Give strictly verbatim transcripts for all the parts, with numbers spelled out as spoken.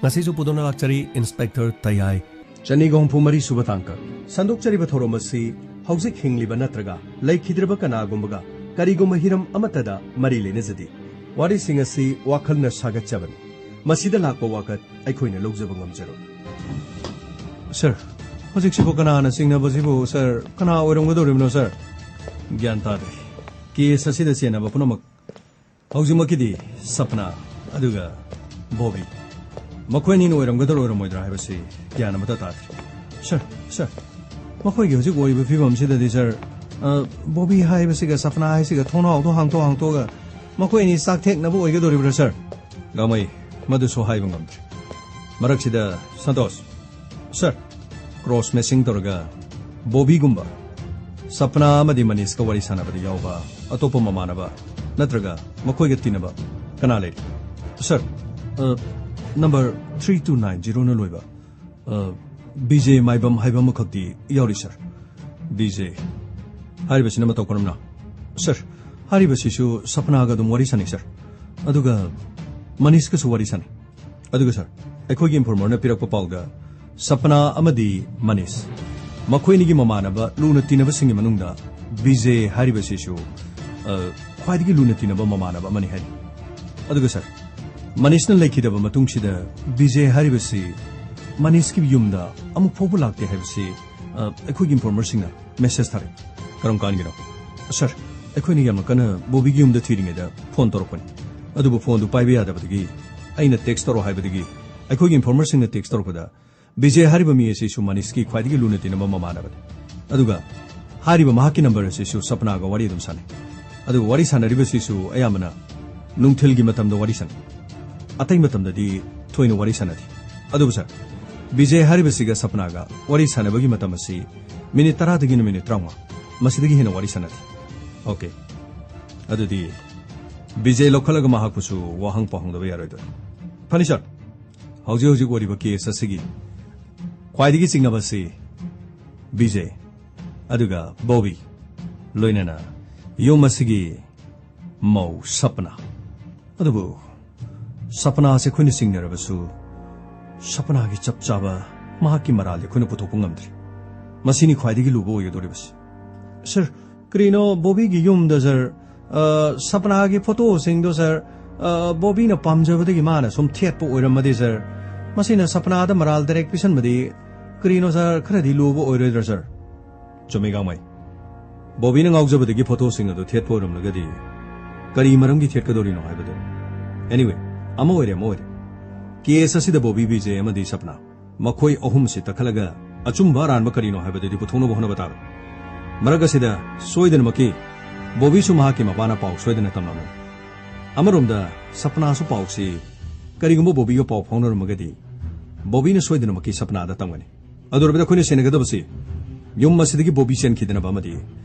ꯉꯁꯤꯁꯨ ꯄꯨꯗꯨꯅ ꯂꯥꯛꯆꯔꯤ ꯏꯟꯁꯄꯦꯛꯇꯔ ꯇꯌꯥꯏ꯫ ꯆꯅꯤꯒ ꯍꯨꯝꯐꯨ ꯃꯔꯤ ꯁꯨꯕ ꯇꯥꯡꯀꯛ꯫ ꯁꯟꯗꯣꯛꯆꯔꯤꯕ ꯊꯧꯔꯝ ꯑꯁꯤ ꯍꯧꯖꯤꯛ ꯍꯤꯡꯂꯤꯕ ꯅꯠꯇ꯭ꯔꯒ ꯂꯩꯈꯤꯗ꯭ꯔꯕ ꯀꯅꯥꯒꯨꯝꯕꯒ ꯀꯔꯤꯒꯨꯝꯕ ꯍꯤꯔꯝ ꯑꯃꯠꯇꯗ ꯃꯔꯤ ꯂꯩꯅꯖꯗꯦ꯫ ꯋꯥꯔꯤꯁꯤꯡ ꯑꯁꯤ ꯋꯥꯈꯜꯅ ꯁꯥꯒꯠꯆꯕꯅꯤ꯫ ꯃꯁꯤꯗ ꯂꯥꯛꯄ ꯋꯥꯀꯠ ꯑꯩꯈꯣꯏꯅ ꯂꯧꯖꯕ ꯉꯝꯖꯔꯣꯏ꯫ ꯁꯥꯔ, ꯍꯧꯖꯤꯛꯁꯤꯕꯨ ꯀꯅꯥꯅ ꯆꯤꯡꯅꯕꯁꯤꯕꯨ, ꯁꯥꯔ? ꯀꯅꯥ ꯑꯣꯏꯔꯝꯒꯗꯧꯔꯤꯕꯅꯣ, ꯁꯥꯔ? ꯒ꯭ꯌꯥꯟ ꯇꯥꯗ꯭ꯔꯦ꯫ ꯀꯦꯁ ꯑꯁꯤꯗ ꯆꯦꯟꯅꯕ ꯄꯨꯝꯅꯃꯛ ꯍꯧꯖꯤꯛꯃꯛꯀꯤꯗꯤ ꯁꯄꯅꯥ ꯑꯗꯨꯒ ꯕꯣꯕꯤ, ꯃꯈꯣꯏ ꯑꯅꯤꯅ ꯑꯣꯏꯔꯝꯒꯗ꯭ꯔꯥ ꯑꯣꯏꯔꯝꯃꯣꯏꯗ꯭ꯔꯥ ꯍꯥꯏꯕꯁꯤ ꯒ꯭ꯌꯥꯟ ꯑꯃꯇ ꯇꯥꯗ꯭ꯔꯦ꯫ ꯁꯥꯔ, ꯁꯥꯔ, ꯃꯈꯣꯏꯒꯤ ꯍꯧꯖꯤꯛ ꯑꯣꯏꯔꯤꯕ ꯐꯤꯕꯝꯁꯤꯗꯗꯤ, ꯁꯥꯔ, ꯑ, ꯕꯣꯕꯤ ꯍꯥꯏꯕꯁꯤꯒ ꯁꯄꯅꯥ ꯍꯥꯏꯁꯤꯒ ꯊꯣꯡꯅꯥꯎꯗꯣ ꯍꯥꯡꯇꯣꯛ ꯍꯥꯡꯇꯣꯛꯑꯒ ꯃꯈꯣꯏ ꯑꯅꯤ ꯆꯥꯛ ꯊꯦꯛꯅꯕ ꯑꯣꯏꯒꯗꯧꯔꯤꯕ꯭ꯔꯥ, ꯁꯥꯔ? ꯒꯥꯃꯩ, ꯃꯗꯨꯁꯨ ꯍꯥꯏꯕ ꯉꯝꯗ꯭ꯔꯦ꯫ ꯃꯔꯛꯁꯤꯗ, ꯁꯟꯇꯣꯁ, ꯁꯥꯔ, ꯀ꯭ꯔꯣꯁ ꯃꯦꯆꯤꯡ ꯇꯧꯔꯒ ꯕꯣꯕꯤꯒꯨꯝꯕ ꯁꯄꯅꯥ ꯑꯃꯗꯤ ꯃꯅꯤꯁꯀ ꯋꯥꯔꯤ ꯁꯥꯟꯅꯕꯗ ꯌꯥꯎꯕ ꯑꯇꯣꯞꯄ ꯃꯃꯥꯟꯅꯕ ꯅꯠꯇ꯭ꯔꯒ ꯃꯈꯣꯏꯒ ꯇꯤꯟꯅꯕ ꯀꯅꯥ ꯂꯩꯔꯤ? ꯁꯥꯔ, ꯑ, ꯅꯝꯕꯔ ꯊ꯭ꯔꯤ ꯇꯨ ꯅꯥꯏꯟ ꯖꯤꯔꯣꯅ ꯂꯣꯏꯕ, ꯑ, ꯕꯤꯖꯦ ꯃꯥꯏꯕꯝ ꯍꯥꯏꯕ ꯑꯃꯈꯛꯇꯤ ꯌꯥꯎꯔꯤ, ꯁꯥꯔ꯫ ꯕꯤꯖꯦ ꯍꯥꯏꯔꯤꯕꯁꯤꯅ ꯃꯇꯧ ꯀꯔꯝꯅ? ꯁꯥꯔ, ꯍꯥꯏꯔꯤꯕꯁꯤꯁꯨ ꯁꯄꯅꯥꯒ ꯑꯗꯨꯝ ꯋꯥꯔꯤ ꯁꯥꯟꯅꯩ, ꯁꯥꯔ꯫ ꯑꯗꯨꯒ ꯃꯅꯤꯁꯀꯁꯨ ꯋꯥꯔꯤ ꯁꯥꯟꯅꯩ꯫ ꯑꯗꯨꯒ ꯁꯥꯔ, ꯑꯩꯈꯣꯏꯒꯤ ꯏꯟꯐꯣꯔꯃꯔꯅ ꯄꯤꯔꯛꯄ ꯄꯥꯎꯗ ꯁꯄꯅꯥ ꯑꯃꯗꯤ ꯃꯅꯤꯁ, ꯃꯈꯣꯏ ꯑꯅꯤꯒꯤ ꯃꯃꯥꯟꯅꯕ ꯂꯨꯅ ꯇꯤꯟꯅꯕꯁꯤꯡꯒꯤ ꯃꯅꯨꯡꯗ ꯕꯤꯖꯦ ꯍꯥꯏꯔꯤꯕꯁꯤꯁꯨ, ꯑ, ꯈ꯭ꯋꯥꯏꯗꯒꯤ ꯂꯨꯅ ꯇꯤꯟꯅꯕ ꯃꯃꯥꯟꯅꯕ ꯑꯃꯅꯤ ꯍꯥꯏꯔꯤ꯫ ꯑꯗꯨꯒ ꯁꯥꯔ, ꯃꯅꯤꯁꯅ ꯂꯩꯈꯤꯗꯕ ꯃꯇꯨꯡꯁꯤꯗ ꯕꯤꯖꯦ ꯍꯥꯏꯔꯤꯕꯁꯤ ꯃꯅꯤꯁꯀꯤ ꯌꯨꯝꯗ ꯑꯃꯨꯛ ꯐꯥꯎꯕ ꯂꯥꯛꯇꯦ ꯍꯥꯏꯕꯁꯤ, ꯑ, ꯑꯩꯈꯣꯏꯒꯤ ꯏꯟꯐꯣꯔꯃꯔꯁꯤꯡꯅ ꯃꯦꯁꯦꯖ ꯊꯥꯔꯛꯏ꯫ ꯀꯔꯝ ꯀꯥꯟꯒꯤꯅꯣ? ꯁꯥꯔ, ꯑꯩꯈꯣꯏꯅ ꯌꯥꯝꯅ ꯀꯟꯅ ꯕꯣꯕꯤꯒꯤ ꯌꯨꯝꯗ ꯊꯤꯔꯤꯉꯩꯗ ꯐꯣꯟ ꯇꯧꯔꯛꯄꯅꯤ, ꯑꯗꯨꯕꯨ ꯐꯣꯟꯗꯨ ꯄꯥꯏꯕ ꯌꯥꯗꯕꯗꯒꯤ ꯑꯩꯅ ꯇꯦꯛꯁ ꯇꯧꯔꯣ ꯍꯥꯏꯕꯗꯒꯤ ꯑꯩꯈꯣꯏꯒꯤ ꯏꯟꯐꯣꯔꯃꯔꯁꯤꯡꯅ ꯇꯦꯛꯁ ꯇꯧꯔꯛꯄꯗ ꯕꯤꯖꯦ ꯍꯥꯏꯔꯤꯕ ꯃꯤ ꯑꯁꯤꯁꯨ ꯃꯅꯤꯁꯀꯤ ꯈ꯭ꯋꯥꯏꯗꯒꯤ ꯂꯨꯅ ꯇꯤꯟꯅꯕ ꯃꯃꯥꯟꯅꯕꯅꯤ꯫ ꯑꯗꯨꯒ ꯍꯥꯏꯔꯤꯕ ꯃꯍꯥꯛꯀꯤ ꯅꯝꯕꯔ ꯑꯁꯤꯁꯨ ꯁꯄꯅꯥꯒ ꯋꯥꯔꯤ ꯑꯗꯨꯝ ꯁꯥꯟꯅꯩ꯫ ꯑꯗꯨꯒ ꯋꯥꯔꯤ ꯁꯥꯟꯅꯔꯤꯕꯁꯤꯁꯨ ꯑꯌꯥꯝꯕꯅ ꯅꯨꯡꯊꯤꯜꯒꯤ ꯃꯇꯝꯗ ꯋꯥꯔꯤ ꯁꯥꯟꯅꯩ꯫ ꯑꯇꯩ ꯃꯇꯝꯗꯗꯤ ꯊꯣꯏꯅ ꯋꯥꯔꯤ ꯁꯥꯟꯅꯗꯦ꯫ ꯑꯗꯨꯕꯨ ꯁꯥꯔ, ꯕꯤꯖꯦ ꯍꯥꯏꯔꯤꯕꯁꯤꯒ ꯁꯄꯅꯥꯒ ꯋꯥꯔꯤ ꯁꯥꯟꯅꯕꯒꯤ ꯃꯇꯝ ꯑꯁꯤ ꯃꯤꯅꯤꯠ ꯇꯔꯥꯗꯒꯤꯅ ꯃꯤꯅꯤꯠ ꯇꯔꯥꯃꯉꯥ, ꯃꯁꯤꯗꯒꯤ ꯍꯦꯟꯅ ꯋꯥꯔꯤ ꯁꯥꯟꯅꯗꯦ꯫ ꯑꯣꯀꯦ, ꯑꯗꯨꯗꯤ ꯕꯤꯖꯦ ꯂꯧꯈꯠꯂꯒ ꯃꯍꯥꯛꯄꯨꯁꯨ ꯋꯥꯍꯪ ꯄꯥꯎꯍꯪꯗꯕ ꯌꯥꯔꯣꯏꯗꯣꯏ꯫ ꯐꯅꯤ ꯁꯥꯔ, ꯍꯧꯖꯤꯛ ꯍꯧꯖꯤꯛ ꯑꯣꯏꯔꯤꯕ ꯀꯦꯁ ꯑꯁꯤꯒꯤ ꯈ꯭ꯋꯥꯏꯗꯒꯤ ꯆꯤꯡꯅꯕ ꯑꯁꯤ ꯕꯤꯖꯦ, ꯑꯗꯨꯒ ꯕꯣꯕꯤ, ꯂꯣꯏꯅꯅ ꯌꯨꯝ ꯑꯁꯤꯒꯤ ꯃꯧ ꯁꯄꯅꯥ꯫ ꯑꯗꯨꯕꯨ ꯁꯄꯅꯥꯁꯦ ꯑꯩꯈꯣꯏꯅ ꯆꯤꯡꯅꯔꯕꯁꯨ ꯁꯄꯅꯥꯒꯤ ꯆꯞ ꯆꯥꯕ ꯃꯍꯥꯛꯀꯤ ꯃꯔꯥꯜꯗꯤ ꯑꯩꯈꯣꯏꯅ ꯄꯨꯊꯣꯛꯄ ꯉꯝꯗ꯭ꯔꯤ꯫ ꯃꯁꯤꯅꯤ ꯈ꯭ꯋꯥꯏꯗꯒꯤ ꯂꯨꯕ ꯑꯣꯏꯒꯗꯧꯔꯤꯕꯁꯤ꯫ ꯁꯥꯔ, ꯀꯔꯤꯅꯣ ꯕꯣꯕꯤꯒꯤ ꯌꯨꯝꯗ, ꯁꯥꯔ, ꯑ, ꯁꯄꯅꯥꯒꯤ ꯐꯣꯇꯣꯁꯤꯡꯗꯣ, ꯁꯥꯔ, ꯑ, ꯕꯣꯕꯤꯅ ꯄꯥꯝꯖꯕꯗꯒꯤ ꯃꯥꯅ ꯁꯨꯝ ꯊꯦꯠꯄ ꯑꯣꯏꯔꯝꯃꯗꯤ, ꯁꯥꯔ, ꯃꯁꯤꯅ ꯁꯄꯅꯥꯗ ꯃꯔꯥꯜ direct ꯄꯤꯁꯟꯕꯗꯤ ꯀꯔꯤꯅꯣ, ꯁꯥꯔ, ꯈꯔꯗꯤ ꯂꯨꯕ ꯑꯣꯏꯔꯣꯏꯗ꯭ꯔꯥ, ꯁꯥꯔ? ꯆꯨꯝꯃꯤ, ꯒꯥꯡꯃꯩ꯫ ꯕꯣꯕꯤꯅ ꯉꯥꯎꯖꯕꯗꯒꯤ ꯐꯣꯇꯣꯁꯤꯡ ꯑꯗꯨ ꯊꯦꯠꯄ ꯑꯣꯏꯔꯝꯂꯒꯗꯤ ꯀꯔꯤ ꯃꯔꯝꯒꯤ ꯊꯦꯠꯀꯗꯧꯔꯤꯅꯣ ꯍꯥꯏꯕꯗꯨ꯫ Anyway, ꯑꯃ ꯑꯣꯏꯔꯦ, ꯑꯃ ꯑꯣꯏꯔꯦ꯫ ꯀꯦꯁ ꯑꯁꯤꯗ ꯕꯣꯕꯤ, ꯕꯤꯖꯦ ꯑꯃꯗꯤ ꯁꯄꯅꯥ, ꯃꯈꯣꯏ ꯑꯍꯨꯝꯁꯤ ꯇꯛꯈꯠꯂꯒ ꯑꯆꯨꯝꯕ ꯑꯔꯥꯟꯕ ꯀꯔꯤꯅꯣ ꯍꯥꯏꯕꯗꯨꯗꯤ ꯄꯨꯊꯣꯛꯅꯕ ꯍꯣꯠꯅꯕ ꯇꯥꯕꯅꯤ꯫ ꯃꯔꯛ ꯑꯁꯤꯗ ꯁꯣꯏꯗꯅꯃꯛꯀꯤ ꯕꯣꯕꯤꯁꯨ ꯃꯍꯥꯛꯀꯤ ꯃꯄꯥꯅ ꯄꯥꯎ ꯁꯣꯏꯗꯅ ꯇꯝꯂꯝꯂꯅꯤ꯫ ꯑꯃꯔꯣꯝꯗ ꯁꯄꯅꯥꯁꯨ ꯄꯥꯎꯁꯤ ꯀꯔꯤꯒꯨꯝꯕ ꯕꯣꯕꯤꯒ ꯄꯥꯎ ꯐꯥꯎꯅꯔꯝꯃꯒꯗꯤ ꯕꯣꯕꯤꯅ ꯁꯣꯏꯗꯅꯃꯛꯀꯤ ꯁꯄꯅꯥꯗ ꯇꯝꯒꯅꯤ꯫ ꯑꯗꯨ ꯑꯣꯏꯔꯕꯗ ꯑꯩꯈꯣꯏꯅ ꯁꯦꯟꯅꯒꯗꯕꯁꯤ ꯌꯨꯝ ꯑꯁꯤꯗꯒꯤ ꯕꯣꯕꯤ ꯆꯦꯟꯈꯤꯗꯅꯕ ꯑꯃꯗꯤ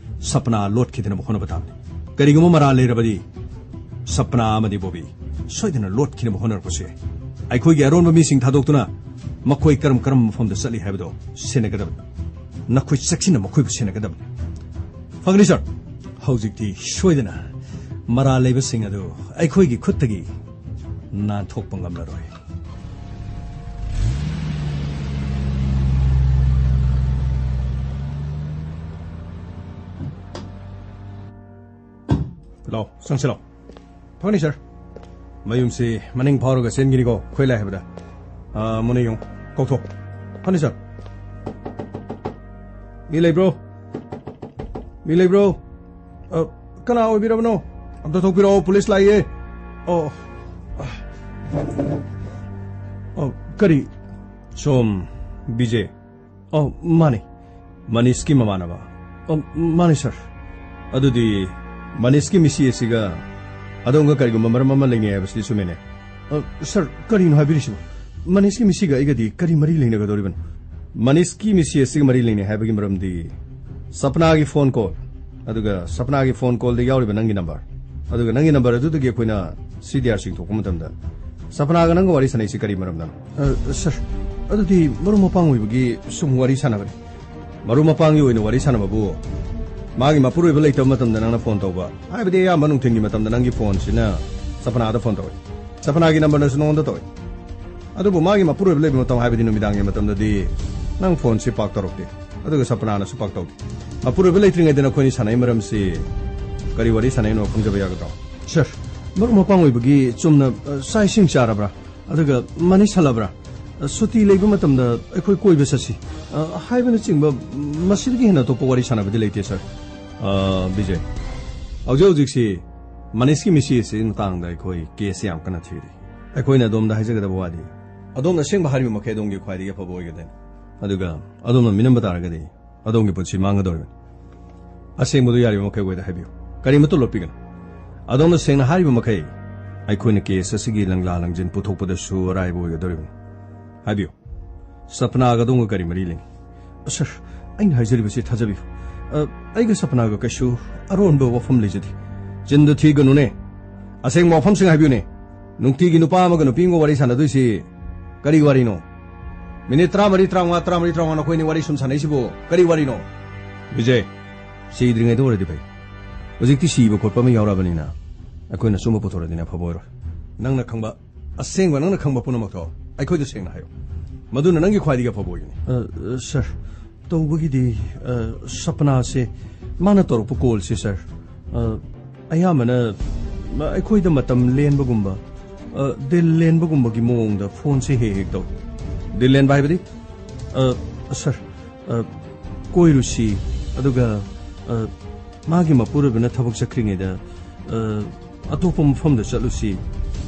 ꯁꯄꯅꯥ ꯂꯣꯠꯈꯤꯗꯅꯕ ꯍꯣꯠꯅꯕ ꯇꯥꯕꯅꯤ꯫ ꯀꯔꯤꯒꯨꯝꯕ ꯃꯔꯥꯜ ꯂꯩꯔꯕꯗꯤ ꯁꯄꯅꯥ ꯑꯃꯗꯤ ꯕꯣꯕꯤ ꯁꯣꯏꯗꯅ ꯂꯣꯠꯈꯤꯅꯕ ꯍꯣꯠꯅꯔꯛꯄꯁꯨ ꯌꯥꯏ꯫ ꯑꯩꯈꯣꯏꯒꯤ ꯑꯔꯣꯟꯕ ꯃꯤꯁꯤꯡ ꯊꯥꯗꯣꯛꯇꯨꯅ ꯃꯈꯣꯏ ꯀꯔꯝ ꯀꯔꯝꯕ ꯃꯐꯝꯗ ꯆꯠꯂꯤ ꯍꯥꯏꯕꯗꯨ ꯁꯦꯟꯅꯒꯗꯕꯅꯤ꯫ ꯅꯈꯣꯏ ꯆꯦꯛꯁꯤꯟꯅ ꯃꯈꯣꯏꯕꯨ ꯁꯦꯟꯅꯒꯗꯕꯅꯤ꯫ ꯐꯒꯅꯤ, ꯁꯥꯔ꯫ ꯍꯧꯖꯤꯛꯇꯤ ꯁꯣꯏꯗꯅ ꯃꯔꯥꯜ ꯂꯩꯕꯁꯤꯡ ꯑꯗꯨ ꯑꯩꯈꯣꯏꯒꯤ ꯈꯨꯠꯇꯒꯤ ꯅꯥꯟꯊꯣꯛꯄ ꯉꯝꯂꯔꯣꯏ꯫ ꯂꯥꯎ, ꯆꯪꯁꯤꯜꯂꯣ꯫ ꯐꯒꯅꯤ, ꯁꯥꯔ꯫ ꯃꯌꯨꯝꯁꯤ ꯃꯅꯤꯡ ꯐꯥꯎꯔꯒ ꯆꯦꯟꯒꯤꯅꯤꯀꯣ, ꯈꯣꯏ ꯂꯥꯏ ꯍꯥꯏꯕꯗ꯫ ꯑꯥ, ꯃꯣꯅꯦ ꯌꯦꯡꯉꯨ, ꯀꯧꯊꯣꯛ꯫ ꯐꯅꯤ, ꯁꯥꯔ꯫ ꯃꯤ ꯂꯩꯕ꯭ꯔꯣ? ꯃꯤ ꯂꯩꯕ꯭ꯔꯣ? ꯑ, ꯀꯅꯥ ꯑꯣꯏꯕꯤꯔꯕꯅꯣ? ꯑꯝꯇ ꯊꯣꯛꯄꯤꯔꯛꯑꯣ, ꯄꯨꯂꯤꯁ ꯂꯥꯛꯏꯌꯦ꯫ ꯑꯣ꯫ ꯑ, ꯀꯔꯤ? ꯁꯣꯝ ꯕꯤꯖꯦ꯫ ꯑꯣ, ꯃꯥꯅꯤ꯫ ꯃꯅꯤꯁꯀꯤ ꯃꯃꯥꯟꯅꯕ꯫ ꯑꯣ, ꯃꯥꯅꯤ, ꯁꯥꯔ꯫ ꯑꯗꯨꯗꯤ ꯃꯅꯤꯁꯀꯤ ꯃꯤꯁꯤ ꯑꯁꯤꯒ ꯑꯗꯣꯝꯒ ꯀꯔꯤꯒꯨꯝꯕ ꯃꯔꯝ ꯑꯃ ꯂꯩꯅꯩ ꯍꯥꯏꯕꯁꯤꯗꯤ ꯆꯨꯝꯃꯦꯅꯦ? ꯑ, ꯁꯥꯔ, ꯀꯔꯤꯅꯣ ꯍꯥꯏꯕꯤꯔꯤꯁꯤꯕꯣ? ꯃꯅꯤꯁꯀꯤ ꯃꯤꯁꯤꯒ ꯑꯩꯒꯗꯤ ꯀꯔꯤ ꯃꯔꯤ ꯂꯩꯅꯒꯗꯧꯔꯤꯕꯅꯣ? ꯃꯅꯤꯁꯀꯤ ꯃꯤꯁꯤ ꯑꯁꯤꯒ ꯃꯔꯤ ꯂꯩꯅꯩ ꯍꯥꯏꯕꯒꯤ ꯃꯔꯝꯗꯤ ꯁꯄꯅꯥꯒꯤ ꯐꯣꯟ ꯀꯣꯜ, ꯑꯗꯨꯒ ꯁꯄꯅꯥꯒꯤ ꯐꯣꯟ ꯀꯣꯜꯗ ꯌꯥꯎꯔꯤꯕ ꯅꯪꯒꯤ ꯅꯝꯕꯔ, ꯑꯗꯨꯒ ꯅꯪꯒꯤ ꯅꯝꯕꯔ ꯑꯗꯨꯗꯒꯤ ꯑꯩꯈꯣꯏꯅ ꯁꯤ ꯗꯤ ꯑꯥꯔ ꯆꯤꯡꯊꯣꯛꯄ ꯃꯇꯝꯗ ꯁꯄꯅꯥꯒ ꯅꯪꯒ ꯋꯥꯔꯤ ꯁꯥꯟꯅꯩꯁꯤ ꯀꯔꯤ ꯃꯔꯝꯗꯅꯣ? ꯑ, ꯁꯥꯔ, ꯑꯗꯨꯗꯤ ꯃꯔꯨꯞ ꯃꯄꯥꯡ ꯑꯣꯏꯕꯒꯤ ꯁꯨꯝ ꯋꯥꯔꯤ ꯁꯥꯟꯅꯕꯅꯤ꯫ ꯃꯔꯨꯞ ꯃꯄꯥꯡꯒꯤ ꯑꯣꯏꯅ ꯋꯥꯔꯤ ꯁꯥꯟꯅꯕꯕꯨ ꯃꯥꯒꯤ ꯃꯄꯨꯔꯣꯏꯕ ꯂꯩꯇꯕ ꯃꯇꯝꯗ ꯅꯪꯅ ꯐꯣꯟ ꯇꯧꯕ, ꯍꯥꯏꯕꯗꯤ ꯑꯌꯥꯝꯕ ꯅꯨꯡꯊꯤꯜꯒꯤ ꯃꯇꯝꯗ ꯅꯪꯒꯤ ꯐꯣꯟꯁꯤꯅ ꯁꯄꯅꯥꯗ ꯐꯣꯟ ꯇꯧꯏ, ꯁꯄꯅꯥꯒꯤ ꯅꯝꯕꯔꯅꯁꯨ ꯅꯉꯣꯟꯗ ꯇꯧꯏ꯫ ꯑꯗꯨꯕꯨ ꯃꯥꯒꯤ ꯃꯄꯨꯔꯣꯏꯕ ꯂꯩꯕ ꯃꯇꯝ, ꯍꯥꯏꯕꯗꯤ ꯅꯨꯃꯤꯗꯥꯡꯒꯤ ꯃꯇꯝꯗꯗꯤ ꯅꯪ ꯐꯣꯟꯁꯤ ꯄꯥꯛ ꯇꯧꯔꯛꯇꯦ, ꯑꯗꯨꯒ ꯁꯄꯅꯥꯅꯁꯨ ꯄꯥꯛ ꯇꯧꯗꯦ꯫ ꯃꯄꯨꯔꯣꯏꯕ ꯂꯩꯇ꯭ꯔꯤꯉꯩꯗ ꯅꯈꯣꯏꯅꯤ ꯁꯥꯟꯅꯩ ꯃꯔꯝꯁꯤ ꯀꯔꯤ ꯋꯥꯔꯤ ꯁꯥꯟꯅꯩꯅꯣ ꯈꯪꯖꯕ ꯌꯥꯒꯗ꯭ꯔꯣ? ꯁꯥꯔ, ꯃꯔꯨꯞ ꯃꯄꯥꯡ ꯑꯣꯏꯕꯒꯤ ꯆꯨꯝꯅ, ꯑ, ꯆꯥꯛ ꯏꯁꯤꯡ ꯆꯥꯔꯕ꯭ꯔꯥ? ꯑꯗꯨꯒ ꯃꯅꯤꯁ ꯍꯜꯂꯕ꯭ꯔꯥ? ꯑ, ꯁꯨꯇꯤ ꯂꯩꯕ ꯃꯇꯝꯗ ꯑꯩꯈꯣꯏ ꯀꯣꯏꯕ ꯆꯠꯁꯤ, ꯑ, ꯍꯥꯏꯕꯅꯆꯤꯡꯕ ꯃꯁꯤꯗꯒꯤ ꯍꯦꯟꯅ ꯑꯇꯣꯞꯄ ꯋꯥꯔꯤ ꯁꯥꯟꯅꯕꯗꯤ ꯂꯩꯇꯦ, ꯁꯥꯔ꯫ ꯑ, ꯕꯤꯖꯦ, ꯍꯧꯖꯤꯛ ꯍꯧꯖꯤꯛꯁꯤ ꯃꯅꯤꯁꯀꯤ ꯃꯤꯁꯤ ꯑꯁꯤꯒꯤ ꯃꯇꯥꯡꯗ ꯑꯩꯈꯣꯏ ꯀꯦꯁꯁꯤ ꯌꯥꯝ ꯀꯟꯅ ꯊꯤꯔꯤ꯫ ꯑꯩꯈꯣꯏꯅ ꯑꯗꯣꯝꯗ ꯍꯥꯏꯖꯒꯗꯕ ꯋꯥꯗꯤ, ꯑꯗꯣꯝꯅ ꯑꯁꯦꯡꯕ ꯍꯥꯏꯔꯤꯕ ꯃꯈꯩ ꯑꯗꯣꯝꯒꯤ ꯈ꯭ꯋꯥꯏꯗꯒꯤ ꯑꯐꯕ ꯑꯣꯏꯒꯗꯣꯏꯅꯤ꯫ ꯑꯗꯨꯒ ꯑꯗꯣꯝꯅ ꯃꯤꯅꯝꯕ ꯇꯥꯔꯒꯗꯤ ꯑꯗꯣꯝꯒꯤ ꯄꯨꯟꯁꯤ ꯃꯥꯡꯒꯗꯧꯔꯤꯕꯅꯤ꯫ ꯑꯁꯦꯡꯕꯗꯨ ꯌꯥꯔꯤꯕ ꯃꯈꯩ ꯑꯩꯈꯣꯏꯗ ꯍꯥꯏꯕꯤꯌꯨ꯫ ꯀꯔꯤꯃꯠꯇ ꯂꯣꯠꯄꯤꯒꯅꯨ꯫ ꯑꯗꯣꯝꯅ ꯁꯦꯡꯅ ꯍꯥꯏꯔꯤꯕ ꯃꯈꯩ ꯑꯩꯈꯣꯏꯅ ꯀꯦꯁ ꯑꯁꯤꯒꯤ ꯂꯪꯂꯥ ꯂꯪꯖꯤꯟ ꯄꯨꯊꯣꯛꯄꯗꯁꯨ ꯑꯔꯥꯏꯕ ꯑꯣꯏꯒꯗꯧꯔꯤꯕꯅꯤ꯫ ꯍꯥꯏꯕꯤꯌꯨ, ꯁꯄꯅꯥꯒ ꯑꯗꯣꯝꯒ ꯀꯔꯤ ꯃꯔꯤ ꯂꯩꯅꯩ? ꯁꯥꯔ, ꯑꯩꯅ ꯍꯥꯏꯖꯔꯤꯕꯁꯤ ꯊꯥꯖꯕꯤꯌꯨ꯫ ꯑ, ꯑꯩꯒ ꯁꯄꯅꯥꯒ ꯀꯩꯁꯨ ꯑꯔꯣꯟꯕ ꯋꯥꯐꯝ ꯂꯩꯖꯗꯦ꯫ ꯆꯤꯟꯗꯨ ꯊꯤꯒꯅꯨꯅꯦ꯫ ꯑꯁꯦꯡꯕ ꯋꯥꯐꯝꯁꯤꯡ ꯍꯥꯏꯕꯤꯌꯨꯅꯦ꯫ ꯅꯨꯡꯇꯤꯒꯤ ꯅꯨꯄꯥ ꯑꯃꯒ ꯅꯨꯄꯤ ꯑꯃꯒ ꯋꯥꯔꯤ ꯁꯥꯟꯅꯗꯣꯏꯁꯤ ꯀꯔꯤ ꯋꯥꯔꯤꯅꯣ? ꯃꯤꯅꯤꯠ ꯇꯔꯥꯃꯔꯤ, ꯇꯔꯥꯃꯉꯥ, ꯇꯔꯥꯃꯔꯤ, ꯇꯔꯥꯃꯉꯥ ꯅꯈꯣꯏ ꯑꯅꯤ ꯋꯥꯔꯤ ꯁꯨꯝ ꯁꯥꯟꯅꯩꯁꯤꯕꯨ ꯀꯔꯤ ꯋꯥꯔꯤꯅꯣ? ꯕꯤꯖꯦ, ꯁꯤꯗ꯭ꯔꯤꯉꯩꯗ ꯑꯣꯏꯔꯗꯤ ꯐꯩ꯫ ꯍꯧꯖꯤꯛꯇꯤ ꯁꯤꯕ ꯈꯣꯠꯄ ꯑꯃ ꯌꯥꯎꯔꯕꯅꯤꯅ ꯑꯩꯈꯣꯏꯅ ꯑꯆꯨꯝꯕ ꯄꯨꯊꯣꯔꯛꯑꯗꯤ ꯑꯐꯕ ꯑꯣꯏꯔꯣꯏ꯫ ꯅꯪꯅ ꯈꯪꯕ, ꯑꯁꯦꯡꯕ ꯅꯪꯅ ꯈꯪꯕ ꯄꯨꯝꯅꯃꯛꯇꯣ ꯑꯩꯈꯣꯏꯗ ꯁꯦꯡꯅ ꯍꯥꯏꯌꯨ꯫ ꯃꯗꯨꯅ ꯅꯪꯒꯤ ꯈ꯭ꯋꯥꯏꯗꯒꯤ ꯑꯐꯕ ꯑꯣꯏꯒꯅꯤ꯫ ꯑ, ꯑ, ꯁꯥꯔ, ꯇꯧꯕꯒꯤꯗꯤ, ꯑ, ꯁꯄꯅꯥꯁꯦ, ꯃꯥꯅ ꯇꯧꯔꯛꯄ ꯀꯣꯜꯁꯦ, ꯁꯥꯔ, ꯑ, ꯑꯌꯥꯝꯕꯅ, ꯑ, ꯑꯩꯈꯣꯏꯗ ꯃꯇꯝ ꯂꯦꯟꯕꯒꯨꯝꯕ, ꯑ, ꯗꯤꯜ ꯂꯦꯟꯕꯒꯨꯝꯕꯒꯤ ꯃꯑꯣꯡꯗ ꯐꯣꯟꯁꯦ ꯍꯦꯛ ꯍꯦꯛ ꯇꯧꯏ꯫ ꯗꯤꯜ ꯂꯦꯟꯕ ꯍꯥꯏꯕꯗꯤ? ꯑ, ꯁꯥꯔ, ꯑ, ꯀꯣꯏꯔꯨꯁꯤ, ꯑꯗꯨꯒ, ꯑ, ꯃꯥꯒꯤ ꯃꯄꯨꯔꯣꯏꯕꯅ ꯊꯕꯛ ꯆꯠꯈ꯭ꯔꯤꯉꯩꯗ, ꯑ, ꯑꯇꯣꯞꯄ ꯃꯐꯝꯗ ꯆꯠꯂꯨꯁꯤ꯫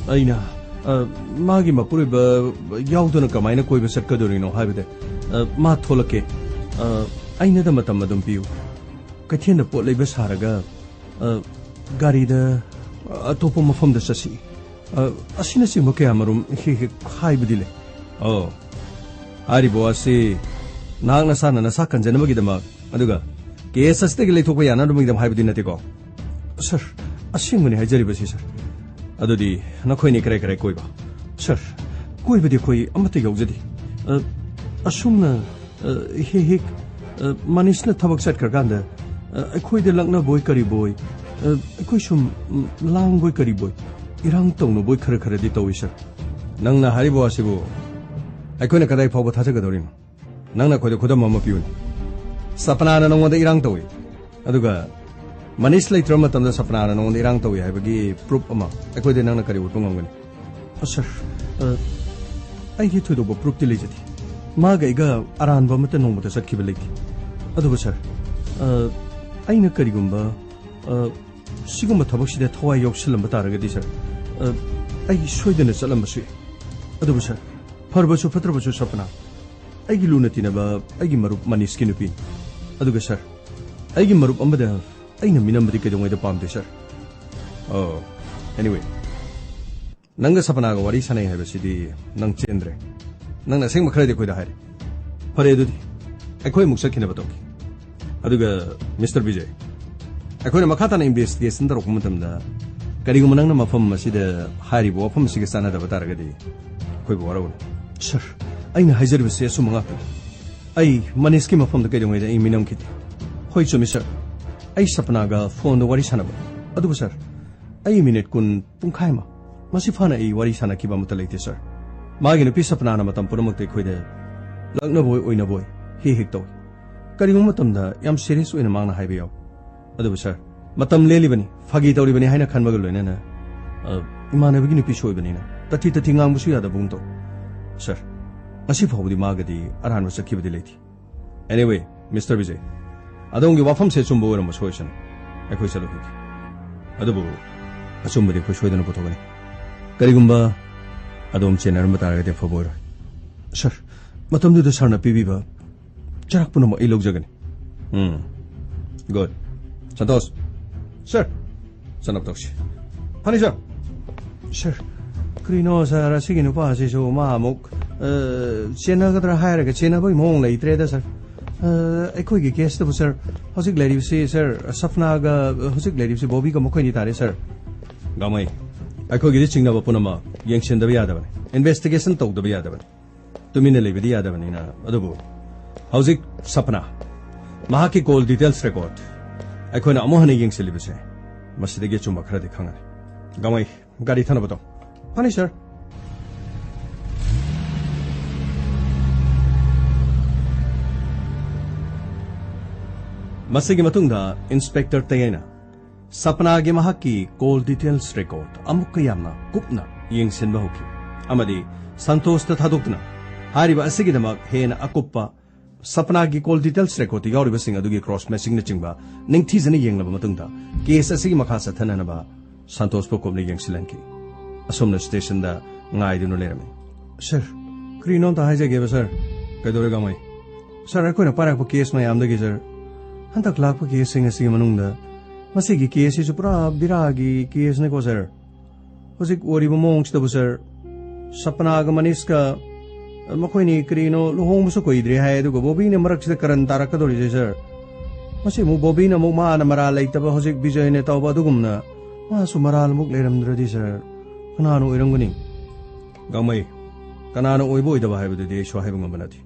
ꯑꯩꯅ, ꯑ, ꯃꯥꯒꯤ ꯃꯄꯨꯔꯣꯏꯕ ꯌꯥꯎꯗꯅ ꯀꯃꯥꯏꯅ ꯀꯣꯏꯕ ꯆꯠꯀꯗꯧꯔꯤꯅꯣ ꯍꯥꯏꯕꯗ, ꯑ, ꯃꯥ ꯊꯣꯛꯂꯛꯀꯦ, ꯑ, ꯑꯩꯅꯗ ꯃꯇꯝ ꯑꯗꯨꯝ ꯄꯤꯌꯨ꯫ ꯀꯩꯊꯦꯜꯗ ꯄꯣꯠ ꯂꯩꯕ ꯁꯥꯔꯒ, ꯑ, ꯒꯥꯔꯤꯗ ꯑꯇꯣꯞꯄ ꯃꯐꯝꯗ ꯆꯠꯁꯤ꯫ ꯑ, ꯑꯁꯤꯅꯆꯤꯡꯕ ꯀꯌꯥꯃꯔꯨꯝ ꯍꯦꯛ ꯍꯦꯛ ꯍꯥꯏꯕꯗꯤ ꯂꯩ꯫ ꯑꯣ, ꯍꯥꯏꯔꯤꯕ ꯋꯥꯁꯤ ꯅꯍꯥꯛ ꯅꯁꯥꯅ ꯅꯁꯥ ꯀꯟꯖꯅꯕꯒꯤꯗꯃꯛ, ꯑꯗꯨꯒ ꯀꯦꯁ ꯑꯁꯤꯗꯒꯤ ꯂꯩꯊꯣꯛꯄ ꯌꯥꯅꯅꯕꯒꯤꯗꯃꯛ ꯍꯥꯏꯕꯗꯤ ꯅꯠꯇꯦꯀꯣ? ꯁꯥꯔ, ꯑꯁꯦꯡꯕꯅꯤ ꯍꯥꯏꯖꯔꯤꯕꯁꯤ, ꯁꯥꯔ꯫ ꯑꯗꯨꯗꯤ ꯅꯈꯣꯏꯅꯤ ꯀꯔꯥꯏ ꯀꯔꯥꯏ ꯀꯣꯏꯕ? ꯁꯥꯔ, ꯀꯣꯏꯕꯗꯤ ꯑꯩꯈꯣꯏ ꯑꯃꯠꯇ ꯌꯥꯎꯖꯗꯦ꯫ ꯑ, ꯑꯁꯨꯝꯅ, ꯑ, ꯍꯦꯛ ꯍꯦꯛ, ꯑ, ꯃꯅꯤꯁꯅ ꯊꯕꯛ ꯆꯠꯈ꯭ꯔꯀꯥꯟꯗ, ꯑ, ꯑꯩꯈꯣꯏꯗ ꯂꯛꯅꯕꯣꯏ ꯀꯔꯤꯕꯣꯏ, ꯑ, ꯑꯩꯈꯣꯏ ꯁꯨꯝ, ꯎꯝ, ꯂꯥꯡꯕꯣꯏ ꯀꯔꯤꯕꯣꯏ, ꯏꯔꯥꯡ ꯇꯧꯅꯕꯣꯏ ꯈꯔ ꯈꯔꯗꯤ ꯇꯧꯏ, ꯁꯥꯔ꯫ ꯅꯪꯅ ꯍꯥꯏꯔꯤꯕ ꯋꯥꯁꯤꯕꯨ ꯑꯩꯈꯣꯏꯅ ꯀꯗꯥꯏ ꯐꯥꯎꯕ ꯊꯥꯖꯒꯗꯧꯔꯤꯅꯣ? ꯅꯪꯅ ꯑꯩꯈꯣꯏꯗ ꯈꯨꯗꯝ ꯑꯃ ꯄꯤꯌꯨꯅꯦ꯫ ꯁꯄꯅꯥꯅ ꯅꯉꯣꯟꯗ ꯏꯔꯥꯡ ꯇꯧꯏ, ꯑꯗꯨꯒ ꯃꯅꯤꯁ ꯂꯩꯇ꯭ꯔꯕ ꯃꯇꯝꯗ ꯁꯄꯅꯥꯅ ꯅꯉꯣꯟꯗ ꯏꯔꯥꯡ ꯇꯧꯏ ꯍꯥꯏꯕꯒꯤ ꯄ꯭ꯔꯨꯐ ꯑꯃ ꯑꯩꯈꯣꯏꯗ ꯅꯪꯅ ꯀꯔꯤ ꯎꯠꯄ ꯉꯝꯒꯅꯤ? ꯑ, ꯁꯔ, ꯑ, ꯑꯩꯒꯤ ꯊꯣꯏꯗꯣꯛꯄ ꯄ꯭ꯔꯨꯐꯇꯤ ꯂꯩꯖꯗꯦ꯫ ꯃꯥꯒ ꯑꯩꯒ ꯑꯔꯥꯟꯕ ꯑꯃꯠꯇ ꯅꯣꯡꯃꯇ ꯆꯠꯈꯤꯕ ꯂꯩꯇꯦ꯫ ꯑꯗꯨꯕꯨ ꯁꯔ, ꯑ, ꯑꯩꯅ ꯀꯔꯤꯒꯨꯝꯕ, ꯑ, ꯁꯤꯒꯨꯝꯕ ꯊꯕꯛꯁꯤꯗ ꯊꯋꯥꯏ ꯌꯥꯎꯁꯜꯂꯝꯕ ꯇꯥꯔꯒꯗꯤ ꯁꯔ, ꯑ, ꯑꯩ ꯁꯣꯏꯗꯅ ꯆꯠꯂꯝꯕꯁꯨ ꯌꯥꯏ꯫ ꯑꯗꯨꯕꯨ ꯁꯔ, ꯐꯔꯕꯁꯨ ꯐꯠꯇ꯭ꯔꯕꯁꯨ ꯁꯄꯅꯥ ꯑꯩꯒꯤ ꯂꯨꯅ ꯇꯤꯟꯅꯕ ꯑꯩꯒꯤ ꯃꯔꯨꯞ ꯃꯅꯤꯁꯀꯤ ꯅꯨꯄꯤꯅꯤ꯫ ꯑꯗꯨꯒ ꯁꯔ, ꯑꯩꯒꯤ ꯃꯔꯨꯞ ꯑꯃꯗ ꯑꯩꯅ ꯃꯤꯅꯝꯕꯗꯤ ꯀꯩꯗꯧꯉꯩꯗ ꯄꯥꯝꯗꯦ ꯁꯔ꯫ ꯑꯣ, anyway, ꯅꯪꯒ ꯁꯄꯅꯥꯒ ꯋꯥꯔꯤ ꯁꯥꯟꯅꯩ ꯍꯥꯏꯕꯁꯤꯗꯤ ꯅꯪ ꯆꯦꯟꯗ꯭ꯔꯦ꯫ ꯅꯪꯅ ꯑꯁꯦꯡꯕ ꯈꯔꯗꯤ ꯑꯩꯈꯣꯏꯗ ꯍꯥꯏꯔꯦ꯫ ꯐꯔꯦ, ꯑꯗꯨꯗꯤ ꯑꯩꯈꯣꯏ ꯑꯃꯨꯛ ꯆꯠꯈꯤꯅꯕ ꯇꯧꯒꯦ꯫ ꯑꯗꯨꯒ ꯃꯤꯁꯇꯔ ꯕꯤꯖꯦ, ꯑꯩꯈꯣꯏꯅ ꯃꯈꯥ ꯇꯥꯅ ꯏꯟꯚꯦꯁꯇꯤꯒꯦꯁꯟ ꯇꯧꯔꯛꯄ ꯃꯇꯝꯗ ꯀꯔꯤꯒꯨꯝꯕ ꯅꯪꯅ ꯃꯐꯝ ꯑꯁꯤꯗ ꯍꯥꯏꯔꯤꯕ ꯋꯥꯐꯝ ꯑꯁꯤꯒ ꯆꯥꯟꯅꯗꯕ ꯇꯥꯔꯒꯗꯤ ꯑꯩꯈꯣꯏꯕꯨ ꯋꯥꯔꯧꯅꯨ꯫ ꯁꯔ, ꯑꯩꯅ ꯍꯥꯏꯖꯔꯤꯕꯁꯤ ꯑꯆꯨꯝꯕ ꯉꯥꯛꯇꯅꯤ꯫ ꯑꯩ ꯃꯅꯤꯁꯀꯤ ꯃꯐꯝꯗ ꯀꯩꯗꯧꯉꯩꯗ ꯑꯩ ꯃꯤꯅꯝꯈꯤꯗꯦ꯫ ꯍꯣꯏ, ꯆꯨꯝꯃꯤ ꯁꯔ, ꯑꯩ ꯁꯄꯅꯥꯒ ꯐꯣꯟꯗ ꯋꯥꯔꯤ ꯁꯥꯟꯅꯕ꯫ ꯑꯗꯨꯕꯨ ꯁꯔ, ꯑꯩ ꯃꯤꯅꯤꯠ ꯀꯨꯟ, ꯄꯨꯡꯈꯥꯏ ꯑꯃ, ꯃꯁꯤ ꯐꯥꯅ ꯑꯩ ꯋꯥꯔꯤ ꯁꯥꯟꯅꯈꯤꯕ ꯑꯃꯠꯇ ꯂꯩꯇꯦ ꯁꯔ꯫ ꯃꯥꯒꯤ ꯅꯨꯄꯤ ꯁꯄꯅꯥꯅ ꯃꯇꯝ ꯄꯨꯝꯅꯃꯛꯇ ꯑꯩꯈꯣꯏꯗ ꯂꯛꯅꯕꯣꯏ ꯑꯣꯏꯅꯕꯣꯏ ꯍꯦꯛ ꯍꯦꯛ ꯇꯧꯏ꯫ ꯀꯔꯤꯒꯨꯝꯕ ꯃꯇꯝꯗ ꯌꯥꯝ ꯁꯤꯔꯤꯌꯁ ꯑꯣꯏꯅ ꯃꯥꯅ ꯍꯥꯏꯕ ꯌꯥꯎꯏ꯫ ꯑꯗꯨꯕꯨ ꯁꯔ, ꯃꯇꯝ ꯂꯦꯜꯂꯤꯕꯅꯤ, ꯐꯥꯒꯤ ꯇꯧꯔꯤꯕꯅꯤ ꯍꯥꯏꯅ ꯈꯟꯕꯒ ꯂꯣꯏꯅꯅ, ꯑ, ꯏꯃꯥꯟꯅꯕꯒꯤ ꯅꯨꯄꯤꯁꯨ ꯑꯣꯏꯕꯅꯤꯅ ꯇꯊꯤ ꯇꯊꯤ ꯉꯥꯡꯕꯁꯨ ꯌꯥꯗꯕꯒꯨꯝ ꯇꯧ꯫ ꯁꯔ, ꯉꯁꯤ ꯐꯥꯎꯕꯗꯤ ꯃꯥꯒꯗꯤ ꯑꯔꯥꯟꯕ ꯆꯠꯈꯤꯕꯗꯤ ꯂꯩꯇꯦ꯫ Anyway, ꯃꯤꯁꯇꯔ ꯕꯤꯖꯦ, ꯑꯗꯣꯝꯒꯤ ꯋꯥꯐꯝꯁꯦ ꯑꯆꯨꯝꯕ ꯑꯣꯏꯔꯝꯕꯁꯨ ꯑꯣꯏꯁꯅꯨ꯫ ꯑꯩꯈꯣꯏ ꯆꯠꯂꯨꯈꯤꯒꯦ꯫ ꯑꯗꯨꯕꯨ ꯑꯆꯨꯝꯕꯗꯤ ꯑꯩꯈꯣꯏ ꯁꯣꯏꯗꯅ ꯄꯨꯊꯣꯛꯀꯅꯤ꯫ ꯀꯔꯤꯒꯨꯝꯕ ꯑꯗꯣꯝ ꯆꯦꯟꯅꯔꯝꯕ ꯇꯥꯔꯒꯗꯤ ꯑꯐꯕ ꯑꯣꯏꯔꯣꯏ꯫ ꯁꯔ, ꯃꯇꯝꯗꯨꯗ ꯁꯔꯅ ꯄꯤꯕꯤꯕ ꯆꯔꯥꯛ ꯄꯨꯝꯅꯃꯛ ꯑꯩ ꯂꯧꯖꯒꯅꯤ꯫ ꯎꯝ꯫ ꯒꯨꯗ꯫ ꯁꯟꯇꯣꯁ꯫ ꯁꯔ꯫ ꯆꯠꯅꯕ ꯇꯧꯁꯤ꯫ ꯐꯅꯤ, ꯁꯔ꯫ ꯁꯔ, ꯀꯔꯤꯅꯣ, ꯁꯔ, ꯑꯁꯤꯒꯤ ꯅꯨꯄꯥ ꯑꯁꯤꯁꯨ ꯃꯥ ꯑꯃꯨꯛ, ꯑ, ꯆꯦꯟꯅꯒꯗ꯭ꯔꯥ ꯍꯥꯏꯔꯒ ꯆꯦꯟꯅꯕꯒꯤ ꯃꯑꯣꯡ ꯂꯩꯇ꯭ꯔꯦꯗ, ꯁꯔ꯫ ꯑ, ꯑꯩꯈꯣꯏꯒꯤ ꯀꯦꯁꯇꯕꯨ, ꯁꯔ, ꯍꯧꯖꯤꯛ ꯂꯩꯔꯤꯕꯁꯤ, ꯁꯔ, ꯁꯐꯅꯥꯒ ꯍꯧꯖꯤꯛ ꯂꯩꯔꯤꯕꯁꯤ ꯕꯣꯕꯤꯒ ꯃꯈꯣꯏꯅꯤ ꯇꯥꯔꯦ, ꯁꯔ꯫ ꯒꯥꯃꯩ, ꯑꯩꯈꯣꯏꯒꯤꯗꯤ ꯆꯤꯡꯅꯕ ꯄꯨꯝꯅꯃꯛ ꯌꯦꯡꯁꯤꯟꯗꯕ ꯌꯥꯗꯕꯅꯤ, ꯏꯟꯚꯦꯁꯇꯤꯒꯦꯁꯟ ꯇꯧꯗꯕ ꯌꯥꯗꯕꯅꯤ꯫ ꯇꯨꯃꯤꯟꯅ ꯂꯩꯕꯗꯤ ꯌꯥꯗꯕꯅꯤꯅ꯫ ꯑꯗꯨꯕꯨ ꯍꯧꯖꯤꯛ ꯁꯄꯅꯥ, ꯃꯍꯥꯛꯀꯤ ꯀꯣꯜ ꯗꯤꯇꯦꯜꯁ ꯔꯦꯀꯣꯔꯗ ꯑꯩꯈꯣꯏꯅ ꯑꯃꯨꯛ ꯍꯟꯅ ꯌꯦꯡꯁꯤꯜꯂꯤꯕꯁꯦ, ꯃꯁꯤꯗꯒꯤ ꯑꯆꯨꯝꯕ ꯈꯔꯗꯤ ꯈꯪꯉꯅꯤ꯫ ꯒꯥꯃꯩ, ꯒꯥꯔꯤ ꯊꯥꯅꯕ ꯇꯧ꯫ ꯐꯅꯤ, ꯁꯔ꯫ ꯃꯁꯤꯒꯤ ꯃꯇꯨꯡꯗ ꯏꯟꯁꯄꯦꯛꯇꯔ ꯇꯌꯥꯏꯅ ꯁꯄꯅꯥꯒꯤ ꯃꯍꯥꯛꯀꯤ ꯀꯣꯜ ꯗꯤꯇꯦꯜꯁ ꯔꯦꯀꯣꯔꯗ ꯑꯃꯨꯛꯀ ꯌꯥꯝꯅ ꯀꯨꯞꯅ ꯌꯦꯡꯁꯤꯟꯕ ꯍꯧꯈꯤ ꯑꯃꯗꯤ ꯁꯟꯇꯣꯁꯇ ꯊꯥꯗꯣꯛꯇꯨꯅ ꯍꯥꯏꯔꯤꯕ ꯑꯁꯤꯒꯤꯗꯃꯛ ꯍꯦꯟꯅ ꯑꯀꯨꯞꯄ ꯁꯄꯅꯥꯒꯤ ꯀꯣꯜ ꯗꯤꯇꯦꯜꯁ ꯔꯦꯀꯣꯔꯗꯇ ꯌꯥꯎꯔꯤꯕꯁꯤꯡ ꯑꯗꯨꯒꯤ ꯀ꯭ꯔꯣꯁ ꯃꯦꯆꯤꯡꯅꯆꯤꯡꯕ ꯅꯤꯡꯊꯤꯖꯅ ꯌꯦꯡꯂꯕ ꯃꯇꯨꯡꯗ ꯀꯦꯁ ꯑꯁꯤꯒꯤ ꯃꯈꯥ ꯆꯠꯊꯅꯅꯕ ꯁꯟꯇꯣꯁꯄꯨ ꯀꯨꯞꯅ ꯌꯦꯡꯁꯤꯜꯍꯟꯈꯤ꯫ ꯑꯁꯣꯝꯅ ꯁ꯭ꯇꯦꯁꯟꯗ ꯉꯥꯏꯗꯨꯅ ꯂꯩꯔꯝꯃꯤ꯫ ꯁꯔ, ꯀꯔꯤꯅꯣ ꯑꯝꯇ ꯍꯥꯏꯖꯒꯦꯕ ꯁꯔ꯫ ꯀꯩꯗꯧꯔꯦ ꯒꯥꯡꯃꯩ? ꯁꯔ, ꯑꯩꯈꯣꯏꯅ ꯄꯥꯏꯔꯛꯄ ꯀꯦꯁ ꯃꯌꯥꯝꯗꯒꯤ ꯁꯔ, ꯍꯟꯗꯛ ꯂꯥꯛꯄ ꯀꯦꯁꯁꯤꯡ ꯑꯁꯤꯒꯤ ꯃꯅꯨꯡꯗ ꯃꯁꯤꯒꯤ ꯀꯦꯁꯁꯤꯁꯨ ꯄꯨꯔꯥ ꯕꯤꯔꯥꯒꯤ ꯀꯦꯁꯅꯤꯀꯣ ꯁꯔ꯫ ꯍꯧꯖꯤꯛ ꯑꯣꯏꯔꯤꯕ ꯃꯑꯣꯡꯁꯤꯗꯕꯨ ꯁꯔ, ꯁꯄꯅꯥꯒ ꯃꯅꯤꯁꯀ ꯃꯈꯣꯏꯅꯤ ꯀꯔꯤꯅꯣ ꯂꯨꯍꯣꯡꯕꯁꯨ ꯀꯨꯏꯗ꯭ꯔꯤ ꯍꯥꯏ, ꯑꯗꯨꯒ ꯕꯣꯕꯤꯅ ꯃꯔꯛꯁꯤꯗ ꯀꯔꯟ ꯇꯥꯔꯛꯀꯗꯧꯔꯤꯁꯦ ꯁꯔ꯫ ꯃꯁꯤ ꯑꯃꯨꯛ ꯕꯣꯕꯤꯅ ꯑꯃꯨꯛ ꯃꯥꯅ ꯃꯔꯥꯜ ꯂꯩꯇꯕ ꯍꯧꯖꯤꯛ ꯕꯤꯖꯣꯏꯅ ꯇꯧꯕ ꯑꯗꯨꯒꯨꯝꯅ ꯃꯥꯁꯨ ꯃꯔꯥꯜ ꯑꯃꯨꯛ ꯂꯩꯔꯝꯗ꯭ꯔꯗꯤ ꯁꯔ, ꯀꯅꯥꯅ ꯑꯣꯏꯔꯝꯒꯅꯤ? ꯒꯥꯡꯃꯩ, ꯀꯅꯥꯅ ꯑꯣꯏꯕ ꯑꯣꯏꯗꯕ ꯍꯥꯏꯕꯗꯨꯗꯤ ꯑꯩꯁꯨ ꯍꯥꯏꯕ ꯉꯝꯕ ꯅꯠꯇꯦ꯫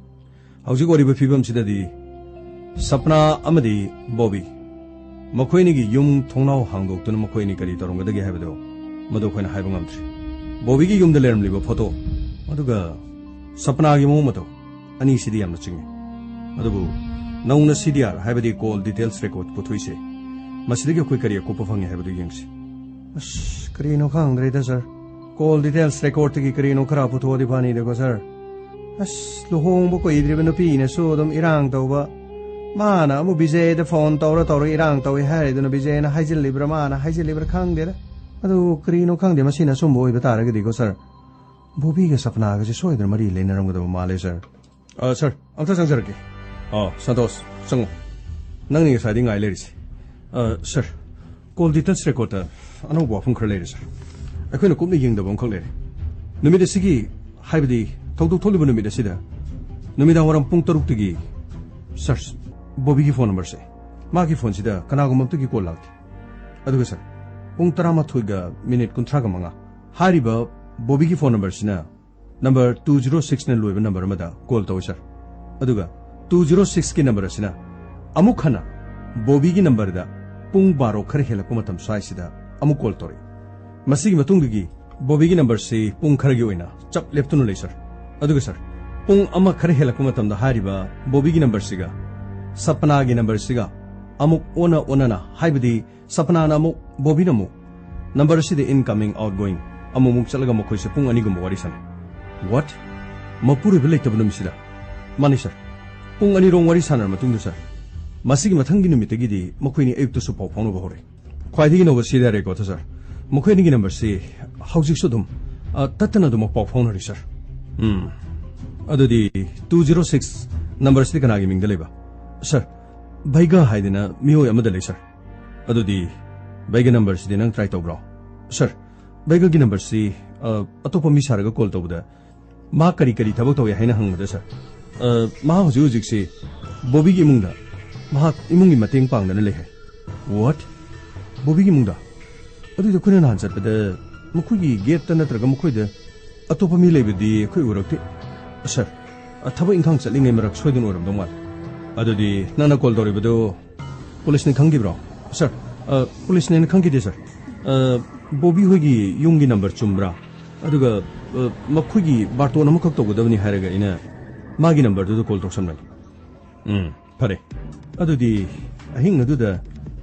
ꯍꯧꯖꯤꯛ ꯑꯣꯏꯔꯤꯕ ꯐꯤꯕꯝꯁꯤꯗꯗꯤ ꯁꯄꯅꯥ ꯑꯃꯗꯤ ꯕꯣꯕꯤ ꯃꯈꯣꯏꯅꯤꯒꯤ ꯌꯨꯝ ꯊꯣꯡꯅꯥꯎ ꯍꯥꯡꯗꯣꯛꯇꯨꯅ ꯃꯈꯣꯏꯅꯤ ꯀꯔꯤ ꯇꯧꯔꯝꯒꯗꯒꯦ ꯍꯥꯏꯕꯗꯨ ꯃꯗꯨ ꯑꯩꯈꯣꯏꯅ ꯍꯥꯏꯕ ꯉꯝꯗ꯭ꯔꯤ꯫ ꯕꯣꯕꯤꯒꯤ ꯌꯨꯝꯗ ꯂꯩꯔꯝꯂꯤꯕ ꯐꯣꯇꯣ ꯑꯗꯨꯒ ꯁꯄꯅꯥꯒꯤ ꯃꯑꯣꯡ ꯃꯇꯧ ꯑꯅꯤꯁꯤꯗꯤ ꯌꯥꯝꯅ ꯆꯤꯡꯏ꯫ ꯑꯗꯨꯕꯨ ꯅꯧꯅ ꯁꯤ ꯗꯤ ꯑꯥꯔ ꯍꯥꯏꯕꯗꯤ ꯀꯣꯜ ꯗꯤꯇꯦꯜꯁ ꯔꯦꯀꯣꯔꯗ ꯄꯨꯊꯣꯛꯏꯁꯦ, ꯃꯁꯤꯗꯒꯤ ꯑꯩꯈꯣꯏ ꯀꯔꯤ ꯑꯀꯨꯞꯄ ꯐꯪꯉꯤ ꯍꯥꯏꯕꯗꯨ ꯌꯦꯡꯁꯤ꯫ ꯑꯁ, ꯀꯔꯤꯅꯣ ꯈꯪꯗ꯭ꯔꯦꯗ ꯁꯔ꯫ ꯀꯣꯜ ꯗꯤꯇꯦꯜꯁ ꯔꯦꯀꯣꯔꯗꯇꯒꯤ ꯀꯔꯤꯅꯣ ꯈꯔ ꯄꯨꯊꯣꯛꯑꯗꯤ ꯐꯅꯤꯗꯀꯣ ꯁꯔ꯫ ꯑꯁ, ꯂꯨꯍꯣꯡꯕ ꯀꯨꯏꯗ꯭ꯔꯤꯕ ꯅꯨꯄꯤꯅꯁꯨ ꯑꯗꯨꯝ ꯏꯔꯥꯡ ꯇꯧꯕ, ꯃꯥꯅ ꯑꯃꯨꯛ ꯕꯤꯖꯦꯗ ꯐꯣꯟ ꯇꯧꯔ ꯇꯧꯔ ꯏꯔꯥꯡ ꯇꯧꯏ ꯍꯥꯏꯔꯤꯗꯨꯅ ꯕꯤꯖꯦꯅ ꯍꯥꯏꯖꯤꯜꯂꯤꯕ꯭ꯔꯥ ꯃꯥꯅ ꯍꯥꯏꯖꯤꯜꯂꯤꯕ꯭ꯔꯥ ꯈꯪꯗꯦꯗ꯫ ꯑꯗꯨ ꯀꯔꯤꯅꯣ ꯈꯪꯗꯦ, ꯃꯁꯤꯅ ꯑꯆꯨꯝꯕ ꯑꯣꯏꯕ ꯇꯥꯔꯒꯗꯤꯀꯣ ꯁꯔ, ꯕꯣꯕꯤꯒ ꯁꯄꯅꯥꯒꯁꯦ ꯁꯣꯏꯗꯅ ꯃꯔꯤ ꯂꯩꯅꯔꯝꯒꯗꯕ ꯃꯥꯜꯂꯦ ꯁꯔ꯫ ꯑ, ꯁꯔ, ꯑꯝꯇ ꯆꯪꯖꯔꯛꯀꯦ꯫ ꯑ, ꯁꯟꯇꯣꯁ, ꯆꯪꯉꯣ꯫ ꯅꯪꯅꯤ ꯉꯁꯥꯏꯗꯤ ꯉꯥꯏ ꯂꯩꯔꯤꯁꯦ꯫ ꯑ, ꯁꯔ, ꯀꯣꯜ ꯗꯤꯇꯦꯜꯁ ꯔꯦꯀꯣꯔꯗꯇ ꯑꯅꯧꯕ ꯋꯥꯐꯝ ꯈꯔ ꯂꯩꯔꯦ ꯁꯔ꯫ ꯑꯩꯈꯣꯏꯅ ꯀꯨꯞꯅ ꯌꯦꯡꯗꯕ ꯑꯃꯈꯛ ꯂꯩꯔꯦ꯫ ꯅꯨꯃꯤꯠ ꯑꯁꯤꯒꯤ, ꯍꯥꯏꯕꯗꯤ ꯊꯧꯗꯣꯛ ꯊꯣꯛꯂꯤꯕ ꯅꯨꯃꯤꯠ ꯑꯁꯤꯗ ꯅꯨꯃꯤꯗꯥꯡ ꯋꯥꯏꯔꯝ ꯄꯨꯡ ꯇꯔꯨꯛꯇꯒꯤ, ꯁꯔ, ꯕꯣꯕꯤꯒꯤ ꯐꯣꯟ ꯅꯝꯕꯔꯁꯦ, ꯃꯥꯒꯤ ꯐꯣꯟꯁꯤꯗ ꯀꯅꯥꯒꯨꯝꯕ ꯑꯃꯠꯇꯒꯤ ꯀꯣꯜ ꯂꯥꯛꯇꯦ꯫ ꯑꯗꯨꯒ ꯁꯔ, ꯄꯨꯡ ꯇꯔꯥꯃꯥꯊꯣꯏꯒ ꯃꯤꯅꯤꯠ ꯀꯨꯟꯊ꯭ꯔꯥꯒ ꯃꯉꯥ ꯍꯥꯏꯔꯤꯕ ꯕꯣꯕꯤꯒꯤ ꯐꯣꯟ ꯅꯝꯕꯔꯁꯤꯅ ꯅꯝꯕꯔ ꯇꯨ ꯖꯤꯔꯣ ꯁꯤꯛꯁꯅ ꯂꯣꯏꯕ ꯅꯝꯕꯔ ꯑꯃꯗ ꯀꯣꯜ ꯇꯧꯏ ꯁꯔ꯫ ꯑꯗꯨꯒ ꯇꯨ ꯖꯤꯔꯣ ꯁꯤꯛꯁꯀꯤ ꯅꯝꯕꯔ ꯑꯁꯤꯅ ꯑꯃꯨꯛ ꯍꯟꯅ ꯕꯣꯕꯤꯒꯤ ꯅꯝꯕꯔꯗ ꯄꯨꯡ ꯕꯥꯔꯣ ꯈꯔ ꯍꯦꯜꯂꯛꯄ ꯃꯇꯝ ꯁ꯭ꯋꯥꯏꯁꯤꯗ ꯑꯃꯨꯛ ꯀꯣꯜ ꯇꯧꯔꯛꯏ꯫ ꯃꯁꯤꯒꯤ ꯃꯇꯨꯡꯗꯒꯤ ꯕꯣꯕꯤꯒꯤ ꯅꯝꯕꯔꯁꯤ ꯄꯨꯡ ꯈꯔꯒꯤ ꯑꯣꯏꯅ ꯆꯞ ꯂꯦꯞꯇꯨꯅ ꯂꯩ ꯁꯔ꯫ ꯑꯗꯨꯒ ꯁꯔ, ꯄꯨꯡ ꯑꯃ ꯈꯔ ꯍꯦꯜꯂꯛꯄ ꯃꯇꯝꯗ ꯍꯥꯏꯔꯤꯕ ꯕꯣꯕꯤꯒꯤ ꯅꯝꯕꯔꯁꯤꯒ ꯁꯄꯅꯥꯒꯤ ꯅꯝꯕꯔꯁꯤꯒ ꯑꯃꯨꯛ ꯑꯣꯟꯅ ꯑꯣꯟꯅꯅ, ꯍꯥꯏꯕꯗꯤ ꯁꯄꯅꯥꯅ ꯑꯃꯨꯛ, ꯕꯣꯕꯤꯅ ꯑꯃꯨꯛ꯫ ꯅꯝꯕꯔ ꯑꯁꯤꯗ incoming, outgoing ꯑꯃꯨꯛꯃꯨꯛ ꯆꯠꯂꯒ ꯃꯈꯣꯏꯁꯦ ꯄꯨꯡ ꯑꯅꯤꯒꯨꯝꯕ ꯋꯥꯔꯤ ꯁꯥꯟꯅꯩ꯫ What? ꯃꯄꯨꯔꯣꯏꯕ ꯂꯩꯇꯕ ꯅꯨꯃꯤꯠꯁꯤꯗ? ꯃꯥꯅꯤ ꯁꯥꯔ, ꯄꯨꯡ ꯑꯅꯤꯔꯣꯝ ꯋꯥꯔꯤ ꯁꯥꯟꯅꯔ ꯃꯇꯨꯡꯗ ꯁꯥꯔ, ꯃꯁꯤꯒꯤ ꯃꯊꯪꯒꯤ ꯅꯨꯃꯤꯠꯇꯒꯤꯗꯤ ꯃꯈꯣꯏꯅꯤ ꯑꯌꯨꯛꯇꯁꯨ ꯄꯥꯎ ꯐꯥꯎꯅꯕ ꯍꯧꯔꯦ꯫ ꯈ꯭ꯋꯥꯏꯗꯒꯤ ꯅꯧꯕ ꯁꯤꯗ ꯔꯦꯀꯣꯔꯗꯇ ꯁꯥꯔ, ꯃꯈꯣꯏ ꯑꯅꯤꯒꯤ ꯅꯝꯕꯔꯁꯤ ꯍꯧꯖꯤꯛꯁꯨ ꯑꯗꯨꯝ, ꯑ, ꯇꯠꯇꯅ ꯑꯗꯨꯃꯛ ꯄꯥꯎ ꯐꯥꯎꯅꯔꯤ ꯁꯥꯔ꯫ ꯎꯝ, ꯑꯗꯨꯗꯤ two zero six ꯅꯝꯕꯔꯁꯤꯗꯤ ꯀꯅꯥꯒꯤ ꯃꯤꯡꯗ ꯂꯩꯕ? ꯁꯥꯔ, ꯚꯩꯒ ꯍꯥꯏꯗꯅ ꯃꯤꯑꯣꯏ ꯑꯃꯗ ꯂꯩ ꯁꯥꯔ꯫ ꯑꯗꯨꯗꯤ ꯚꯩꯒ ꯅꯝꯕꯔꯁꯤꯗꯤ ꯅꯪ ꯇ꯭ꯔꯥꯏ ꯇꯧꯕ꯭ꯔꯣ? ꯁꯥꯔ, ꯚꯩꯒꯒꯤ ꯅꯝꯕꯔꯁꯤ, ꯑ, ꯑꯇꯣꯞꯄ ꯃꯤ ꯁꯥꯔꯒ ꯀꯣꯜ ꯇꯧꯕꯗ ꯃꯥ ꯀꯔꯤ ꯀꯔꯤ ꯊꯕꯛ ꯇꯧꯏ ꯍꯥꯏꯅ ꯍꯪꯕꯗ ꯁꯥꯔ, ꯑ, ꯃꯍꯥꯛ ꯍꯧꯖꯤꯛ ꯍꯧꯖꯤꯛꯁꯤ ꯕꯣꯕꯤꯒꯤ ꯏꯃꯨꯡꯗ ꯃꯍꯥꯛ ꯏꯃꯨꯡꯒꯤ ꯃꯇꯦꯡ ꯄꯥꯡꯗꯅ ꯂꯩ ꯍꯥꯏ꯫ What? ꯕꯣꯕꯤꯒꯤ ꯏꯃꯨꯡꯗ? ꯑꯗꯨꯗꯤ ꯑꯩꯈꯣꯏꯅ ꯅꯍꯥꯟ ꯆꯠꯄꯗ ꯃꯈꯣꯏꯒꯤ ꯒꯦꯠꯇ ꯅꯠꯇ꯭ꯔꯒ ꯃꯈꯣꯏꯗ ꯑꯇꯣꯞꯄ ꯃꯤ ꯂꯩꯕꯗꯤ ꯑꯩꯈꯣꯏ ꯎꯔꯛꯇꯦ꯫ ꯁꯥꯔ, ꯑ, ꯊꯕꯛ ꯏꯪꯈꯥꯡ ꯆꯠꯂꯤꯉꯩ ꯃꯔꯛ ꯁꯣꯏꯗꯅ ꯑꯣꯏꯔꯝꯗꯧ ꯃꯥꯜꯂꯦ꯫ ꯑꯗꯨꯗꯤ ꯅꯪꯅ ꯀꯣꯜ ꯇꯧꯔꯤꯕꯗꯨ ꯄꯨꯂꯤꯁꯅ ꯈꯪꯈꯤꯕ꯭ꯔꯣ? ꯁꯥꯔ, ꯑ, ꯄꯨꯂꯤꯁꯅꯦꯅ ꯈꯪꯈꯤꯗꯦ ꯁꯥꯔ꯫ ꯑ, ꯕꯣꯕꯤ ꯍꯣꯏꯒꯤ ꯌꯨꯝꯒꯤ ꯅꯝꯕꯔ ꯆꯨꯝꯕ꯭ꯔꯥ? ꯑꯗꯨꯒ, ꯑ, ꯃꯈꯣꯏꯒꯤ ꯕꯥꯔꯇꯣꯟ ꯑꯃꯈꯛ ꯇꯧꯒꯗꯕꯅꯤ ꯍꯥꯏꯔꯒ ꯑꯩꯅ ꯃꯥꯒꯤ ꯅꯝꯕꯔꯗꯨꯗ ꯀꯣꯜ ꯇꯧꯁꯟꯕꯅꯤ꯫ ꯎꯝ, ꯐꯔꯦ꯫ ꯑꯗꯨꯗꯤ ꯑꯍꯤꯡ ꯑꯗꯨꯗ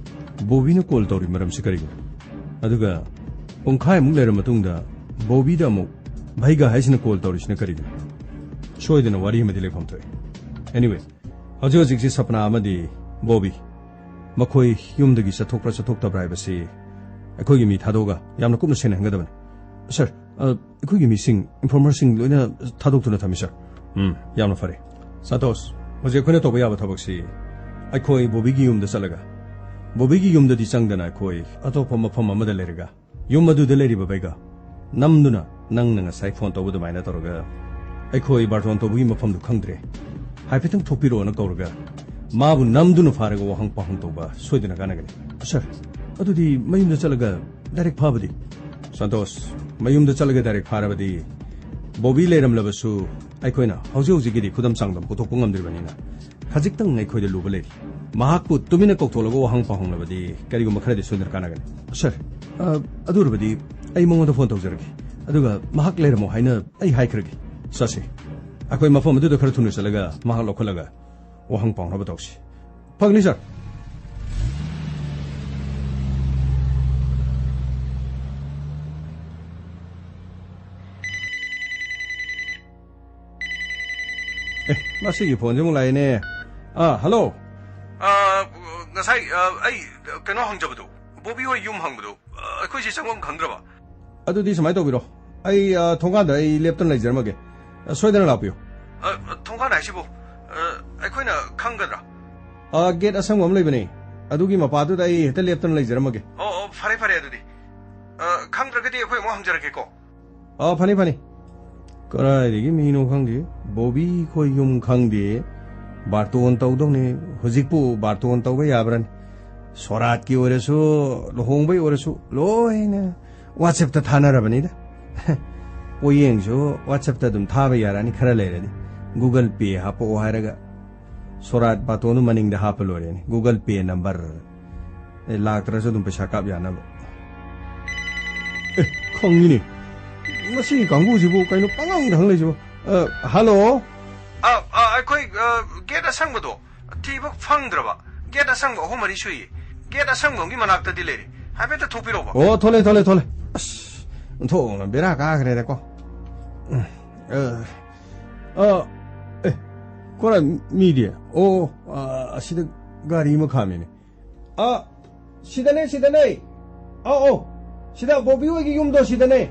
ꯕꯣꯕꯤꯅ ꯀꯣꯜ ꯇꯧꯔꯤ ꯃꯔꯝꯁꯤ ꯀꯔꯤꯒꯤꯅꯣ? ꯑꯗꯨꯒ ꯄꯨꯡꯈꯥꯏꯃꯨꯛ ꯂꯩꯔ ꯃꯇꯨꯡꯗ ꯕꯣꯕꯤꯗ ꯑꯃꯨꯛ ꯚꯩꯒ ꯍꯥꯏꯁꯤꯅ ꯀꯣꯜ ꯇꯧꯔꯤꯁꯤꯅ ꯀꯔꯤꯒꯤꯅꯣ? ꯁꯣꯏꯗꯅ ꯋꯥꯔꯤ ꯑꯃꯗꯤ ꯂꯩꯐꯝ ꯊꯣꯛꯏ꯫ Anyway, ꯍꯧꯖꯤꯛ ꯍꯧꯖꯤꯛꯁꯤ ꯁꯄꯅꯥ ꯑꯃꯗꯤ ꯕꯣꯕꯤ ꯃꯈꯣꯏ ꯌꯨꯝꯗꯒꯤ ꯆꯠꯊꯣꯛꯄ꯭ꯔꯥ ꯆꯠꯊꯣꯛꯇꯕ꯭ꯔꯥ ꯍꯥꯏꯕꯁꯤ ꯑꯩꯈꯣꯏꯒꯤ ꯃꯤ ꯊꯥꯗꯣꯛꯑꯒ ꯌꯥꯝꯅ ꯀꯨꯞꯅ ꯁꯦꯟꯅꯍꯟꯒꯗꯕꯅꯤ꯫ ꯁꯥꯔ, ꯑ, ꯑꯩꯈꯣꯏꯒꯤ ꯃꯤꯁꯤꯡ, ꯏꯟꯐꯣꯔꯃꯔꯁꯤꯡ ꯂꯣꯏꯅ ꯊꯥꯗꯣꯛꯇꯨꯅ ꯊꯝꯃꯤ, ꯁꯥꯔ꯫ ꯎꯝ, ꯌꯥꯝꯅ ꯐꯔꯦ꯫ ꯁꯥꯟꯇꯣꯁ, ꯍꯧꯖꯤꯛ ꯑꯩꯈꯣꯏꯅ ꯇꯧꯕ ꯌꯥꯕ ꯊꯕꯛꯁꯤ ꯑꯩꯈꯣꯏ ꯕꯣꯕꯤꯒꯤ ꯌꯨꯝꯗ ꯆꯠꯂꯒ, ꯕꯣꯕꯤꯒꯤ ꯌꯨꯝꯗꯗꯤ ꯆꯪꯗꯅ ꯑꯩꯈꯣꯏ ꯑꯇꯣꯞꯄ ꯃꯐꯝ ꯑꯃꯗ ꯂꯩꯔꯒ, ꯌꯨꯝ ꯑꯗꯨꯗ ꯂꯩꯔꯤꯕ ꯚꯩꯒ ꯅꯝꯗꯨꯅ ꯅꯪꯅ ꯉꯁꯥꯏ ꯐꯣꯟ ꯇꯧꯕ ꯑꯗꯨꯃꯥꯏꯅ ꯇꯧꯔꯒ, ꯑꯩꯈꯣꯏ ꯕꯥꯔꯇꯣꯟ ꯇꯧꯕꯒꯤ ꯃꯐꯝꯗꯨ ꯈꯪꯗ꯭ꯔꯦ, ꯍꯥꯏꯐꯦꯠꯇꯪ ꯊꯣꯛꯄꯤꯔꯛꯑꯣꯅ ꯀꯧꯔꯒ, ꯃꯥꯕꯨ ꯅꯝꯗꯨꯅ ꯐꯥꯔꯒ ꯋꯥꯍꯪ ꯄꯥꯎꯍꯪ ꯇꯧꯕ ꯁꯣꯏꯗꯅ ꯀꯥꯟꯅꯒꯅꯤ꯫ ꯁꯥꯔ, ꯑꯗꯨꯗꯤ ꯃꯌꯨꯝꯗ ꯆꯠꯂꯒ ꯗꯥꯏꯔꯦꯛ ꯐꯥꯕꯗꯤ? ꯁꯟꯇꯣꯁ, ꯃꯌꯨꯝꯗ ꯆꯠꯂꯒ ꯗꯥꯏꯔꯦꯛ ꯐꯥꯔꯕꯗꯤ ꯕꯣꯕꯤ ꯂꯩꯔꯝꯂꯕꯁꯨ ꯑꯩꯈꯣꯏꯅ ꯍꯧꯖꯤꯛ ꯍꯧꯖꯤꯛꯀꯤꯗꯤ ꯈꯨꯗꯝ ꯆꯥꯡꯗꯝ ꯄꯨꯊꯣꯛꯄ ꯉꯝꯗ꯭ꯔꯤꯕꯅꯤꯅ, ꯈꯖꯤꯛꯇꯪ ꯑꯩꯈꯣꯏꯗ ꯂꯨꯕ ꯂꯩꯔꯤ꯫ ꯃꯍꯥꯛꯄꯨ ꯇꯨꯃꯤꯟꯅ ꯀꯧꯊꯣꯛꯂꯒ ꯋꯥꯍꯪ ꯄꯥꯎꯍꯪꯂꯕꯗꯤ ꯀꯔꯤꯒꯨꯝꯕ ꯈꯔꯗꯤ ꯁꯣꯏꯗꯅ ꯀꯥꯟꯅꯒꯅꯤ꯫ ꯁꯥꯔ, ꯑ, ꯑꯗꯨ ꯑꯣꯏꯔꯕꯗꯤ ꯑꯩ ꯃꯉꯣꯟꯗ ꯐꯣꯟ ꯇꯧꯖꯔꯒꯦ, ꯑꯗꯨꯒ ꯃꯍꯥꯛ ꯂꯩꯔꯝꯃꯣ ꯍꯥꯏꯅ ꯑꯩ ꯍꯥꯏꯈ꯭ꯔꯒꯦ꯫ ꯆꯠꯁꯤ꯫ ꯑꯩꯈꯣꯏ ꯃꯐꯝ ꯑꯗꯨꯗ ꯈꯔ ꯊꯨꯅ ꯆꯠꯂꯒ ꯃꯍꯥꯛ ꯂꯧꯈꯠꯂꯒ ꯋꯥꯍꯪ ꯄꯥꯎꯅꯕ ꯇꯧꯁꯤ꯫ ꯐꯒꯅꯤ, ꯁꯥꯔ꯫ ꯑꯦ, ꯃꯁꯤꯒꯤ ꯐꯣꯟꯁꯦ ꯑꯃꯨꯛ ꯂꯥꯛꯑꯦꯅꯦ꯫ ꯑꯥ, ꯍꯜꯂꯣ꯫ ꯑꯥ, ꯉꯁꯥꯏ, ꯑꯥ, ꯑꯩ ꯀꯩꯅꯣ ꯍꯪꯖꯕꯗꯣ, ꯕꯣꯕꯤ ꯍꯣꯏ ꯌꯨꯝ ꯍꯪꯕꯗꯣ, ꯑꯥ, ꯑꯩꯈꯣꯏꯁꯦ ꯆꯪꯐꯝ ꯈꯪꯗ꯭ꯔꯕ꯫ ꯑꯗꯨꯗꯤ ꯁꯨꯃꯥꯏꯅ ꯇꯧꯕꯤꯔꯣ, ꯑꯩ, ꯑꯥ, ꯊꯣꯡꯒꯥꯟꯗ ꯑꯩ ꯂꯦꯞꯇꯨꯅ ꯂꯩꯖꯔꯝꯃꯒꯦ꯫ ꯑꯥ, ꯁꯣꯏꯗꯅ ꯂꯥꯛꯄꯤꯌꯨ꯫ ꯑꯥ, ꯊꯣꯡꯒꯥꯟ ꯍꯥꯏꯁꯤꯕꯨ, ꯑꯥ, ꯑꯩꯈꯣꯏꯅ ꯈꯪꯒꯗ꯭ꯔꯥ? ꯑꯥ, ꯒꯦꯠ ꯑꯁꯪꯕ ꯑꯃ ꯂꯩꯕꯅꯦ, ꯑꯗꯨꯒꯤ ꯃꯄꯥꯗꯨꯗ ꯑꯩ ꯍꯦꯛꯇ ꯂꯦꯞꯇꯨꯅ ꯂꯩꯖꯔꯝꯃꯒꯦ꯫ ꯑꯣ, ꯑꯣ, ꯐꯔꯦ, ꯐꯔꯦ ꯑꯗꯨꯗꯤ꯫ ꯑꯥ, ꯈꯪꯗ꯭ꯔꯒꯗꯤ ꯑꯩꯈꯣꯏ ꯑꯃꯨꯛ ꯍꯪꯖꯔꯛꯀꯦꯀꯣ꯫ ꯑꯥ, ꯐꯅꯤ, ꯐꯅꯤ꯫ ꯀꯗꯥꯏꯗꯒꯤ ꯃꯤꯅꯣ ꯈꯪꯗꯦ, ꯕꯣꯕꯤ ꯈꯣꯏ ꯌꯨꯝ ꯈꯪꯗꯦ꯫ ꯕꯥꯔꯇꯣꯟ ꯇꯧꯗꯧꯅꯦ꯫ ꯍꯧꯖꯤꯛꯄꯨ ꯕꯥꯔꯇꯣꯟ ꯇꯧꯕ ꯌꯥꯕ꯭ꯔꯅꯤ? ꯁꯣꯔꯥꯠꯀꯤ ꯑꯣꯏꯔꯁꯨ, ꯂꯨꯍꯣꯡꯕꯩ ꯑꯣꯏꯔꯁꯨ, ꯂꯣꯏꯅ WhatsApp-ꯇ ꯊꯥꯅꯔꯕꯅꯤꯗ꯫ ꯄꯣꯌꯦꯡꯁꯨ WhatsApp-ꯇ ꯑꯗꯨꯝ ꯊꯥꯕ ꯌꯥꯔꯅꯤ, ꯈꯔ ꯂꯩꯔꯗꯤ꯫ Google Pay ꯍꯥꯞꯄꯛꯑꯣ ꯍꯥꯏꯔꯒ ꯁꯣꯔꯥꯠ ꯕꯥꯔꯇꯣꯟꯗꯨ ꯃꯅꯤꯡꯗ ꯍꯥꯞꯄ ꯂꯣꯏꯔꯦꯅꯦ꯫ Google Pay number꯫ ꯑꯦ, ꯂꯥꯛꯇ꯭ꯔꯁꯨ ꯑꯗꯨꯝ ꯄꯩꯁꯥ ꯀꯥꯞ ꯌꯥꯅꯕ꯫ ꯑꯦ, ꯈꯪꯉꯤꯅꯦ꯫ ꯃꯁꯤꯒꯤ ꯀꯥꯡꯕꯨꯁꯤꯕꯨ ꯀꯩꯅꯣ ꯄꯪꯍꯪꯗ ꯍꯪ ꯂꯩꯁꯤꯕꯣ? ꯑ, ꯍꯜꯂꯣ? ꯑ, ꯑ, ꯑꯩꯈꯣꯏ, ꯑ, ꯒꯦꯠ ꯑꯁꯪꯕꯗꯣ ꯊꯤꯕ ꯐꯪꯗ꯭ꯔꯕ꯫ ꯒꯦꯠ ꯑꯁꯪꯕ ꯑꯍꯨꯝ ꯃꯔꯤ ꯁꯨꯏꯌꯦ꯫ ꯒꯦꯠ ꯑꯁꯪꯕꯒꯤ ꯃꯅꯥꯛꯇꯗꯤ ꯂꯩꯔꯦ꯫ ꯍꯥꯏꯐꯦꯠꯇ ꯊꯣꯛꯄꯤꯔꯛꯎꯕ꯫ ꯑꯣ, ꯊꯣꯛꯂꯦ, ꯊꯣꯛꯂꯦ, ꯊꯣꯛꯂꯦ꯫ ꯑꯁ, ꯑꯣꯟꯊꯣꯛꯅ ꯕꯦꯔꯥ ꯀꯥꯈ꯭ꯔꯦꯗꯀꯣ꯫ ꯎꯝ, ꯑ, ꯑ, ꯑꯦ, ꯀꯣꯔ ꯃꯤꯗꯤ? ꯑꯣ, ꯑ, ꯑꯁꯤꯗ ꯒꯥꯔꯤ ꯑꯃ ꯈꯥꯝꯃꯤꯅꯦ꯫ ꯑ, ꯁꯤꯗꯅꯦ, ꯁꯤꯗꯅꯦ꯫ ꯑꯧ, ꯑꯧ꯫ ꯁꯤꯗ ꯕꯣꯕꯤ ꯍꯣꯏꯒꯤ ꯌꯨꯝꯗꯣ ꯁꯤꯗꯅꯦ꯫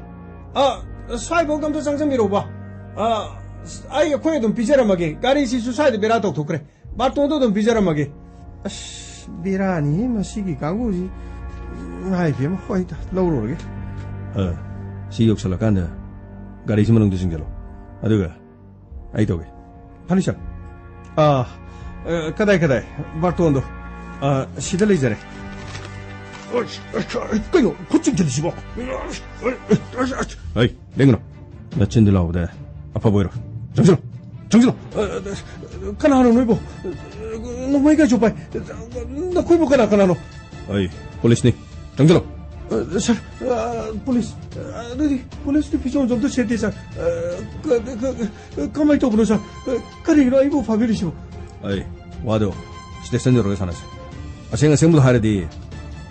ꯑ, ꯁ꯭ꯋꯥꯏꯐꯥꯎꯗ ꯑꯝꯇ ꯆꯪꯁꯟꯕꯤꯔꯛꯎꯕ꯫ ꯑ, ꯑꯩ, ꯑꯩꯈꯣꯏ ꯑꯗꯨꯝ ꯄꯤꯖꯔꯝꯃꯒꯦ꯫ ꯒꯥꯔꯤꯁꯤꯁꯨ ꯁ꯭ꯋꯥꯏꯗ ꯕꯦꯔꯥ ꯇꯧꯊꯣꯛꯈ꯭ꯔꯦ꯫ ꯕꯥꯔꯇꯣꯟꯗꯣ ꯑꯗꯨꯝ ꯄꯤꯖꯔꯝꯃꯒꯦ꯫ ꯑꯁ, ꯕꯦꯔꯥꯅꯤꯍꯦ ꯃꯁꯤꯒꯤ ꯀꯥꯡꯕꯨꯁꯤ꯫ ꯏꯃꯥꯏ ꯄꯦꯝꯃ, ꯍꯣꯏꯗ, ꯂꯧꯔꯨꯔꯒꯦ꯫ ꯑ, ꯁꯤ ꯌꯧꯁꯜꯂꯀꯥꯟꯗ ꯒꯥꯔꯤꯁꯤ ꯃꯅꯨꯡꯗ ꯆꯤꯡꯁꯤꯜꯂꯣ꯫ ꯑꯗꯨꯒ ꯑꯩ ꯇꯧꯒꯦ꯫ ꯐꯅꯤ, ꯁꯥꯔ꯫ ꯑꯥ, ꯑ, ꯀꯗꯥꯏ, ꯀꯗꯥꯏ? ꯕꯥꯔꯇꯣꯟꯗꯣ꯫ ꯑ, ꯁꯤꯗ ꯂꯩꯖꯔꯦ꯫ ꯀꯩꯅꯣ, ꯈꯨꯠ ꯆꯤꯡꯁꯤꯜꯂꯤꯁꯤꯕꯣ? ꯍꯩ, ꯂꯦꯡꯒꯅꯨ꯫ ꯅꯆꯤꯟꯗꯨ ꯂꯥꯎꯕꯗ ꯑꯐꯕ ꯑꯣꯏꯔꯣ꯫ ꯆꯪꯁꯤꯜꯂꯣ, ꯆꯪꯁꯤꯜꯂꯣ꯫ ꯑ, ꯀꯅꯥꯅꯣ ꯅꯣꯏꯕꯣ? ꯅꯣꯡꯃꯩ ꯀꯥꯏꯁꯨ ꯄꯥꯏ꯫ ꯅꯈꯣꯏꯕꯨ ꯀꯅꯥ ꯀꯅꯥꯅꯣ? ꯑꯩ ꯄꯨꯂꯤꯁꯅꯤ꯫ ꯆꯪꯁꯤꯜꯂꯣ꯫ ꯑ, ꯁꯥꯔ, ꯑ, ꯄꯨꯂꯤꯁ, ꯑ, ꯑꯗꯨꯗꯤ ꯄꯨꯂꯤꯁꯇꯤ ꯐꯤꯖꯣꯜꯁꯨ ꯑꯝꯇ ꯁꯦꯠꯇꯦ, ꯁꯥꯔ꯫ ꯑ, ꯀ-, ꯀ-, ꯀ-, ꯀꯃꯥꯏꯅ ꯇꯧꯕꯅꯣ, ꯁꯥꯔ? ꯑ, ꯀꯔꯤꯒꯤꯅꯣ ꯑꯩꯕꯨ ꯐꯥꯕꯤꯔꯤꯁꯤꯕꯣ? ꯑꯩ, ꯋꯥꯗꯣ ꯁ꯭ꯇꯦꯁꯟ ꯌꯧꯔꯒ ꯁꯥꯟꯅꯁꯤ꯫ ꯑꯁꯦꯡ ꯑꯁꯦꯡꯕꯗꯣ ꯍꯥꯏꯔꯗꯤ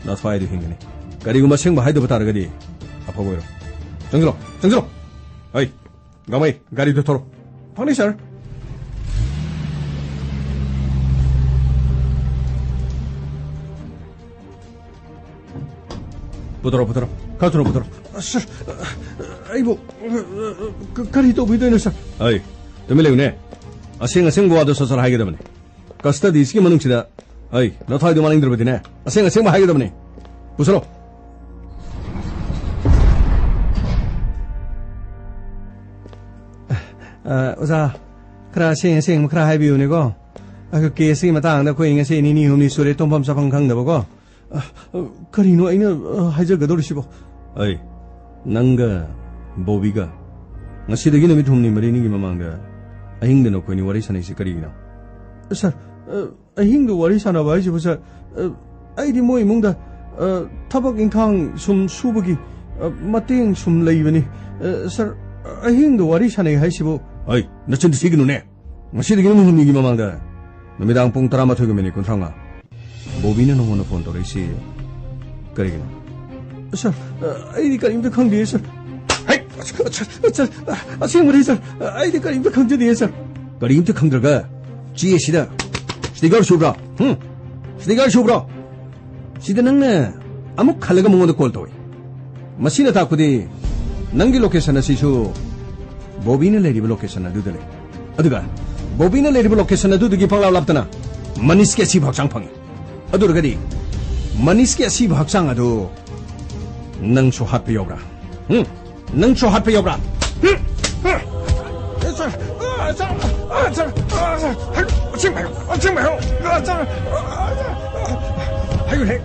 ꯅꯊ꯭ꯋꯥꯏꯗꯣ ꯍꯤꯡꯒꯅꯤ꯫ ꯀꯔꯤꯒꯨꯝꯕ ꯑꯁꯦꯡꯕ ꯍꯥꯏꯗꯕ ꯇꯥꯔꯒꯗꯤ ꯑꯐꯕ ꯑꯣꯏꯔꯣ꯫ ꯆꯪꯁꯤꯜꯂꯣ, ꯆꯪꯁꯤꯜꯂꯣ꯫ ꯑꯩ, ꯒꯥꯃꯩ, ꯒꯥꯔꯤꯗꯣ ꯊꯧꯔꯣ꯫ ꯐꯪꯅꯤ, ꯁꯥꯔ꯫ ꯄꯨꯊꯣꯔꯛꯑꯣ, ꯄꯨꯊꯣꯔꯛꯑꯣ꯫ ꯈꯔ ꯊꯨꯅ ꯄꯨꯊꯣꯔꯛꯑꯣ꯫ ꯑ, ꯁꯥꯔ, ꯑ, ꯑꯩꯕꯨ, ꯑ, ꯑ, ꯀ-, ꯀꯔꯤ ꯇꯧꯕꯤꯗꯣꯏꯅꯣ, ꯁꯥꯔ? ꯑꯩ, ꯇꯨꯃꯤꯟ ꯂꯩꯌꯨꯅꯦ꯫ ꯑꯁꯦꯡ ꯑꯁꯦꯡꯕ ꯋꯥꯗꯣ ꯁꯠ ꯁꯠ ꯍꯥꯏꯒꯗꯕꯅꯤ꯫ ꯀꯁꯇꯗꯤꯁꯤꯒꯤ ꯃꯅꯨꯡꯁꯤꯗ, ꯑꯩ, ꯅꯊ꯭ꯋꯥꯏꯗꯣ ꯃꯥꯡꯅꯤꯡꯗ꯭ꯔꯕꯗꯤꯅꯦ, ꯑꯁꯦꯡ ꯑꯁꯦꯡꯕ ꯍꯥꯏꯒꯗꯕꯅꯤ꯫ ꯄꯨꯁꯜꯂꯣ꯫ ꯑ, ꯑꯣꯖꯥ, ꯈꯔ ꯑꯁꯦꯡ ꯑꯁꯦꯡꯕ ꯈꯔ ꯍꯥꯏꯕꯤꯌꯨꯅꯦꯀꯣ꯫ ꯑꯩꯈꯣꯏ ꯀꯦꯁꯁꯤꯒꯤ ꯃꯇꯥꯡꯗ ꯑꯩꯈꯣꯏ ꯉꯁꯤ ꯅꯤꯅꯤ ꯍꯨꯝꯅꯤ ꯁꯨꯔꯦ ꯇꯨꯝꯐꯝ ꯆꯥꯐꯝ ꯈꯪꯗꯕꯀꯣ꯫ ꯑ, ꯑ, ꯀꯔꯤꯅꯣ ꯑꯩꯅ, ꯑ, ꯍꯥꯏꯖꯒꯗꯧꯔꯤꯁꯤꯕꯣ? ꯑꯩ, ꯅꯪꯒ ꯕꯣꯕꯤꯒ ꯉꯁꯤꯗꯒꯤ ꯅꯨꯃꯤꯠ ꯍꯨꯝꯅꯤ ꯃꯔꯤꯅꯤꯒꯤ ꯃꯃꯥꯡꯗ ꯑꯍꯤꯡꯗ ꯅꯈꯣꯏꯅꯤ ꯋꯥꯔꯤ ꯁꯥꯟꯅꯩꯁꯤ ꯀꯔꯤꯒꯤꯅꯣ? ꯁꯥꯔ, ꯑ, ꯑꯍꯤꯡꯗ ꯋꯥꯔꯤ ꯁꯥꯟꯅꯕ ꯍꯥꯏꯁꯤꯕꯨ, ꯁꯥꯔ, ꯑ, ꯑꯩꯗꯤ ꯃꯣꯏ ꯏꯃꯨꯡꯗ, ꯑ, ꯊꯕꯛ ꯏꯪꯈꯥꯡ ꯁꯨꯝ ꯁꯨꯕꯒꯤ, ꯑ, ꯃꯇꯦꯡ ꯁꯨꯝ ꯂꯩꯕꯅꯤ꯫ ꯑ, ꯁꯥꯔ, ꯑꯍꯤꯡꯗ ꯋꯥꯔꯤ ꯁꯥꯟꯅꯩ ꯍꯥꯏꯁꯤꯕꯨ? ꯑꯩ, ꯅꯆꯤꯟ ꯊꯤꯒꯅꯨꯅꯦ꯫ ꯉꯁꯤꯗꯒꯤ ꯅꯨꯃꯤꯠ ꯍꯨꯝꯅꯤꯒꯤ ꯃꯃꯥꯡꯗ ꯅꯨꯃꯤꯗꯥꯡ ꯄꯨꯡ ꯇꯔꯥꯃꯥꯊꯣꯏꯒ ꯃꯤꯅꯤꯠ ꯀꯨꯟꯊ꯭ꯔꯥꯃꯉꯥ ꯕꯣꯕꯤꯅ ꯅꯉꯣꯟꯗ ꯐꯣꯟ ꯇꯧꯔꯛꯏꯁꯤ ꯀꯔꯤꯒꯤꯅꯣ? ꯁꯥꯔ, ꯑ, ꯑꯩꯗꯤ ꯀꯔꯤꯝꯇ ꯈꯪꯗꯦ, ꯁꯥꯔ꯫ ꯍꯩ! ꯁꯥꯔ, ꯁꯥꯔ, ꯁꯥꯔ, ꯑꯁꯦꯡꯕꯅꯤ, ꯁꯥꯔ꯫ ꯑꯩꯗꯤ ꯀꯔꯤꯝꯇ ꯈꯪꯖꯗꯦ, ꯁꯥꯔ꯫ ꯀꯔꯤꯝꯇ ꯈꯪꯗ꯭ꯔꯒ ꯆꯦ ꯑꯁꯤꯗ ꯁ꯭ꯇꯤꯀꯔ ꯁꯨꯕ꯭ꯔꯣ? ꯍꯨꯝ? ꯁ꯭ꯇꯤꯀꯔ ꯁꯨꯕ꯭ꯔꯣ? ꯁꯤꯗ ꯅꯪꯅ ꯑꯃꯨꯛ ꯈꯜꯂꯒ ꯃꯉꯣꯟꯗ ꯀꯣꯜ ꯇꯧꯏ꯫ ꯃꯁꯤꯅ ꯇꯥꯛꯄꯗꯤ ꯅꯪꯒꯤ ꯂꯣꯀꯦꯁꯟ ꯑꯁꯤꯁꯨ ꯕꯣꯕꯤꯅ ꯂꯩꯔꯤꯕ ꯂꯣꯀꯦꯁꯟ ꯑꯗꯨꯗ ꯂꯩ꯫ ꯑꯗꯨꯒ ꯕꯣꯕꯤꯅ ꯂꯩꯔꯤꯕ ꯂꯣꯀꯦꯁꯟ ꯑꯗꯨꯗꯒꯤ ꯄꯪꯂꯥꯞ ꯂꯥꯞꯇꯅ ꯃꯅꯤꯁꯀꯤ ꯑꯁꯤꯕ ꯍꯛꯆꯥꯡ ꯐꯪꯉꯤ꯫ ꯑꯗꯨ ꯑꯣꯏꯔꯒꯗꯤ ꯃꯅꯤꯁꯀꯤ ꯑꯁꯤꯕ ꯍꯛꯆꯥꯡ ꯑꯗꯨ ꯅꯪꯁꯨ ꯍꯥꯠꯄ ꯌꯥꯎꯕ꯭ꯔꯥ? ꯎꯝ? ꯅꯪꯁꯨ ꯍꯥꯠꯄ ꯌꯥꯎꯕ꯭ꯔꯥ? ꯎꯝ? ꯁꯥꯔ, ꯑ, ꯁꯥꯔ, ꯑ, ꯁꯥꯔ, ꯑ, ꯁꯥꯔ, ꯑ, ꯁꯥꯔ, ꯑꯁꯦꯡꯕ ꯍꯥꯏꯌꯣ, ꯑꯁꯦꯡꯕ ꯍꯥꯏꯌꯣ, ꯑ, ꯁꯥꯔ, ꯑ, ꯁꯥꯔ, ꯍꯥꯏꯌꯨꯍꯦ,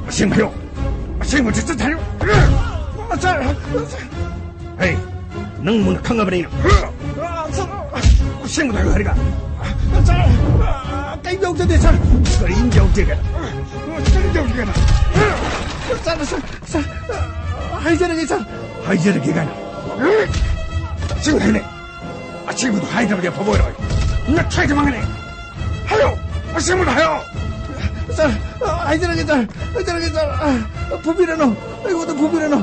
ꯑꯁꯦꯡꯕ ꯍꯥꯏꯌꯣ, ꯑꯁꯦꯡꯕ ꯁꯠ ꯁꯠ ꯍꯥꯏꯌꯣ, ꯑ, ꯁꯥꯔ, ꯑ, ꯁꯥꯔ꯫ ꯍꯦ, ꯅꯪ ꯃꯨꯟꯅ ꯈꯪꯉꯕꯅꯤꯅ꯫ ꯑꯁꯦꯡꯕꯗꯣ ꯍꯥꯏꯔꯒ꯫ ꯁꯥꯔ, ꯀꯔꯤꯝ ꯌꯥꯎꯖꯗꯦ, ꯁꯥꯔ꯫ ꯀꯔꯤꯝ ꯌꯥꯎꯗꯦ ꯀꯥꯏꯅ꯫ ꯀꯔꯤꯝ ꯌꯥꯎꯗꯦ ꯀꯥꯏꯅ꯫ ꯁꯥꯔ, ꯁꯥꯔ, ꯁꯥꯔ, ꯍꯥꯏꯖꯔꯒꯦ, ꯁꯥꯔ꯫ ꯍꯥꯏꯖꯔꯒꯦ ꯀꯥꯏꯅ꯫ ꯑꯁꯦꯡꯕ ꯍꯥꯏꯅꯦ꯫ ꯑꯁꯦꯡꯕꯗꯣ ꯍꯥꯏꯗ꯭ꯔꯕꯗꯤ ꯑꯐꯕ ꯑꯣꯏꯔꯣꯏ꯫ ꯅꯊ꯭ꯋꯥꯏꯗ ꯃꯥꯡꯒꯅꯤ꯫ ꯍꯥꯏꯌꯣ꯫ ꯑꯁꯦꯡꯕꯗꯣ ꯍꯥꯏꯌꯣ꯫ ꯁꯥꯔ, ꯍꯥꯏꯖꯔꯒꯦ, ꯁꯥꯔ꯫ ꯍꯥꯏꯖꯔꯒꯦ, ꯁꯥꯔ꯫ ꯐꯨꯕꯤꯔꯅꯨ꯫ ꯑꯩꯉꯣꯟꯗ ꯐꯨꯕꯤꯔꯅꯨ꯫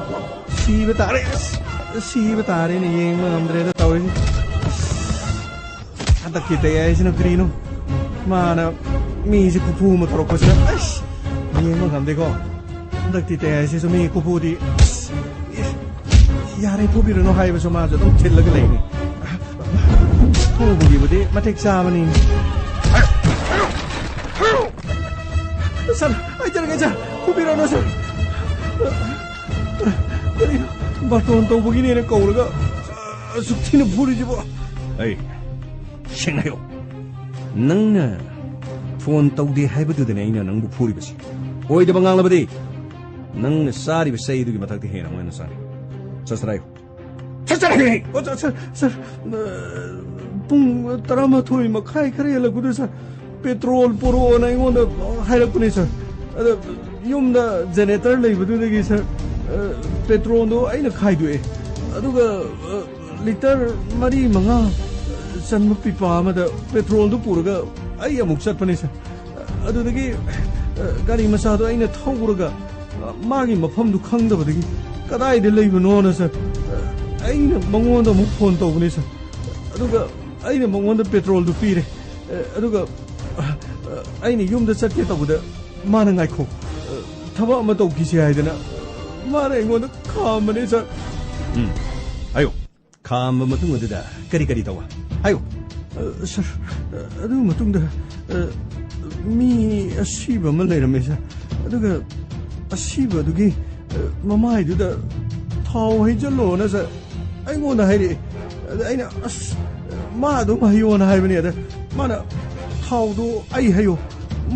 ꯁꯤꯕ ꯇꯥꯔꯦ꯫ ꯑꯁ, ꯁꯤꯕ ꯇꯥꯔꯦꯅꯦ, ꯌꯦꯡꯕ ꯉꯝꯗ꯭ꯔꯦꯗ ꯇꯧꯔꯤꯁꯦ꯫ ꯑꯁ, ꯍꯟꯗꯛꯀꯤ ꯇꯌꯥꯏꯁꯤꯅ ꯀꯔꯤꯅꯣ? ꯃꯥꯅ ꯃꯤꯁꯦ ꯈꯨꯐꯨ ꯑꯃ ꯇꯧꯔꯛꯄꯁꯤꯗ꯫ ꯑꯁ, ꯌꯦꯡꯕ ꯉꯝꯗꯦꯀꯣ꯫ ꯍꯟꯗꯛꯇꯤ ꯇꯌꯥꯏꯁꯤꯁꯨ ꯃꯤ ꯀꯨꯐꯨꯗꯤ, ꯑꯁ, ꯌꯥꯔꯦ, ꯐꯨꯕꯤꯔꯅꯨ ꯍꯥꯏꯕꯁꯨ ꯃꯥꯁꯨ ꯑꯗꯨꯝ ꯊꯤꯜꯂꯒ ꯂꯩꯅꯤ꯫ ꯐꯨꯕꯒꯤꯕꯨꯗꯤ ꯃꯇꯤꯛ ꯆꯥꯕꯅꯤ꯫ ꯁꯥꯔ, ꯍꯥꯏꯖꯔꯒꯦ, ꯁꯥꯔ, ꯐꯨꯕꯤꯔꯅꯨ, ꯁꯥꯔ꯫ ꯀꯔꯤꯅꯣ, ꯕꯥꯔꯇꯣꯟ ꯇꯧꯕꯒꯤꯅꯦꯅ ꯀꯧꯔꯒ ꯑꯁꯨꯛ ꯊꯤꯅ ꯐꯨꯔꯤꯁꯤꯕꯣ? ꯑꯩ, ꯁꯦꯡꯅ ꯍꯥꯏꯌꯣ, ꯅꯪꯅ ꯐꯣꯟ ꯇꯧꯗꯦ ꯍꯥꯏꯕꯗꯨꯗꯅꯦ ꯑꯩꯅ ꯅꯪꯕꯨ ꯐꯨꯔꯤꯕꯁꯤ꯫ ꯑꯣꯏꯗꯕ ꯉꯥꯡꯂꯕꯗꯤ ꯅꯪꯅ ꯆꯥꯔꯤꯕ ꯆꯩꯗꯨꯒꯤ ꯃꯊꯛꯇ ꯍꯦꯟꯅ ꯑꯃꯨꯛ ꯍꯦꯟꯅ ꯆꯥꯅꯤ꯫ ꯆꯠꯁꯤꯔꯥ ꯍꯥꯏꯌꯨ꯫ ꯆꯠꯁꯤꯔꯥ ꯍꯥꯏꯌꯨ꯫ ꯑꯣ, ꯁꯥꯔ, ꯁꯥꯔ, ꯁꯥꯔ, ꯑ, ꯄꯨꯡ ꯇꯔꯥꯃꯥꯊꯣꯏ ꯃꯈꯥꯏ ꯈꯔ ꯍꯦꯜꯂꯛꯄꯗ, ꯁꯥꯔ, ꯄꯦꯇ꯭ꯔꯣꯜ ꯄꯨꯔꯛꯑꯣꯅ ꯑꯩꯉꯣꯟꯗ ꯍꯥꯏꯔꯛꯄꯅꯦ, ꯁꯥꯔ꯫ ꯑꯗ ꯌꯨꯝꯗ ꯖꯦꯅꯦꯔꯦꯇꯔ ꯂꯩꯕꯗꯨꯗꯒꯤ, ꯁꯥꯔ, ꯑ, ꯄꯦꯇ꯭ꯔꯣꯜꯗꯣ ꯑꯩꯅ ꯈꯥꯏꯗꯣꯛꯑꯦ꯫ ꯑꯗꯨꯒ, ꯑ, ꯂꯤꯇꯔ ꯃꯔꯤ ꯃꯉꯥ ꯆꯟꯕ ꯄꯤꯄꯥ ꯑꯃꯗ ꯄꯦꯇ꯭ꯔꯣꯜꯗꯨ ꯄꯨꯔꯒ ꯑꯩ ꯑꯃꯨꯛ ꯆꯠꯄꯅꯦ, ꯁꯥꯔ꯫ ꯑꯗꯨꯗꯒꯤ, ꯑ, ꯒꯥꯔꯤ ꯃꯆꯥꯗꯣ ꯑꯩꯅ ꯊꯧꯔꯒ, ꯑ, ꯃꯥꯒꯤ ꯃꯐꯝꯗꯨ ꯈꯪꯗꯕꯗꯒꯤ ꯀꯗꯥꯏꯗ ꯂꯩꯕꯅꯣꯅ, ꯁꯥꯔ, ꯑ, ꯑꯩꯅ ꯃꯉꯣꯟꯗ ꯑꯃꯨꯛ ꯐꯣꯟ ꯇꯧꯕꯅꯦ, ꯁꯥꯔ꯫ ꯑꯗꯨꯒ ꯑꯩꯅ ꯃꯉꯣꯟꯗ ꯄꯦꯇ꯭ꯔꯣꯜꯗꯨ ꯄꯤꯔꯦ꯫ ꯑ, ꯑꯗꯨꯒ, ꯑ, ꯑ, ꯑꯩꯅ ꯌꯨꯝꯗ ꯆꯠꯀꯦ ꯇꯧꯕꯗ ꯃꯥꯅ, "ꯉꯥꯏꯈꯣ, ꯑ, ꯊꯕꯛ ꯑꯃ ꯇꯧꯈꯤꯁꯤ" ꯍꯥꯏꯗꯅ ꯃꯥꯅ ꯑꯩꯉꯣꯟꯗ ꯈꯥꯝꯕꯅꯦ, ꯁꯥꯔ꯫ ꯎꯝ, ꯍꯥꯏꯌꯨ꯫ ꯈꯥꯝꯕ ꯃꯇꯨꯡ ꯑꯗꯨꯗ ꯀꯔꯤ ꯀꯔꯤ ꯇꯧꯕ? ꯍꯥꯏꯌꯨ꯫ ꯑ, ꯁꯥꯔ, ꯑ, ꯑꯗꯨ ꯃꯇꯨꯡꯗ, ꯑ, ꯃꯤ ꯑꯁꯤꯕ ꯑꯃ ꯂꯩꯔꯝꯃꯦ, ꯁꯥꯔ꯫ ꯑꯗꯨꯒ ꯑꯁꯤꯕꯗꯨꯒꯤ, ꯑ, ꯃꯃꯥꯏꯗꯨꯗ ꯊꯥꯎ ꯍꯩꯖꯜꯂꯣꯅ, ꯁꯥꯔ, ꯑꯩꯉꯣꯟꯗ ꯍꯥꯏꯔꯛꯑꯦ꯫ ꯑꯗ ꯑꯩꯅ, "ꯑꯁ, ꯃꯥ ꯑꯗꯨꯝ ꯍꯩꯌꯣꯅ" ꯍꯥꯏꯕꯅꯦ꯫ ꯑꯗ ꯃꯥꯅ, "ꯊꯥꯎꯗꯣ ꯑꯩ ꯍꯩꯌꯣ,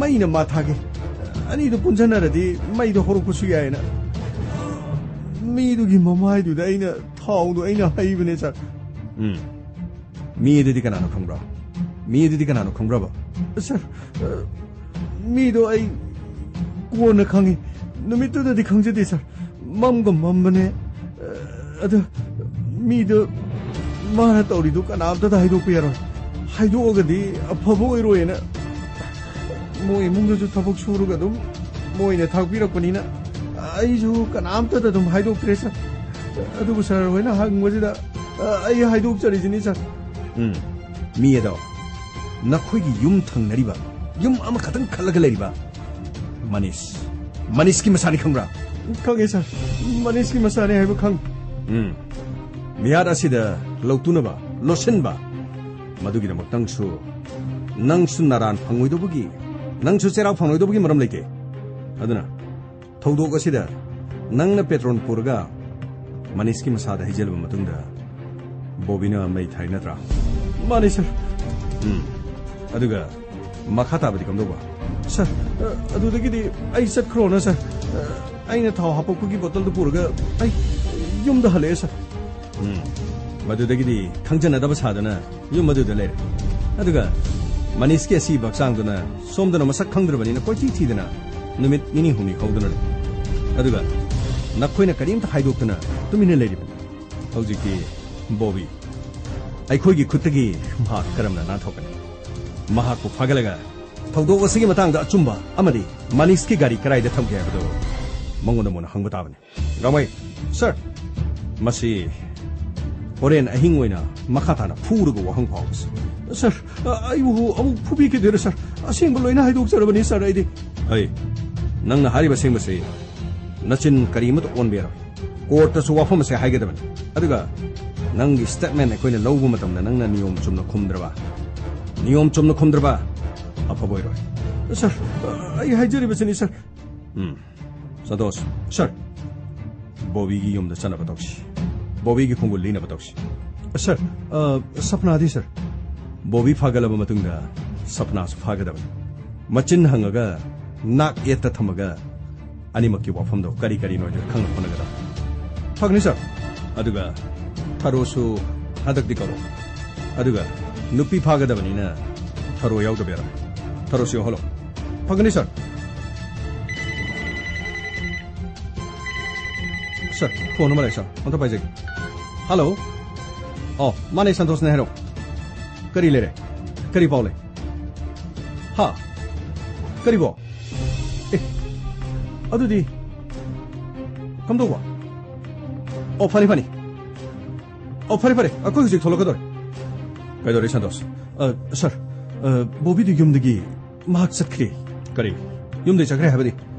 ꯃꯩꯅ ꯃꯥ ꯊꯥꯒꯦ꯫ ꯑꯅꯤꯗꯣ ꯄꯨꯟꯁꯤꯟꯅꯔꯗꯤ ꯃꯩꯗꯣ ꯍꯧꯔꯛꯄꯁꯨ ꯌꯥꯏꯅ"꯫ ꯃꯤꯗꯨꯒꯤ ꯃꯃꯥꯏꯗꯨꯗ ꯑꯩꯅ ꯊꯥꯎꯗꯣ ꯑꯩꯅ ꯍꯩꯕꯅꯦ, ꯁꯥꯔ꯫ ꯎꯝ꯫ ꯃꯤ ꯑꯗꯨꯗꯤ ꯀꯅꯥꯅꯣ ꯈꯪꯕ꯭ꯔꯣ? ꯃꯤ ꯑꯗꯨꯗꯤ ꯀꯅꯥꯅꯣ ꯈꯪꯕ꯭ꯔꯕ? ꯁꯥꯔ, ꯑ, ꯃꯤꯗꯣ ꯑꯩ ꯀꯣꯟꯅ ꯈꯪꯉꯤ꯫ ꯅꯨꯃꯤꯠꯇꯨꯗꯗꯤ ꯈꯪꯖꯗꯦ, ꯁꯥꯔ꯫ ꯃꯝꯒ ꯃꯝꯕꯅꯦ꯫ ꯑ, ꯑꯗꯨ ꯃꯤꯗꯣ ꯃꯥꯅ ꯇꯧꯔꯤꯗꯨ ꯀꯅꯥꯝꯇꯗ ꯍꯥꯏꯗꯣꯛꯄ ꯌꯥꯔꯣꯏ꯫ ꯍꯥꯏꯗꯣꯛꯑꯒꯗꯤ ꯑꯐꯕ ꯑꯣꯏꯔꯣꯏꯅ ꯃꯣꯏ ꯏꯃꯨꯡꯗꯁꯨ ꯊꯕꯛ ꯁꯨꯔꯒ ꯑꯗꯨꯝ ꯃꯣꯏꯅ ꯊꯥꯛꯄꯤꯔꯛꯄꯅꯤꯅ ꯑꯩꯁꯨ ꯀꯅꯥꯝꯇꯗ ꯑꯗꯨꯝ ꯍꯥꯏꯗꯣꯛꯇ꯭ꯔꯦ, ꯁꯥꯔ꯫ ꯑꯗꯨꯕꯨ ꯁꯥꯔ ꯍꯣꯏꯅ ꯍꯪꯕꯁꯤꯗ, ꯑ, ꯑꯩ ꯍꯥꯏꯗꯣꯛꯆꯔꯤꯁꯤꯅꯤ, ꯁꯥꯔ꯫ ꯎꯝ, ꯃꯤ ꯑꯗꯣ ꯅꯈꯣꯏꯒꯤ ꯌꯨꯝ ꯊꯪꯅꯔꯤꯕ, ꯌꯨꯝ ꯑꯃꯈꯛꯇꯪ ꯈꯜꯂꯒ ꯂꯩꯔꯤꯕ ꯃꯅꯤꯁ꯫ ꯃꯅꯤꯁꯀꯤ ꯃꯁꯥꯅꯤ ꯈꯪꯕ꯭ꯔꯥ? ꯈꯪꯉꯦ, ꯁꯥꯔ꯫ ꯃꯅꯤꯁꯀꯤ ꯃꯁꯥꯅꯤ ꯍꯥꯏꯕ ꯈꯪ- ꯎꯝ꯫ ꯃꯤꯍꯥꯠ ꯑꯁꯤꯗ ꯂꯧꯇꯨꯅꯕ, ꯂꯣꯠꯁꯤꯟꯕ, ꯃꯗꯨꯒꯤꯗꯃꯛꯇꯪꯁꯨ ꯅꯪꯁꯨ ꯅꯔꯥꯟ ꯐꯪꯉꯣꯏꯗꯧꯕꯒꯤ, ꯅꯪꯁꯨ ꯆꯩꯔꯥꯛ ꯐꯪꯂꯣꯏꯗꯧꯕꯒꯤ ꯃꯔꯝ ꯂꯩꯇꯦ꯫ ꯑꯗꯨꯅ ꯊꯧꯗꯣꯛ ꯑꯁꯤꯗ ꯅꯪꯅ ꯄꯦꯇ꯭ꯔꯣꯟ ꯄꯨꯔꯒ ꯃꯅꯤꯁꯀꯤ ꯃꯁꯥꯗ ꯍꯩꯖꯤꯜꯂꯕ ꯃꯇꯨꯡꯗ ꯕꯣꯕꯤꯅ ꯃꯩ ꯊꯥꯏ ꯅꯠꯇ꯭ꯔꯥ? ꯃꯥꯅꯤ, ꯁꯥꯔ꯫ ꯎꯝ꯫ ꯑꯗꯨꯒ ꯃꯈꯥ ꯇꯥꯕꯗꯤ ꯀꯝꯗꯧꯕ? ꯁꯥꯔ, ꯑ, ꯑꯗꯨꯗꯒꯤꯗꯤ ꯑꯩ ꯆꯠꯈ꯭ꯔꯣꯅ, ꯁꯥꯔ꯫ ꯑ, ꯑꯩꯅ ꯊꯥꯎ ꯍꯥꯄꯛꯄꯒꯤ ꯕꯣꯇꯜꯗꯨ ꯄꯨꯔꯒ ꯑꯩ ꯌꯨꯝꯗ ꯍꯜꯂꯛꯑꯦ, ꯁꯥꯔ꯫ ꯎꯝ꯫ ꯃꯗꯨꯗꯒꯤꯗꯤ ꯈꯪꯖꯅꯗꯕ ꯁꯥꯗꯅ ꯌꯨꯝ ꯑꯗꯨꯗ ꯂꯩꯔꯦ꯫ ꯑꯗꯨꯒ ꯃꯅꯤꯁꯀꯤ ꯑꯁꯤꯕ ꯍꯛꯆꯥꯡꯗꯨꯅ ꯁꯣꯝꯗꯅ ꯃꯁꯛ ꯈꯪꯗ꯭ꯔꯕꯅꯤꯅ ꯀꯣꯏꯊꯤ ꯊꯤꯗꯅ ꯅꯨꯃꯤꯠ ꯅꯤꯅꯤ ꯍꯨꯝꯅꯤ ꯍꯧꯗꯨꯅ ꯂꯩ꯫ ꯑꯗꯨꯒ ꯅꯈꯣꯏꯅ ꯀꯔꯤꯝꯇ ꯍꯥꯏꯗꯣꯛꯇꯅ ꯇꯨꯃꯤꯟꯅ ꯂꯩꯔꯤꯕꯅꯤ꯫ ꯍꯧꯖꯤꯛꯇꯤ ꯕꯣꯕꯤ, ꯑꯩꯈꯣꯏꯒꯤ ꯈꯨꯠꯇꯒꯤ ꯃꯍꯥꯛ ꯀꯔꯝꯅ ꯅꯥꯟꯊꯣꯛꯀꯅꯤ? ꯃꯍꯥꯛꯄꯨ ꯐꯥꯒꯠꯂꯒ ꯊꯧꯗꯣꯛ ꯑꯁꯤꯒꯤ ꯃꯇꯥꯡꯗ ꯑꯆꯨꯝꯕ ꯑꯃꯗꯤ ꯃꯅꯤꯁꯀꯤ ꯒꯥꯔꯤ ꯀꯗꯥꯏꯗ ꯊꯝꯒꯦ ꯍꯥꯏꯕꯗꯨ ꯃꯉꯣꯟꯗ ꯃꯨꯟꯅ ꯍꯪꯕ ꯇꯥꯕꯅꯤ꯫ ꯔꯥꯃꯩ꯫ ꯁꯥꯔ꯫ ꯃꯁꯤ ꯍꯣꯔꯦꯟ ꯑꯍꯤꯡ ꯑꯣꯏꯅ ꯃꯈꯥ ꯇꯥꯅ ꯐꯨꯔꯒ ꯋꯥꯍꯪ ꯐꯥꯎꯕꯁꯤ꯫ ꯁꯥꯔ, ꯑ, ꯑꯩꯕꯨ ꯑꯃꯨꯛ ꯐꯨꯕꯤꯈꯤꯗꯣꯏꯔꯥ, ꯁꯥꯔ? ꯑꯁꯦꯡꯕ ꯂꯣꯏꯅ ꯍꯥꯏꯗꯣꯛꯆꯔꯕꯅꯤ, ꯁꯥꯔ, ꯑꯩꯗꯤ꯫ ꯑꯩ, ꯅꯪꯅ ꯍꯥꯏꯔꯤꯕ ꯑꯁꯦꯡꯕꯁꯤ ꯅꯆꯤꯟ ꯀꯔꯤꯃꯠꯇ ꯑꯣꯟꯕ ꯌꯥꯔꯣꯏ꯫ ꯀꯣꯔꯠꯇꯁꯨ ꯋꯥꯐꯝ ꯑꯁꯦ ꯍꯥꯏꯒꯗꯕꯅꯤ꯫ ꯑꯗꯨꯒ ꯅꯪꯒꯤ ꯁ꯭ꯇꯦꯠꯃꯦꯟ ꯑꯩꯈꯣꯏꯅ ꯂꯧꯕ ꯃꯇꯝꯗ ꯅꯪꯅ ꯅꯤꯌꯣꯝ ꯆꯨꯝꯅ ꯈꯨꯝꯗ꯭ꯔꯕ, ꯅꯤꯌꯣꯝ ꯆꯨꯝꯅ ꯈꯨꯝꯗ꯭ꯔꯕ ꯑꯐꯕ ꯑꯣꯏꯔꯣꯏ꯫ ꯁꯥꯔ, ꯑ, ꯑꯩ ꯍꯥꯏꯖꯔꯤꯕꯁꯤꯅꯤ, ꯁꯥꯔ꯫ ꯎꯝ꯫ ꯁꯟꯇꯣꯁ꯫ ꯁꯥꯔ꯫ ꯕꯣꯕꯤꯒꯤ ꯌꯨꯝꯗ ꯆꯠꯅꯕ ꯇꯧꯁꯤ꯫ ꯕꯣꯕꯤꯒꯤ ꯈꯣꯡꯒꯨꯜ ꯂꯤꯅꯕ ꯇꯧꯁꯤ꯫ ꯁꯥꯔ, ꯑ, ꯁꯄꯅꯥꯗꯤ, ꯁꯥꯔ? ꯕꯣꯕꯤ ꯐꯥꯒꯠꯂꯕ ꯃꯇꯨꯡꯗ ꯁꯄꯅꯥꯁꯨ ꯐꯥꯒꯗꯕꯅꯤ꯫ ꯃꯆꯤꯟ ꯍꯪꯉꯒ ꯅꯥꯛ ꯌꯦꯠꯇ ꯊꯝꯃꯒ ꯑꯅꯤꯃꯛꯀꯤ ꯋꯥꯐꯝꯗꯣ ꯀꯔꯤ ꯀꯔꯤꯅꯣ ꯍꯥꯏꯗꯨ ꯈꯪꯅ ꯍꯣꯠꯅꯒꯗꯕꯅꯤ꯫ ꯐꯒꯅꯤ, ꯁꯥꯔ꯫ ꯑꯗꯨꯒ ꯊꯔꯣꯁꯨ ꯍꯟꯗꯛꯇꯤ ꯀꯧꯔꯛꯑꯣ꯫ ꯑꯗꯨꯒ ꯅꯨꯄꯤ ꯐꯥꯒꯗꯕꯅꯤꯅ ꯊꯔꯣ ꯌꯥꯎꯗꯕ ꯌꯥꯔꯣꯏ꯫ ꯊꯔꯣꯁꯨ ꯌꯥꯎꯍꯜꯂꯣ꯫ ꯐꯒꯅꯤ, ꯁꯥꯔ꯫ ꯁꯥꯔ, ꯐꯣꯟ ꯑꯃ ꯂꯥꯛꯑꯦ, ꯁꯥꯔ꯫ ꯑꯝꯇ ꯄꯥꯏꯖꯒꯦ꯫ ꯍꯜꯂꯣ꯫ ꯑꯣ, ꯃꯥꯅꯦ, ꯁꯟꯇꯣꯁꯅꯦ, ꯍꯥꯏꯔꯛꯑꯣ꯫ ꯀꯔꯤ ꯂꯩꯔꯦ? ꯀꯔꯤ ꯄꯥꯎ ꯂꯩ? ꯍꯥ? ꯀꯔꯤꯕꯣ? ꯑꯦ, ꯑꯗꯨꯗꯤ ꯀꯝꯗꯧꯕ? ꯑꯣ, ꯐꯅꯤ, ꯐꯅꯤ꯫ ꯑꯣ, ꯐꯔꯦ, ꯐꯔꯦ, ꯑꯩꯈꯣꯏ ꯍꯧꯖꯤꯛ ꯊꯣꯛꯂꯛꯀꯗꯧꯔꯦ꯫ ꯀꯩꯗꯧꯔꯦ, ꯁꯟꯇꯣꯁ? ꯑ, ꯁꯥꯔ, ꯑ, ꯕꯣꯕꯤꯗꯨ ꯌꯨꯝꯗꯒꯤ ꯃꯍꯥꯛ ꯆꯠꯈ꯭ꯔꯦ꯫ ꯀꯔꯤ? ꯌꯨꯝꯗꯩ ꯆꯠꯈ꯭ꯔꯦ ꯍꯥꯏꯕꯗꯤ?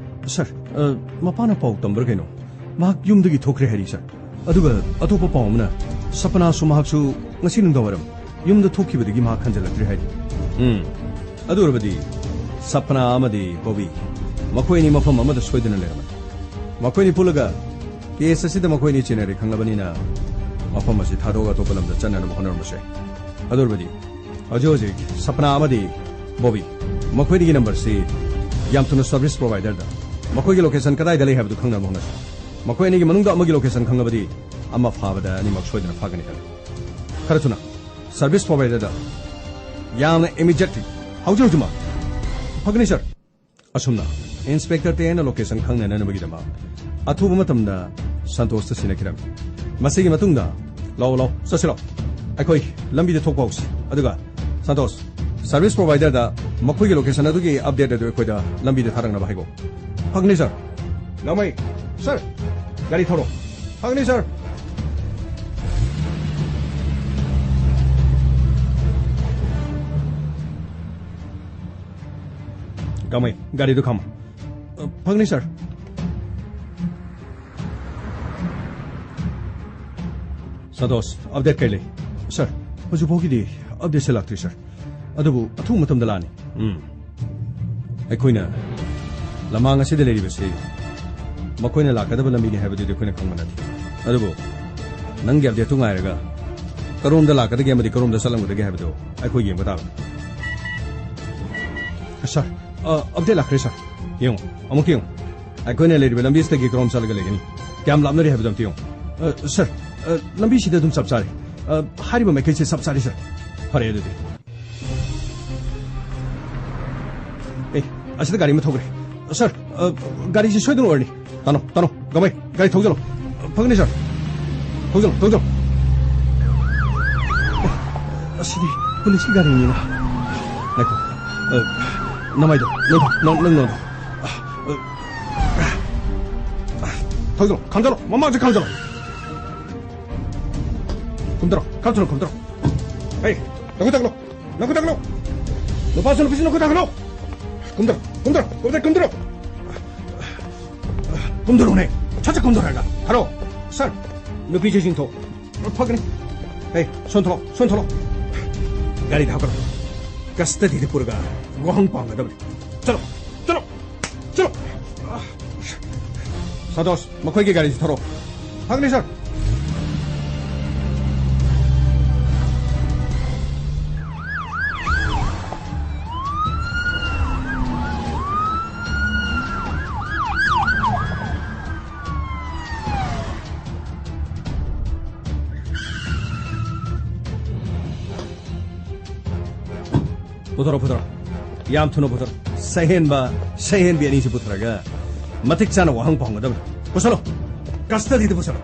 ꯁꯥꯔ, ꯑ, ꯃꯄꯥꯅ ꯄꯥꯎ ꯇꯝꯕ꯭ꯔꯥ ꯀꯩꯅꯣ? ꯃꯍꯥꯛ ꯌꯨꯝꯗꯒꯤ ꯊꯣꯛꯈ꯭ꯔꯦ ꯍꯥꯏꯔꯤ, ꯁꯥꯔ꯫ ꯑꯗꯨꯒ ꯑꯇꯣꯞꯄ ꯄꯥꯎ ꯑꯃꯅ, ꯁꯄꯅꯥꯁꯨ ꯃꯍꯥꯛꯁꯨ ꯉꯁꯤ ꯅꯨꯡꯗꯥꯡꯋꯥꯏꯔꯝ ꯌꯨꯝꯗ ꯊꯣꯛꯈꯤꯕꯗꯒꯤ ꯃꯍꯥꯛ ꯍꯟꯖꯤꯜꯂꯛꯇ꯭ꯔꯦ ꯍꯥꯏꯔꯤ꯫ ꯎꯝ, ꯑꯗꯨ ꯑꯣꯏꯔꯕꯗꯤ ꯁꯄꯅꯥ ꯑꯃꯗꯤ ꯕꯣꯕꯤ, ꯃꯈꯣꯏ ꯑꯅꯤ ꯃꯐꯝ ꯑꯃꯗ ꯁꯣꯏꯗꯅ ꯂꯩꯔꯝꯃꯅꯤ꯫ ꯃꯈꯣꯏ ꯑꯅꯤ ꯄꯨꯜꯂꯒ ꯀꯦꯁ ꯑꯁꯤꯗ ꯃꯈꯣꯏ ꯑꯅꯤ ꯆꯦꯟꯅꯔꯦ ꯈꯪꯂꯕꯅꯤꯅ, ꯃꯐꯝ ꯑꯁꯤ ꯊꯥꯗꯣꯛꯑꯒ ꯑꯇꯣꯞꯄ ꯂꯝꯗ ꯆꯠꯅꯅꯕ ꯍꯣꯠꯅꯔꯝꯕꯁꯨ ꯌꯥꯏ꯫ ꯑꯗꯨ ꯑꯣꯏꯔꯕꯗꯤ ꯍꯧꯖꯤꯛ ꯍꯧꯖꯤꯛ ꯁꯄꯅꯥ ꯑꯃꯗꯤ ꯕꯣꯕꯤ, ꯃꯈꯣꯏ ꯑꯅꯤꯒꯤ ꯅꯝꯕꯔꯁꯤ ꯌꯥꯝ ꯊꯨꯅ ꯁꯔꯚꯤꯁ ꯄ꯭ꯔꯣꯚꯥꯏꯗꯔꯗ ꯃꯈꯣꯏꯒꯤ ꯂꯣꯀꯦꯁꯟ ꯀꯗꯥꯏꯗ ꯂꯩ ꯍꯥꯏꯕꯗꯨ ꯈꯪꯅꯕ ꯍꯣꯠꯅꯁꯤ꯫ ꯃꯈꯣꯏ ꯑꯅꯤꯒꯤ ꯃꯅꯨꯡꯗ ꯑꯃꯒꯤ ꯂꯣꯀꯦꯁꯟ ꯈꯪꯂꯕꯗꯤ ꯑꯃ ꯐꯥꯕꯗ ꯑꯅꯤꯃꯛ ꯁꯣꯏꯗꯅ ꯐꯥꯒꯅꯤ ꯈꯜꯂꯤ꯫ ꯈꯔ ꯊꯨꯅ ꯁꯔꯚꯤꯁ ꯄ꯭ꯔꯣꯚꯥꯏꯗꯔꯗ ꯌꯥꯝꯅ ꯏꯃꯤꯗꯤꯌꯦꯠꯂꯤ, ꯍꯧꯖꯤꯛ ꯍꯧꯖꯤꯛꯃꯛ꯫ ꯐꯒꯅꯤ, ꯁꯥꯔ꯫ ꯑꯁꯨꯝꯅ ꯏꯟꯁꯄꯦꯛꯇꯔ ꯇꯦꯟꯅ ꯂꯣꯀꯦꯁꯟ ꯈꯪꯅꯅꯕꯒꯤꯗꯃꯛ ꯑꯊꯨꯕ ꯃꯇꯝꯗ ꯁꯟꯇꯣꯁꯇ ꯁꯤꯟꯅꯈꯤꯔꯝꯃꯤ꯫ ꯃꯁꯤꯒꯤ ꯃꯇꯨꯡꯗ, ꯂꯥꯛꯑꯣ, ꯂꯥꯛꯑꯣ, ꯆꯠꯁꯤꯔꯣ? ꯑꯩꯈꯣꯏ ꯂꯝꯕꯤꯗ ꯊꯣꯛꯄ ꯍꯧꯁꯤ꯫ ꯑꯗꯨꯒ ꯁꯟꯇꯣꯁ, ꯁꯔꯚꯤꯁ ꯄ꯭ꯔꯣꯚꯥꯏꯗꯔꯗ ꯃꯈꯣꯏꯒꯤ ꯂꯣꯀꯦꯁꯟ ꯑꯗꯨꯒꯤ ꯑꯞꯗꯦꯠ ꯑꯗꯨ ꯑꯩꯈꯣꯏꯗ ꯂꯝꯕꯤꯗ ꯊꯥꯔꯛꯅꯕ ꯍꯥꯏꯒꯣ꯫ ꯐꯒꯅꯤ, ꯁꯥꯔ꯫ ꯂꯥꯡꯃꯩ, ꯁꯥꯔ, ꯒꯥꯔꯤ ꯊꯧꯔꯣ꯫ ꯐꯒꯅꯤ, ꯁꯥꯔ꯫ ꯂꯥꯡꯃꯩ, ꯒꯥꯔꯤꯗꯨ ꯈꯥꯝꯃꯣ꯫ ꯑ, ꯐꯒꯅꯤ, ꯁꯥꯔ꯫ ꯁꯟꯇꯣꯁ, ꯑꯞꯗꯦꯠ ꯀꯩ ꯂꯩ? ꯁꯥꯔ, ꯍꯧꯖꯤꯛꯐꯥꯎꯒꯤꯗꯤ ꯑꯞꯗꯦꯠꯁꯦ ꯂꯥꯛꯇ꯭ꯔꯤ, ꯁꯥꯔ꯫ ꯑꯗꯨꯕꯨ ꯑꯊꯨꯕ ꯃꯇꯝꯗ ꯂꯥꯛꯑꯅꯤ꯫ ꯎꯝ꯫ ꯑꯩꯈꯣꯏꯅ ꯂꯃꯥꯡ ꯑꯁꯤꯗ ꯂꯩꯔꯤꯕꯁꯤ ꯃꯈꯣꯏꯅ ꯂꯥꯛꯀꯗꯕ ꯂꯝꯕꯤꯅꯤ ꯍꯥꯏꯕꯗꯨꯗꯤ ꯑꯩꯈꯣꯏꯅ ꯈꯪꯕ ꯅꯠꯇꯦ꯫ ꯑꯗꯨꯕꯨ ꯅꯪꯒꯤ ꯑꯞꯗꯦꯠꯇꯨ ꯉꯥꯏꯔꯒ ꯀꯔꯣꯝꯗ ꯂꯥꯛꯀꯗꯒꯦ ꯑꯃꯗꯤ ꯀꯔꯣꯝꯗ ꯆꯠꯂꯝꯒꯗꯒꯦ ꯍꯥꯏꯕꯗꯨ ꯑꯩꯈꯣꯏ ꯌꯦꯡꯕ ꯇꯥꯕꯅꯤ꯫ ꯁꯥꯔ, ꯑ, ꯑꯞꯗꯦꯠ ꯂꯥꯛꯈ꯭ꯔꯦ, ꯁꯥꯔ꯫ ꯌꯦꯡꯉꯨ, ꯑꯃꯨꯛ ꯌꯦꯡꯉꯨ꯫ ꯑꯩꯈꯣꯏꯅ ꯂꯩꯔꯤꯕ ꯂꯝꯕꯤꯁꯤꯗꯒꯤ ꯀꯔꯣꯝ ꯆꯠꯂꯒ ꯂꯩꯒꯅꯤ? ꯀꯌꯥꯝ ꯂꯥꯞꯅꯔꯤ ꯍꯥꯏꯕꯗꯨ ꯑꯝꯇ ꯌꯦꯡꯉꯨ꯫ ꯑ, ꯁꯥꯔ, ꯑ, ꯂꯝꯕꯤꯁꯤꯗ ꯑꯗꯨꯝ ꯆꯞ ꯆꯥꯔꯦ꯫ ꯑ, ꯍꯥꯏꯔꯤꯕ ꯃꯥꯏꯀꯩꯁꯦ ꯆꯞ ꯆꯥꯔꯦ, ꯁꯥꯔ꯫ ꯐꯔꯦ ꯑꯗꯨꯗꯤ꯫ ꯑꯦ, ꯑꯁꯤꯗ ꯒꯥꯔꯤ ꯑꯃ ꯊꯧꯈ꯭ꯔꯦ꯫ ꯁꯥꯔ, ꯑ, ꯒꯥꯔꯤꯁꯤ ꯁꯣꯏꯗꯅ ꯑꯣꯏꯔꯅꯤ꯫ ꯇꯥꯅꯣ, ꯇꯥꯅꯣ, ꯒꯃꯩ, ꯒꯥꯔꯤ ꯊꯧꯖꯜꯂꯣ꯫ ꯐꯒꯅꯤ, ꯁꯥꯔ꯫ ꯊꯧꯖꯜꯂꯣ, ꯊꯧꯖꯜꯂꯣ꯫ ꯑꯦ, ꯑꯁꯤꯗꯤ ꯄꯨꯂꯤꯁꯀꯤ ꯒꯥꯔꯤꯅꯤꯅ꯫ ꯉꯥꯏꯈꯣ꯫ ꯑ, ꯅꯃꯥꯏꯗꯣ, ꯅꯪ, ꯅꯪ, ꯅꯪ, ꯅꯪ꯫ ꯑ, ꯑ, ꯊꯧꯖꯜꯂꯣ, ꯈꯥꯝꯖꯜꯂꯣ, ꯃꯃꯥꯡꯁꯦ ꯈꯥꯝꯖꯜꯂꯣ꯫ ꯀꯨꯝꯊꯔꯣ, ꯈꯔ ꯊꯨꯅ ꯀꯨꯝꯊꯔꯣ꯫ ꯑꯩ, ꯅꯈꯨꯠ ꯊꯥꯡꯒꯠꯂꯣ, ꯅꯈꯨꯠ ꯊꯥꯡꯒꯠꯂꯣ꯫ ꯅꯨꯄꯥꯁꯨ ꯅꯨꯄꯤꯁꯨ ꯅꯈꯨꯠ ꯊꯥꯡꯒꯠꯂꯣ꯫ ꯀꯨꯝꯊꯔꯣ, ꯀꯨꯝꯊꯔꯣ, ꯀꯨꯝꯊꯔꯣ, ꯀꯨꯝꯊꯔꯣ꯫ ꯀꯨꯝꯊꯔꯣꯅꯦ, ꯁꯠ ꯁꯠ ꯀꯨꯝꯊꯔꯒ꯫ ꯍꯜꯂꯣ, ꯁꯥꯔ, ꯅꯨꯄꯤꯁꯦ ꯆꯤꯡꯊꯣꯛ꯫ ꯐꯒꯅꯤ꯫ ꯍꯦ, ꯁꯣꯟꯊꯣꯛꯂꯣ, ꯁꯣꯟꯊꯣꯛꯂꯣ꯫ ꯒꯥꯔꯤꯗ ꯍꯥꯞꯀꯠꯂꯣ꯫ ꯀꯁꯇꯗꯤꯗ ꯄꯨꯔꯒ ꯋꯥꯍꯪ ꯄꯥꯝꯒꯗꯕꯅꯤ꯫ ꯆꯠꯂꯣ, ꯆꯠꯂꯣ, ꯆꯠꯂꯣ꯫ ꯁꯟꯇꯣꯁ, ꯃꯈꯣꯏꯒꯤ ꯒꯥꯔꯤꯁꯤ ꯊꯧꯔꯣ꯫ ꯐꯒꯅꯤ, ꯁꯥꯔ꯫ ꯄꯨꯊꯣꯔꯣ, ꯄꯨꯊꯣꯔꯣ꯫ ꯌꯥꯝ ꯊꯨꯅ ꯄꯨꯊꯣꯔꯣ꯫ ꯁꯛꯍꯦꯟꯕ, ꯁꯛꯍꯦꯟꯕꯤ ꯑꯅꯤꯁꯤ ꯄꯨꯊꯣꯔꯒ ꯃꯇꯤꯛ ꯆꯥꯅ ꯋꯥꯍꯪ ꯄꯥꯎꯒꯗꯕꯅꯤ꯫ ꯄꯨꯁꯜꯂꯣ꯫ ꯀꯁꯇꯗꯤꯗ ꯄꯨꯁꯜꯂꯣ꯫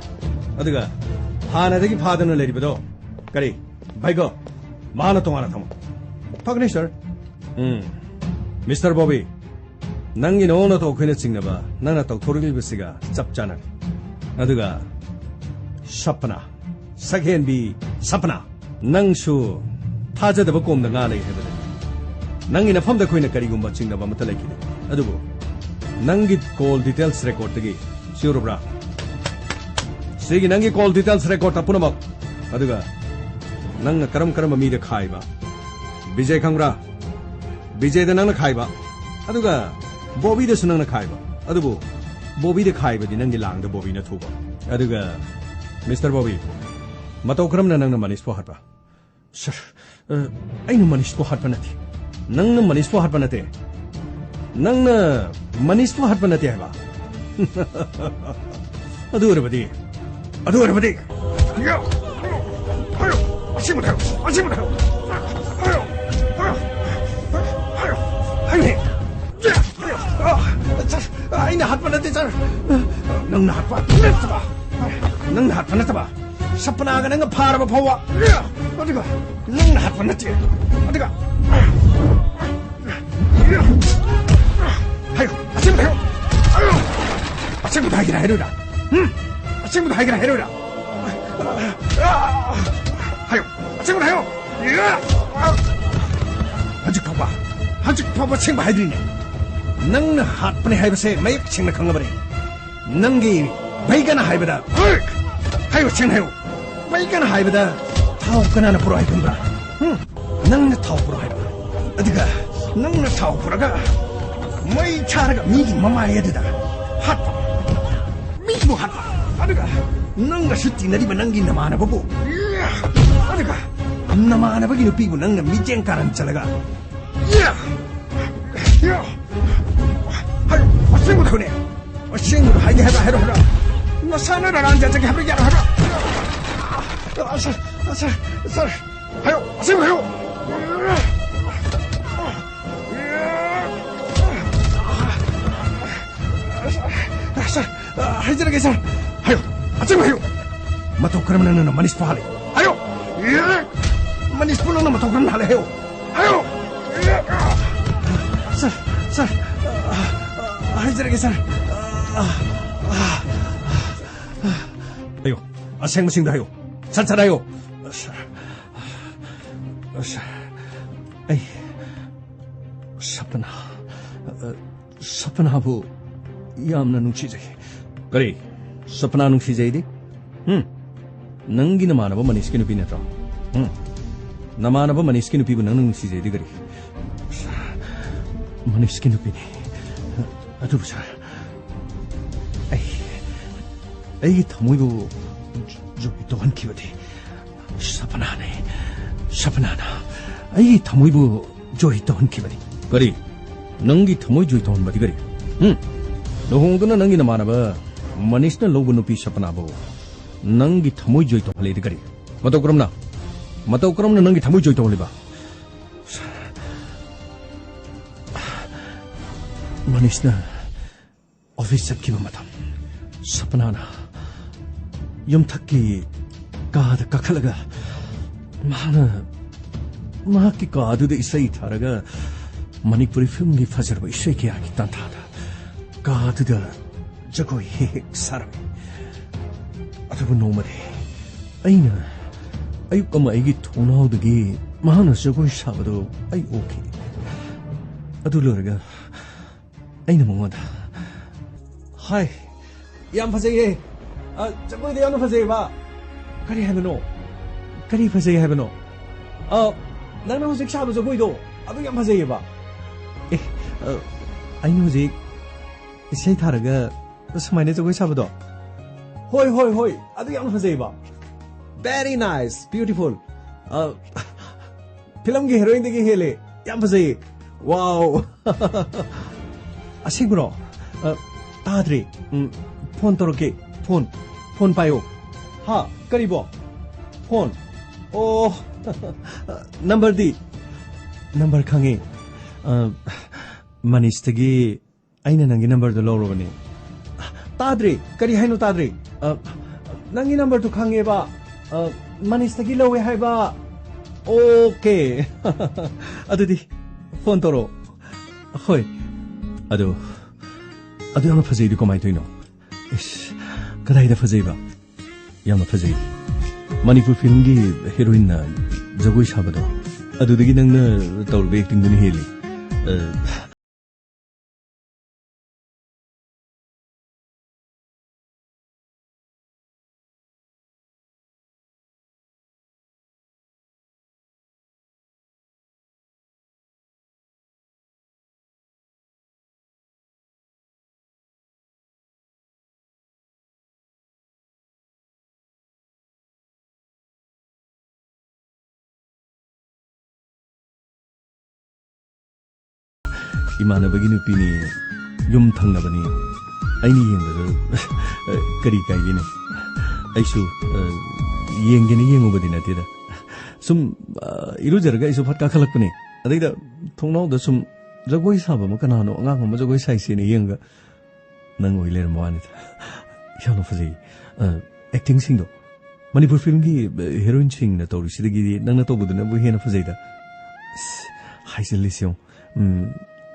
ꯑꯗꯨꯒ ꯍꯥꯟꯅꯗꯒꯤ ꯐꯥꯗꯨꯅ ꯂꯩꯔꯤꯕꯗꯣ, ꯀꯔꯤ? ꯚꯥꯏꯒꯣ, ꯃꯥꯅ ꯇꯣꯉꯥꯟꯅ ꯊꯝꯃꯣ꯫ ꯐꯒꯅꯤ, ꯁꯥꯔ꯫ ꯎꯝ꯫ ꯃꯤꯁꯇꯔ ꯕꯣꯕꯤ, ꯅꯪꯒꯤ ꯅꯑꯣꯡ ꯅꯇꯧ ꯑꯩꯈꯣꯏꯅ ꯆꯤꯡꯅꯕ, ꯅꯪꯅ ꯇꯧꯊꯣꯔꯛꯂꯤꯕꯁꯤꯒ ꯆꯞ ꯆꯥꯅꯔꯦ꯫ ꯑꯗꯨꯒ ꯁꯄꯅꯥ, ꯁꯛꯍꯦꯟꯕꯤ ꯁꯄꯅꯥ, ꯅꯪꯁꯨ ꯊꯥꯖꯗꯕ ꯀꯣꯝꯗ ꯉꯥ ꯂꯩ ꯍꯥꯏꯕꯗꯨꯅꯤ꯫ ꯅꯪꯒꯤ ꯅꯐꯝꯗ ꯑꯩꯈꯣꯏꯅ ꯀꯔꯤꯒꯨꯝꯕ ꯆꯤꯡꯅꯕ ꯑꯃꯠꯇ ꯂꯩꯈꯤꯗꯦ꯫ ꯑꯗꯨꯕꯨ ꯅꯪꯒꯤ ꯀꯣꯜ ꯗꯤꯇꯦꯜꯁ ꯔꯦꯀꯣꯔꯗꯇꯒꯤ ꯁꯤ ꯎꯔꯕ꯭ꯔꯥ? ꯁꯤꯒꯤ ꯅꯪꯒꯤ ꯀꯣꯜ ꯗꯤꯇꯦꯜꯁ ꯔꯦꯀꯣꯔꯗ ꯄꯨꯝꯅꯃꯛ, ꯑꯗꯨꯒ ꯅꯪꯅ ꯀꯔꯝ ꯀꯔꯝꯕ ꯃꯤꯗ ꯈꯥꯏꯕ? ꯕꯤꯖꯦ ꯈꯪꯕ꯭ꯔꯥ? ꯕꯤꯖꯦꯗ ꯅꯪꯅ ꯈꯥꯏꯕ, ꯑꯗꯨꯒ ꯕꯣꯕꯤꯗꯁꯨ ꯅꯪꯅ ꯈꯥꯏꯕ꯫ ꯑꯗꯨꯕꯨ ꯕꯣꯕꯤꯗ ꯈꯥꯏꯕꯗꯤ ꯅꯪꯒꯤ ꯂꯥꯡꯗ ꯕꯣꯕꯤꯅ ꯊꯨꯕ꯫ ꯑꯗꯨꯒ ꯃꯤꯁꯇꯔ ꯕꯣꯕꯤ, ꯃꯇꯧ ꯀꯔꯝꯅ ꯅꯪꯅ ꯃꯅꯤꯁꯄꯨ ꯍꯥꯠꯄ? ꯁꯥꯔ, ꯑ, ꯑꯩꯅ ꯃꯅꯤꯁꯄꯨ ꯍꯥꯠꯄ ꯅꯠꯇꯦ꯫ ꯅꯪꯅ ꯃꯅꯤꯁꯄꯨ ꯍꯥꯠꯄ ꯅꯠꯇꯦ꯫ ꯅꯪꯅ ꯃꯅꯤꯁꯄꯨ ꯍꯥꯠꯄ ꯅꯠꯇꯦ ꯍꯥꯏꯕ꯫ ꯑꯗꯨ ꯑꯣꯏꯔꯕꯗꯤ, ꯑꯗꯨ ꯑꯣꯏꯔꯕꯗꯤ, ꯑꯁꯤꯃ ꯊꯥꯔꯣ, ꯑꯁꯤꯃ ꯊꯥꯔꯣ꯫ ꯑꯩꯅ ꯍꯥꯠꯄ ꯅꯠꯇꯦ, ꯁꯥꯔ꯫ ꯅꯪꯅ ꯍꯥꯠꯄ ꯅꯠꯇꯕ, ꯅꯪꯅ ꯍꯥꯠꯄ ꯅꯠꯇꯕ, ꯁꯄꯅꯥꯒ ꯅꯪꯒ ꯐꯥꯔꯕ ꯐꯥꯎꯕ, ꯑꯗꯨꯒ ꯅꯪꯅ ꯍꯥꯠꯄ ꯅꯠꯇꯦ, ꯑꯗꯨꯒ ꯍꯥꯏꯌꯨ, ꯑꯁꯦꯡꯕ ꯍꯥꯏꯌꯨ꯫ ꯑꯁꯦꯡꯕꯗ ꯍꯥꯏꯒꯦꯔꯥ ꯍꯥꯏꯔꯣꯏꯔꯥ? ꯎꯝ? ꯑꯁꯦꯡꯕꯗ ꯍꯥꯏꯒꯦꯔꯥ ꯍꯥꯏꯔꯣꯏꯔꯥ? ꯍꯥꯏꯌꯨ, ꯑꯁꯦꯡꯕꯗ ꯍꯥꯏꯌꯨ꯫ ꯍꯧꯖꯤꯛ ꯐꯥꯎꯕ ꯍꯧꯖꯤꯛ ꯐꯥꯎꯕ ꯑꯁꯦꯡꯕ ꯍꯥꯏꯗ꯭ꯔꯤꯅꯦ꯫ ꯅꯪꯅ ꯍꯥꯠꯄꯅꯦ ꯍꯥꯏꯕꯁꯦ ꯃꯌꯦꯛ ꯁꯦꯡꯅ ꯈꯪꯉꯕꯅꯦ꯫ ꯅꯪꯒꯤ ꯕꯩꯒꯅ ꯍꯥꯏꯕꯗ, ꯍꯥꯏꯌꯨ, ꯁꯦꯡꯅ ꯍꯥꯏꯌꯨ꯫ ꯕꯩꯒꯅ ꯍꯥꯏꯕꯗ ꯊꯥꯎ ꯀꯅꯥꯅ ꯄꯨꯔꯛꯑꯣ ꯍꯥꯏ ꯈꯪꯕ꯭ꯔꯥ? ꯍꯨꯝ? ꯅꯪꯅ ꯊꯥꯎ ꯄꯨꯔꯛꯑꯣ ꯍꯥꯏꯕ꯫ ꯑꯗꯨꯒ ꯅꯪꯅ ꯊꯥꯎ ꯄꯨꯔꯒ ꯃꯩ ꯊꯥꯔꯒ ꯃꯤꯒꯤ ꯃꯃꯥꯏ ꯑꯗꯨꯗ ꯍꯥꯠꯄ꯫ ꯃꯤꯕꯨ ꯍꯥꯠꯄ꯫ ꯑꯗꯨꯒ ꯅꯪꯒꯁꯨ ꯇꯤꯟꯅꯔꯤꯕ ꯅꯪꯒꯤ ꯅꯃꯥꯟꯅꯕꯕꯨ, ꯑꯗꯨꯒ ꯅꯃꯥꯟꯅꯕꯒꯤ ꯅꯨꯄꯤꯕꯨ ꯅꯪꯅ ꯃꯤꯠꯌꯦꯡ ꯀꯥꯔꯟ ꯆꯠꯂꯒ, ꯍꯥꯏꯌꯨ, ꯑꯁꯦꯡꯕꯗꯨꯅꯦ꯫ ꯑꯁꯦꯡꯕꯗꯣ ꯍꯥꯏꯒꯦ ꯍꯥꯏꯕ꯭ꯔꯥ? ꯍꯥꯏꯔꯣ, ꯍꯥꯏꯔꯣ꯫ ꯅꯁꯥꯅ ꯔꯥꯔꯥꯟ ꯆꯠꯆꯒꯦ ꯍꯥꯏꯕ꯭ꯔꯥ? ꯌꯥꯔꯣ ꯍꯥꯏꯕ꯭ꯔꯥ? ꯑ, ꯁꯥꯔ, ꯁꯥꯔ, ꯁꯥꯔ, ꯍꯥꯏꯌꯣ, ꯑꯁꯦꯡꯕ ꯍꯥꯏꯌꯣ꯫ ꯁꯥꯔ, ꯁꯥꯔ, ꯍꯥꯏꯖꯔꯒꯦ, ꯁꯥꯔ꯫ ꯍꯥꯏꯌꯣ, ꯑꯁꯦꯡꯕ ꯍꯥꯏꯌꯣ꯫ ꯃꯇꯧ ꯀꯔꯝꯅ ꯅꯪꯅ ꯃꯅꯤꯁꯄꯨ ꯍꯥꯠꯂꯤ? ꯍꯥꯏꯌꯣ꯫ ꯃꯅꯤꯁꯄꯨ ꯅꯪꯅ ꯃꯇꯧ ꯀꯔꯝꯅ ꯍꯥꯠꯂꯤ? ꯍꯥꯏꯌꯣ꯫ ꯍꯥꯏꯌꯣ꯫ ꯁꯥꯔ, ꯁꯥꯔ, ꯍꯥꯏꯖꯔꯒꯦ, ꯁꯥꯔ꯫ ꯍꯥꯏꯌꯣ, ꯑꯁꯦꯡꯕꯁꯤꯡꯗꯣ ꯍꯥꯏꯌꯣ꯫ ꯁꯠ ꯁꯠ ꯍꯥꯏꯌꯣ꯫ ꯁꯥꯔ, ꯁꯥꯔ, ꯑꯩ ꯁꯄꯅꯥ, ꯁꯄꯅꯥꯕꯨ ꯌꯥꯝꯅ ꯅꯨꯡꯁꯤꯖꯩ꯫ ꯀꯔꯤ? ꯁꯄꯅꯥ ꯅꯨꯡꯁꯤꯖꯩꯗꯤ? ꯍꯨꯝ? ꯅꯪꯒꯤ ꯅꯃꯥꯟꯅꯕ ꯃꯅꯤꯁꯀꯤ ꯅꯨꯄꯤ ꯅꯠꯇ꯭ꯔꯣ? ꯍꯨꯝ? ꯅꯃꯥꯟꯅꯕ ꯃꯅꯤꯁꯀꯤ ꯅꯨꯄꯤꯕꯨ ꯅꯪꯅ ꯅꯨꯡꯁꯤꯖꯩꯗꯤ ꯀꯔꯤ? ꯃꯅꯤꯁꯀꯤ ꯅꯨꯄꯤꯅꯤ꯫ ꯑꯗꯨꯕꯨ ꯁꯥꯔ, ꯑꯩ, ꯑꯩꯒꯤ ꯊꯃꯣꯏꯕꯨ ꯖꯣꯏ ꯇꯧꯍꯟꯈꯤꯕꯗꯤ ꯁꯄꯅꯥꯅꯦ꯫ ꯁꯄꯅꯥꯅ ꯑꯩꯒꯤ ꯊꯃꯣꯏꯕꯨ ꯖꯣꯏ ꯇꯧꯍꯟꯈꯤꯕꯅꯤ꯫ ꯀꯔꯤ? ꯅꯪꯒꯤ ꯊꯃꯣꯏ ꯖꯣꯏ ꯇꯧꯍꯟꯕꯗꯤ ꯀꯔꯤ? ꯍꯨꯝ? ꯂꯨꯍꯣꯡꯗꯨꯅ ꯅꯪꯒꯤ ꯅꯃꯥꯟꯅꯕ ꯃꯅꯤꯁꯅ ꯂꯧꯕ ꯅꯨꯄꯤ ꯁꯄꯅꯥꯕꯨ ꯅꯪꯒꯤ ꯊꯃꯣꯏ ꯖꯣꯏ ꯇꯧꯍꯜꯂꯤꯗꯤ ꯀꯔꯤ? ꯃꯇꯧ ꯀꯔꯝꯅ? ꯃꯇꯧ ꯀꯔꯝꯅ ꯅꯪꯒꯤ ꯊꯃꯣꯏ ꯖꯣꯏ ꯇꯧꯍꯜꯂꯤꯕ? ꯃꯅꯤꯁꯅ ꯑꯣꯐꯤꯁ ꯆꯠꯈꯤꯕ ꯃꯇꯝ, ꯁꯄꯅꯥꯅ ꯌꯨꯝꯊꯛꯀꯤ ꯀꯥꯗ ꯀꯥꯈꯠꯂꯒ ꯃꯍꯥꯛꯅ ꯃꯍꯥꯛꯀꯤ ꯀꯥꯗꯨꯗ ꯏꯁꯩ ꯊꯥꯔꯒ ꯃꯅꯤꯄꯨꯔꯤ ꯐꯤꯂꯝꯒꯤ ꯐꯖꯔꯕ ꯏꯁꯩ ꯀꯌꯥꯒꯤ ꯇꯥꯟꯊꯥꯗ ꯀꯥꯗꯨꯗ ꯖꯒꯣꯏ ꯍꯦꯛ ꯍꯦꯛ ꯁꯥꯔꯝꯃꯤ꯫ ꯑꯗꯨꯕꯨ ꯅꯣꯡꯃꯗꯤ ꯑꯩꯅ ꯑꯌꯨꯛ ꯑꯃ ꯑꯩꯒꯤ ꯊꯣꯡꯅꯥꯎꯗꯒꯤ ꯃꯍꯥꯛꯅ ꯖꯒꯣꯏ ꯁꯥꯕꯗꯨ ꯑꯩ ꯎꯈꯤ꯫ ꯑꯗꯨ ꯂꯣꯏꯔꯒ ꯑꯩꯅ ꯃꯉꯣꯟꯗ, "ꯍꯥꯏ, ꯌꯥꯝ ꯐꯖꯩꯌꯦ꯫ ꯑ, ꯖꯒꯣꯏꯗꯣ ꯌꯥꯝꯅ ꯐꯖꯩꯌꯦꯕ꯫ ꯀꯔꯤ ꯍꯥꯏꯕꯅꯣ? ꯀꯔꯤ ꯐꯖꯩ ꯍꯥꯏꯕꯅꯣ? ꯑ, ꯅꯪꯅ ꯍꯧꯖꯤꯛ ꯁꯥꯕ ꯖꯒꯣꯏꯗꯣ, ꯑꯗꯨ ꯌꯥꯝ ꯐꯖꯩꯌꯦꯕ꯫" "ꯑꯦ, ꯑ, ꯑꯩꯅ ꯍꯧꯖꯤꯛ ꯏꯁꯩ ꯊꯥꯔꯒ ꯁꯨꯃꯥꯏꯅ ꯖꯒꯣꯏ ꯁꯥꯕꯗꯣ?" "ꯍꯣꯏ, ꯍꯣꯏ, ꯍꯣꯏ, ꯑꯗꯨ ꯌꯥꯝ ꯐꯖꯩꯌꯦꯕ꯫" "Very nice, beautiful꯫ ꯑ, ꯐꯤꯂꯝꯒꯤ ꯍꯦꯔꯣꯏꯟꯗꯒꯤ ꯍꯦꯜꯂꯦ꯫ ꯌꯥꯝ ꯐꯖꯩꯌꯦ꯫ ꯋꯥꯎ!" "ꯑꯁꯦꯡꯕ꯭ꯔꯣ? ꯑ, ꯇꯥꯗ꯭ꯔꯤ꯫ ꯎꯝ, ꯐꯣꯟ ꯇꯧꯔꯛꯀꯦ꯫ ꯐꯣꯟ, ꯐꯣꯟ ꯄꯥꯏꯌꯣ꯫" "ꯍꯥ? ꯀꯔꯤꯕꯣ? ꯐꯣꯟ? ꯑꯣ, ꯅꯝꯕꯔꯗꯤ?" "ꯅꯝꯕꯔ ꯈꯪꯉꯦ꯫ ꯑ, ꯃꯅꯤꯁꯇꯒꯤ ꯑꯩꯅ ꯅꯪꯒꯤ ꯅꯝꯕꯔꯗꯣ ꯂꯧꯔꯕꯅꯦ꯫" "ꯇꯥꯗ꯭ꯔꯦ꯫ ꯀꯔꯤ ꯍꯥꯏꯅꯣ? ꯇꯥꯗ꯭ꯔꯦ꯫" "ꯑ, ꯅꯪꯒꯤ ꯅꯝꯕꯔꯗꯨ ꯈꯪꯉꯦꯕ꯫ ꯑ, ꯃꯅꯤꯁꯇꯒꯤ ꯂꯧꯋꯦ ꯍꯥꯏꯕ꯫" "ꯑꯣꯀꯦ꯫" "ꯑꯗꯨꯗꯤ ꯐꯣꯟ ꯇꯧꯔꯛꯑꯣ꯫" "ꯍꯣꯏ꯫" "ꯑꯗꯣ, ꯑꯗꯨ ꯌꯥꯝꯅ ꯐꯖꯩꯗꯨ ꯀꯃꯥꯏꯅ ꯇꯧꯔꯤꯅꯣ?" "ꯏꯁ, ꯀꯗꯥꯏꯗ ꯐꯖꯩꯕ?" "ꯌꯥꯝꯅ ꯐꯖꯩ꯫ ꯃꯅꯤꯄꯨꯔ ꯐꯤꯂꯝꯒꯤ ꯍꯦꯔꯣꯏꯟꯅ ꯖꯒꯣꯏ ꯁꯥꯕꯗꯣ, ꯑꯗꯨꯗꯒꯤ ꯅꯪꯅ ꯇꯧꯔꯤꯕ ꯑꯦꯛꯇꯤꯡꯗꯨꯅ ꯍꯦꯜꯂꯤ꯫" ꯑ, "ꯏꯃꯥꯟꯅꯕꯒꯤ ꯅꯨꯄꯤꯅꯤ, ꯌꯨꯝ ꯊꯪꯅꯕꯅꯤ, ꯑꯩꯅ ꯌꯦꯡꯕꯗ ꯀꯔꯤ ꯀꯥꯏꯒꯦꯅꯦ? ꯑꯩꯁꯨ, ꯑ, ꯌꯦꯡꯒꯦꯅ ꯌꯦꯡꯉꯨꯕꯗꯤ ꯅꯠꯇꯦꯗ꯫ ꯁꯨꯝ, ꯑ, ꯏꯔꯨꯖꯔꯒ ꯑꯩꯁꯨ ꯐꯠ ꯀꯥꯈꯠꯂꯛꯄꯅꯦ꯫ ꯑꯗꯩꯗ ꯊꯣꯡꯅꯥꯎꯗ ꯁꯨꯝ ꯖꯒꯣꯏ ꯁꯥꯕ ꯑꯃ, ꯀꯅꯥꯅꯣ, ꯑꯉꯥꯡ ꯑꯃ ꯖꯒꯣꯏ ꯁꯥꯏꯁꯦꯅ ꯌꯦꯡꯉꯒ ꯅꯪ ꯑꯣꯏ ꯂꯩꯔꯝꯕ ꯋꯥꯅꯤꯗ꯫ ꯌꯥꯝꯅ ꯐꯖꯩ꯫ ꯑ, ꯑꯦꯛꯇꯤꯡꯁꯤꯡꯗꯣ꯫ ꯃꯅꯤꯄꯨꯔ ꯐꯤꯂꯝꯒꯤ, ꯑ, ꯍꯦꯔꯣꯏꯟꯁꯤꯡꯅ ꯇꯧꯔꯤꯁꯤꯗꯒꯤꯗꯤ ꯅꯪꯅ ꯇꯧꯕꯗꯨꯅꯕꯨ ꯍꯦꯟꯅ ꯐꯖꯩꯗ꯫" ꯑꯁ, ꯍꯥꯏꯖꯤꯜꯂꯤꯁꯤ ꯌꯦꯡꯉꯨ꯫ ꯎꯝ,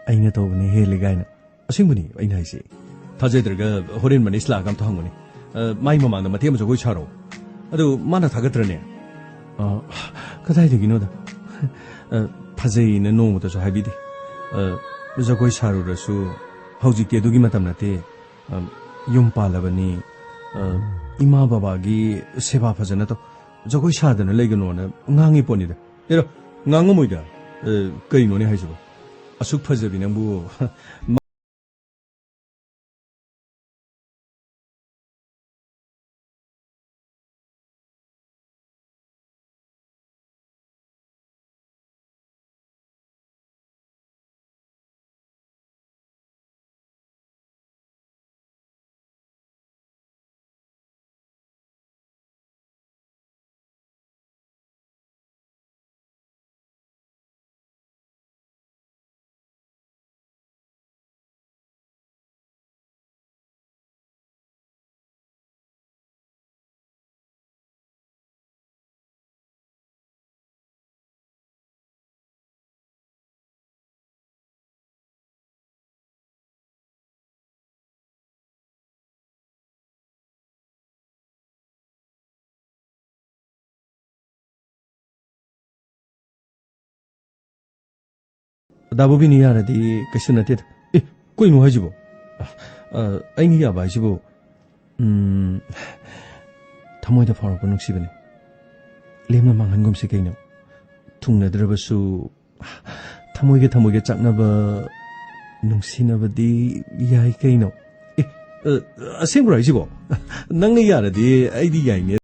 "ꯑꯩꯅ ꯇꯧꯕꯅꯦ ꯍꯦꯜꯂꯦ" ꯀꯥꯏꯅ꯫ ꯑꯁꯦꯡꯕꯅꯤ ꯑꯩꯅ ꯍꯥꯏꯁꯦ꯫ ꯊꯥꯖꯗ꯭ꯔꯒ ꯍꯣꯔꯦꯟ ꯃꯅꯤꯁ ꯂꯥꯛꯑꯒ ꯑꯝꯇ ꯍꯪꯉꯨꯅꯦ꯫ ꯑ, ꯃꯥꯏ ꯃꯃꯥꯡꯗ ꯃꯇꯦꯛ ꯑꯃ ꯖꯒꯣꯏ ꯁꯥꯔꯣ꯫ ꯑꯗꯨ ꯃꯥꯅ ꯊꯥꯒꯠꯇ꯭ꯔꯅꯦ? ꯑ, ꯀꯗꯥꯏꯗꯒꯤꯅꯣꯗ? ꯑ, ꯐꯖꯩꯅ ꯅꯣꯡꯃꯇꯁꯨ ꯍꯥꯏꯕꯤꯗꯦ꯫ ꯑ, ꯖꯒꯣꯏ ꯁꯥꯔꯨꯔꯁꯨ ꯍꯧꯖꯤꯛꯇꯤ ꯑꯗꯨꯒꯤ ꯃꯇꯝ ꯅꯠꯇꯦ꯫ ꯑ, ꯌꯨꯝ ꯄꯥꯜꯂꯕꯅꯤ꯫ ꯑ, ꯏꯃꯥ ꯕꯕꯥꯒꯤ ꯁꯦꯕꯥ ꯐꯖꯅ ꯇꯧ꯫ ꯖꯒꯣꯏ ꯁꯥꯗꯅ ꯂꯩꯒꯅꯣꯅ ꯉꯥꯡꯉꯤ ꯄꯣꯠꯅꯤꯗ꯫ ꯑꯦꯔꯣ, ꯉꯥꯡꯉꯝꯃꯣꯏꯗ꯫ ꯑ, ꯀꯩꯅꯣꯅꯦ ꯍꯥꯏꯁꯤꯕꯣ? ꯑꯁꯨꯛ ꯐꯖꯕꯤ ꯅꯪꯕꯨ꯫ ꯗꯥ ꯕꯣꯕꯤꯅ ꯌꯥꯔꯗꯤ ꯀꯩꯁꯨ ꯅꯠꯇꯦꯗ꯫ ꯑꯦ, ꯀꯩꯅꯣ ꯍꯥꯏꯁꯤꯕꯣ? ꯑ, ꯑ, ꯑꯩꯅ ꯌꯥꯕ ꯍꯥꯏꯁꯤꯕꯨ, ꯎꯝ, ꯊꯃꯣꯏꯗ ꯐꯥꯎꯔꯛꯄ ꯅꯨꯡꯁꯤꯕꯅꯤ꯫ ꯂꯦꯝꯅ ꯃꯥꯡꯍꯟꯒꯨꯝꯁꯤ ꯀꯩꯅꯣ? ꯊꯨꯡꯅꯗ꯭ꯔꯕꯁꯨ ꯊꯃꯣꯏꯒ ꯊꯃꯣꯏꯒ ꯆꯥꯛꯅꯕ ꯅꯨꯡꯁꯤꯅꯕꯗꯤ ꯌꯥꯏ ꯀꯩꯅꯣ? ꯑꯦ, ꯑ, ꯑꯁꯦꯡꯕ꯭ꯔꯣ ꯍꯥꯏꯁꯤꯕꯣ? ꯅꯪꯅ ꯌꯥꯔꯗꯤ ꯑꯩꯗꯤ ꯌꯥꯏꯅꯦ꯫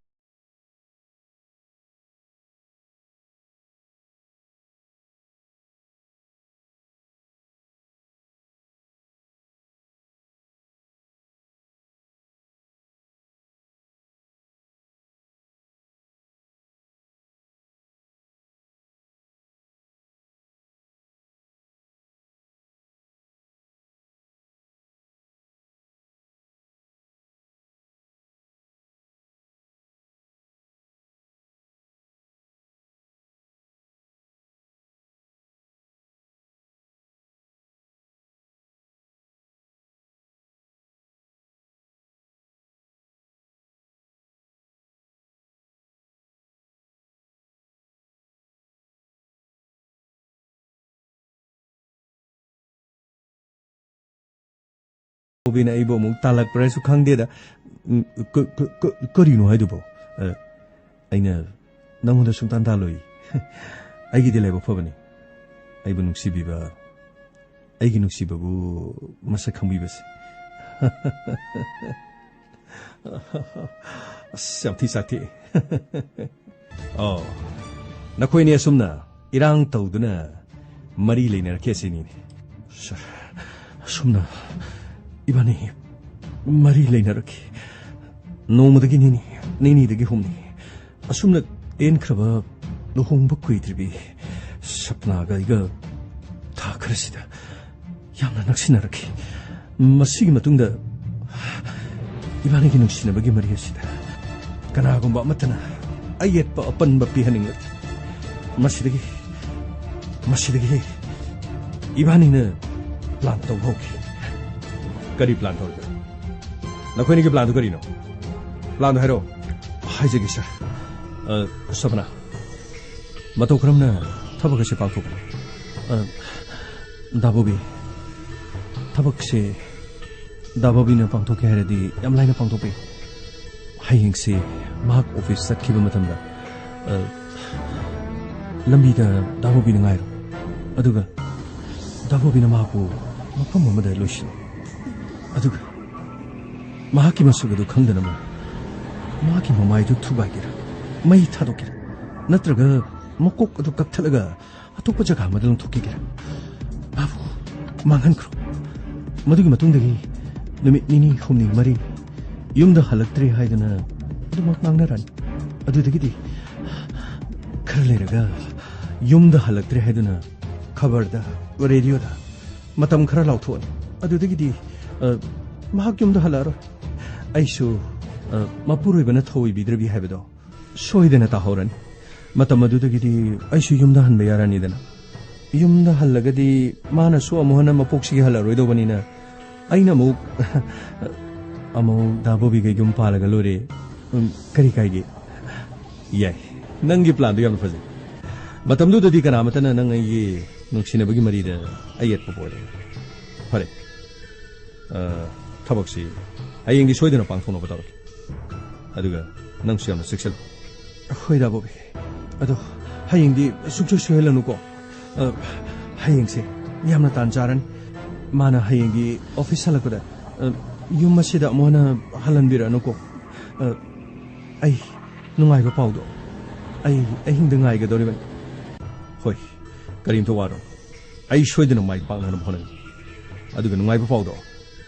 ꯕꯣꯕꯤꯅ ꯑꯩꯕꯨ ꯑꯃꯨꯛ ꯇꯥꯜꯂꯛꯄ꯭ꯔꯥꯁꯨ ꯈꯪꯗꯦꯗ꯫ ꯎꯝ, ꯀ-, ꯀ-, ꯀ-, ꯀꯔꯤꯅꯣ ꯍꯥꯏꯗꯨꯕꯣ? ꯑ, ꯑꯩꯅ ꯅꯪꯉꯣꯟꯗ ꯁꯨꯡꯇꯥꯟ ꯇꯥꯜꯂꯣꯏ꯫ ꯑꯩꯒꯤꯗꯤ ꯂꯥꯏꯕꯛ ꯐꯕꯅꯤ꯫ ꯑꯩꯕꯨ ꯅꯨꯡꯁꯤꯕꯤꯕ, ꯑꯩꯒꯤ ꯅꯨꯡꯁꯤꯕꯕꯨ ꯃꯁꯛ ꯈꯪꯕꯤꯕꯁꯦ꯫ ꯑꯁ, ꯌꯥꯝ ꯊꯤ ꯆꯥꯛꯊꯦꯛꯑꯦ꯫ ꯑꯣ, ꯅꯈꯣꯏꯅꯤ ꯑꯁꯨꯝꯅ ꯏꯔꯥꯡ ꯇꯧꯗꯨꯅ ꯃꯔꯤ ꯂꯩꯅꯔꯛꯀꯦ ꯁꯤꯅꯤꯅꯦ꯫ ꯁꯥꯔ, ꯑꯁꯨꯝꯅ ꯏꯕꯥꯅꯤ ꯃꯔꯤ ꯂꯩꯅꯔꯛꯈꯤ꯫ ꯅꯣꯡꯃꯗꯒꯤ ꯅꯤꯅꯤ, ꯅꯤꯅꯤꯗꯒꯤ ꯍꯨꯝꯅꯤ꯫ ꯑꯁꯨꯝꯅ ꯇꯦꯟꯈ꯭ꯔꯕ ꯂꯨꯍꯣꯡꯕ ꯀꯨꯏꯗ꯭ꯔꯤꯕꯤ ꯁꯞꯅꯥꯒ ꯑꯩꯒ ꯊꯥ ꯈꯔꯁꯤꯗ ꯌꯥꯝꯅ ꯅꯛꯁꯤꯟꯅꯔꯛꯈꯤ꯫ ꯃꯁꯤꯒꯤ ꯃꯇꯨꯡꯗ ꯏꯕꯥꯅꯤꯒꯤ ꯅꯨꯡꯁꯤꯅꯕꯒꯤ ꯃꯔꯤ ꯑꯁꯤꯗ ꯀꯅꯥꯒꯨꯝꯕ ꯑꯃꯠꯇꯅ ꯑꯌꯦꯠꯄ ꯑꯄꯟꯕ ꯄꯤꯍꯟꯅꯤꯡꯂꯛꯈꯤ꯫ ꯃꯁꯤꯗꯒꯤ, ꯃꯁꯤꯗꯒꯤ ꯏꯕꯥꯅꯤꯅ ꯄ꯭ꯂꯥꯟ ꯇꯧꯕ ꯍꯧꯈꯤ꯫ ꯀꯔꯤ ꯄ꯭ꯂꯥꯟ ꯇꯧꯔꯤꯕ? ꯅꯈꯣꯏꯅꯤꯒꯤ ꯄ꯭ꯂꯥꯟꯗꯨ ꯀꯔꯤꯅꯣ? ꯄ꯭ꯂꯥꯟꯗꯨ ꯍꯥꯏꯔꯛꯑꯣ꯫ ꯍꯥꯏꯖꯒꯦ, ꯁꯥꯔ꯫ ꯑ, ꯁꯣꯄꯅꯥ, ꯃꯇꯧ ꯀꯔꯝꯅ ꯊꯕꯛ ꯑꯁꯤ ꯄꯥꯡꯊꯣꯛꯀꯅꯤ? ꯑ, ꯗꯥ ꯕꯣꯕꯤ, ꯊꯕꯛꯁꯦ ꯗꯥ ꯕꯣꯕꯤꯅ ꯄꯥꯡꯊꯣꯛꯀꯦ ꯍꯥꯏꯔꯗꯤ ꯌꯥꯝ ꯂꯥꯏꯅ ꯄꯥꯡꯊꯣꯛꯄ ꯌꯥꯏ꯫ ꯍꯌꯦꯡꯁꯦ ꯃꯍꯥꯛ ꯑꯣꯐꯤꯁ ꯆꯠꯈꯤꯕ ꯃꯇꯝꯗ, ꯑ, ꯂꯝꯕꯤꯗ ꯗꯥ ꯕꯣꯕꯤꯅ ꯉꯥꯏꯔꯣ꯫ ꯑꯗꯨꯒ ꯗꯥ ꯕꯣꯕꯤꯅ ꯃꯍꯥꯛꯄꯨ ꯃꯐꯝ ꯑꯃꯗ ꯂꯣꯏꯁꯤꯜꯂꯨ꯫ ꯑꯗꯨꯒ ꯃꯍꯥꯛꯀꯤ ꯃꯁꯛ ꯑꯗꯨ ꯈꯪꯗꯅꯕ ꯃꯍꯥꯛꯀꯤ ꯃꯃꯥꯏꯗꯨ ꯊꯨꯒꯥꯏꯒꯦꯔꯥ, ꯃꯩ ꯊꯥꯗꯣꯛꯀꯦꯔꯥ, ꯅꯠꯇ꯭ꯔꯒ ꯃꯀꯣꯛ ꯑꯗꯨ ꯀꯛꯊꯠꯂꯒ ꯑꯇꯣꯞꯄ ꯖꯒꯥ ꯑꯃꯗ ꯂꯪꯊꯣꯛꯈꯤꯒꯦꯔꯥ, ꯃꯥꯕꯨ ꯃꯥꯡꯍꯟꯈ꯭ꯔꯣ꯫ ꯃꯗꯨꯒꯤ ꯃꯇꯨꯡꯗꯒꯤ ꯅꯨꯃꯤꯠ ꯅꯤꯅꯤ, ꯍꯨꯝꯅꯤ, ꯃꯔꯤ ꯌꯨꯝꯗ ꯍꯜꯂꯛꯇ꯭ꯔꯦ ꯍꯥꯏꯗꯨꯅ ꯑꯗꯨꯃꯛ ꯉꯥꯡꯅꯔꯅꯤ꯫ ꯑꯗꯨꯗꯒꯤꯗꯤ ꯈꯔ ꯂꯩꯔꯒ ꯌꯨꯝꯗ ꯍꯜꯂꯛꯇ꯭ꯔꯦ ꯍꯥꯏꯗꯨꯅ ꯈꯕꯔꯗ, ꯔꯦꯗꯤꯑꯣꯗ ꯃꯇꯝ ꯈꯔ ꯂꯥꯎꯊꯣꯛꯑꯅꯤ꯫ ꯑꯗꯨꯗꯒꯤꯗꯤ, ꯑ, ꯃꯍꯥꯛ ꯌꯨꯝꯗ ꯍꯜꯂꯛꯑꯔꯣꯏ꯫ ꯑꯩꯁꯨ, ꯑ, ꯃꯄꯨꯔꯣꯏꯕꯅ ꯊꯧꯑꯣꯏꯕꯤꯗ꯭ꯔꯕꯤ ꯍꯥꯏꯕꯗꯣ ꯁꯣꯏꯗꯅ ꯇꯥꯍꯧꯔꯅꯤ꯫ ꯃꯇꯝ ꯑꯗꯨꯗꯒꯤꯗꯤ ꯑꯩꯁꯨ ꯌꯨꯝꯗ ꯍꯟꯕ ꯌꯥꯔꯅꯤꯗꯅ꯫ ꯌꯨꯝꯗ ꯍꯜꯂꯒꯗꯤ ꯃꯥꯅꯁꯨ ꯑꯃꯨꯛ ꯍꯟꯅ ꯃꯄꯣꯛꯁꯤꯒꯤ ꯍꯜꯂꯔꯣꯏꯗꯧꯕꯅꯤꯅ ꯑꯩꯅ ꯑꯃꯨꯛ, ꯑꯃꯨꯛ ꯗꯥ ꯕꯣꯕꯤꯒ ꯌꯨꯝ ꯄꯥꯜꯂꯒ ꯂꯣꯏꯔꯦ꯫ ꯎꯝ, ꯀꯔꯤ ꯀꯥꯏꯒꯦ? ꯌꯥꯏ, ꯅꯪꯒꯤ ꯄ꯭ꯂꯥꯟꯗꯨ ꯌꯥꯝꯅ ꯐꯖꯩ꯫ ꯃꯇꯝꯗꯨꯗꯗꯤ ꯀꯅꯥꯃꯠꯇꯅ ꯅꯪ ꯑꯩꯒꯤ ꯅꯨꯡꯁꯤꯅꯕꯒꯤ ꯃꯔꯤꯗ ꯑꯌꯦꯠꯄ ꯄꯣꯛꯑꯣꯏ꯫ ꯐꯔꯦ꯫ ꯑ, ꯊꯕꯛꯁꯤ ꯍꯌꯦꯡꯗꯤ ꯁꯣꯏꯗꯅ ꯄꯥꯡꯊꯣꯛꯅꯕ ꯇꯧꯔꯒꯦ꯫ ꯑꯗꯨꯒ ꯅꯪꯁꯨ ꯌꯥꯝꯅ ꯆꯦꯛꯁꯤꯜꯂꯨ꯫ ꯍꯣꯏꯗ, ꯕꯣꯕꯤ꯫ ꯑꯗꯣ ꯍꯌꯦꯡꯗꯤ ꯁꯨꯡꯁꯣꯏ ꯁꯣꯏꯍꯜꯂꯅꯨꯀꯣ꯫ ꯑ, ꯍꯌꯦꯡꯁꯦ ꯌꯥꯝꯅ ꯇꯥꯟ ꯆꯥꯔꯅꯤ꯫ ꯃꯥꯅ ꯍꯌꯦꯡꯗꯤ ꯑꯣꯐꯤꯁ ꯍꯜꯂꯛꯄꯗ, ꯑ, ꯌꯨꯝ ꯑꯁꯤꯗ ꯑꯃꯨꯛ ꯍꯟꯅ ꯍꯜꯍꯟꯕꯤꯔꯛꯑꯅꯨꯀꯣ꯫ ꯑ, ꯑꯩ ꯅꯨꯡꯉꯥꯏꯕ ꯄꯥꯎꯗꯣ ꯑꯩ ꯑꯍꯤꯡꯗ ꯉꯥꯏꯒꯗꯧꯔꯤꯕꯅꯤ꯫ ꯍꯣꯏ, ꯀꯔꯤꯝꯇ ꯋꯥꯔꯨꯅꯨ꯫ ꯑꯩ ꯁꯣꯏꯗꯅ ꯃꯥꯏ ꯄꯥꯛꯅꯅꯕ ꯍꯣꯠꯅꯒꯦ꯫ ꯑꯗꯨꯒ ꯅꯨꯡꯉꯥꯏꯕ ꯄꯥꯎꯗꯣ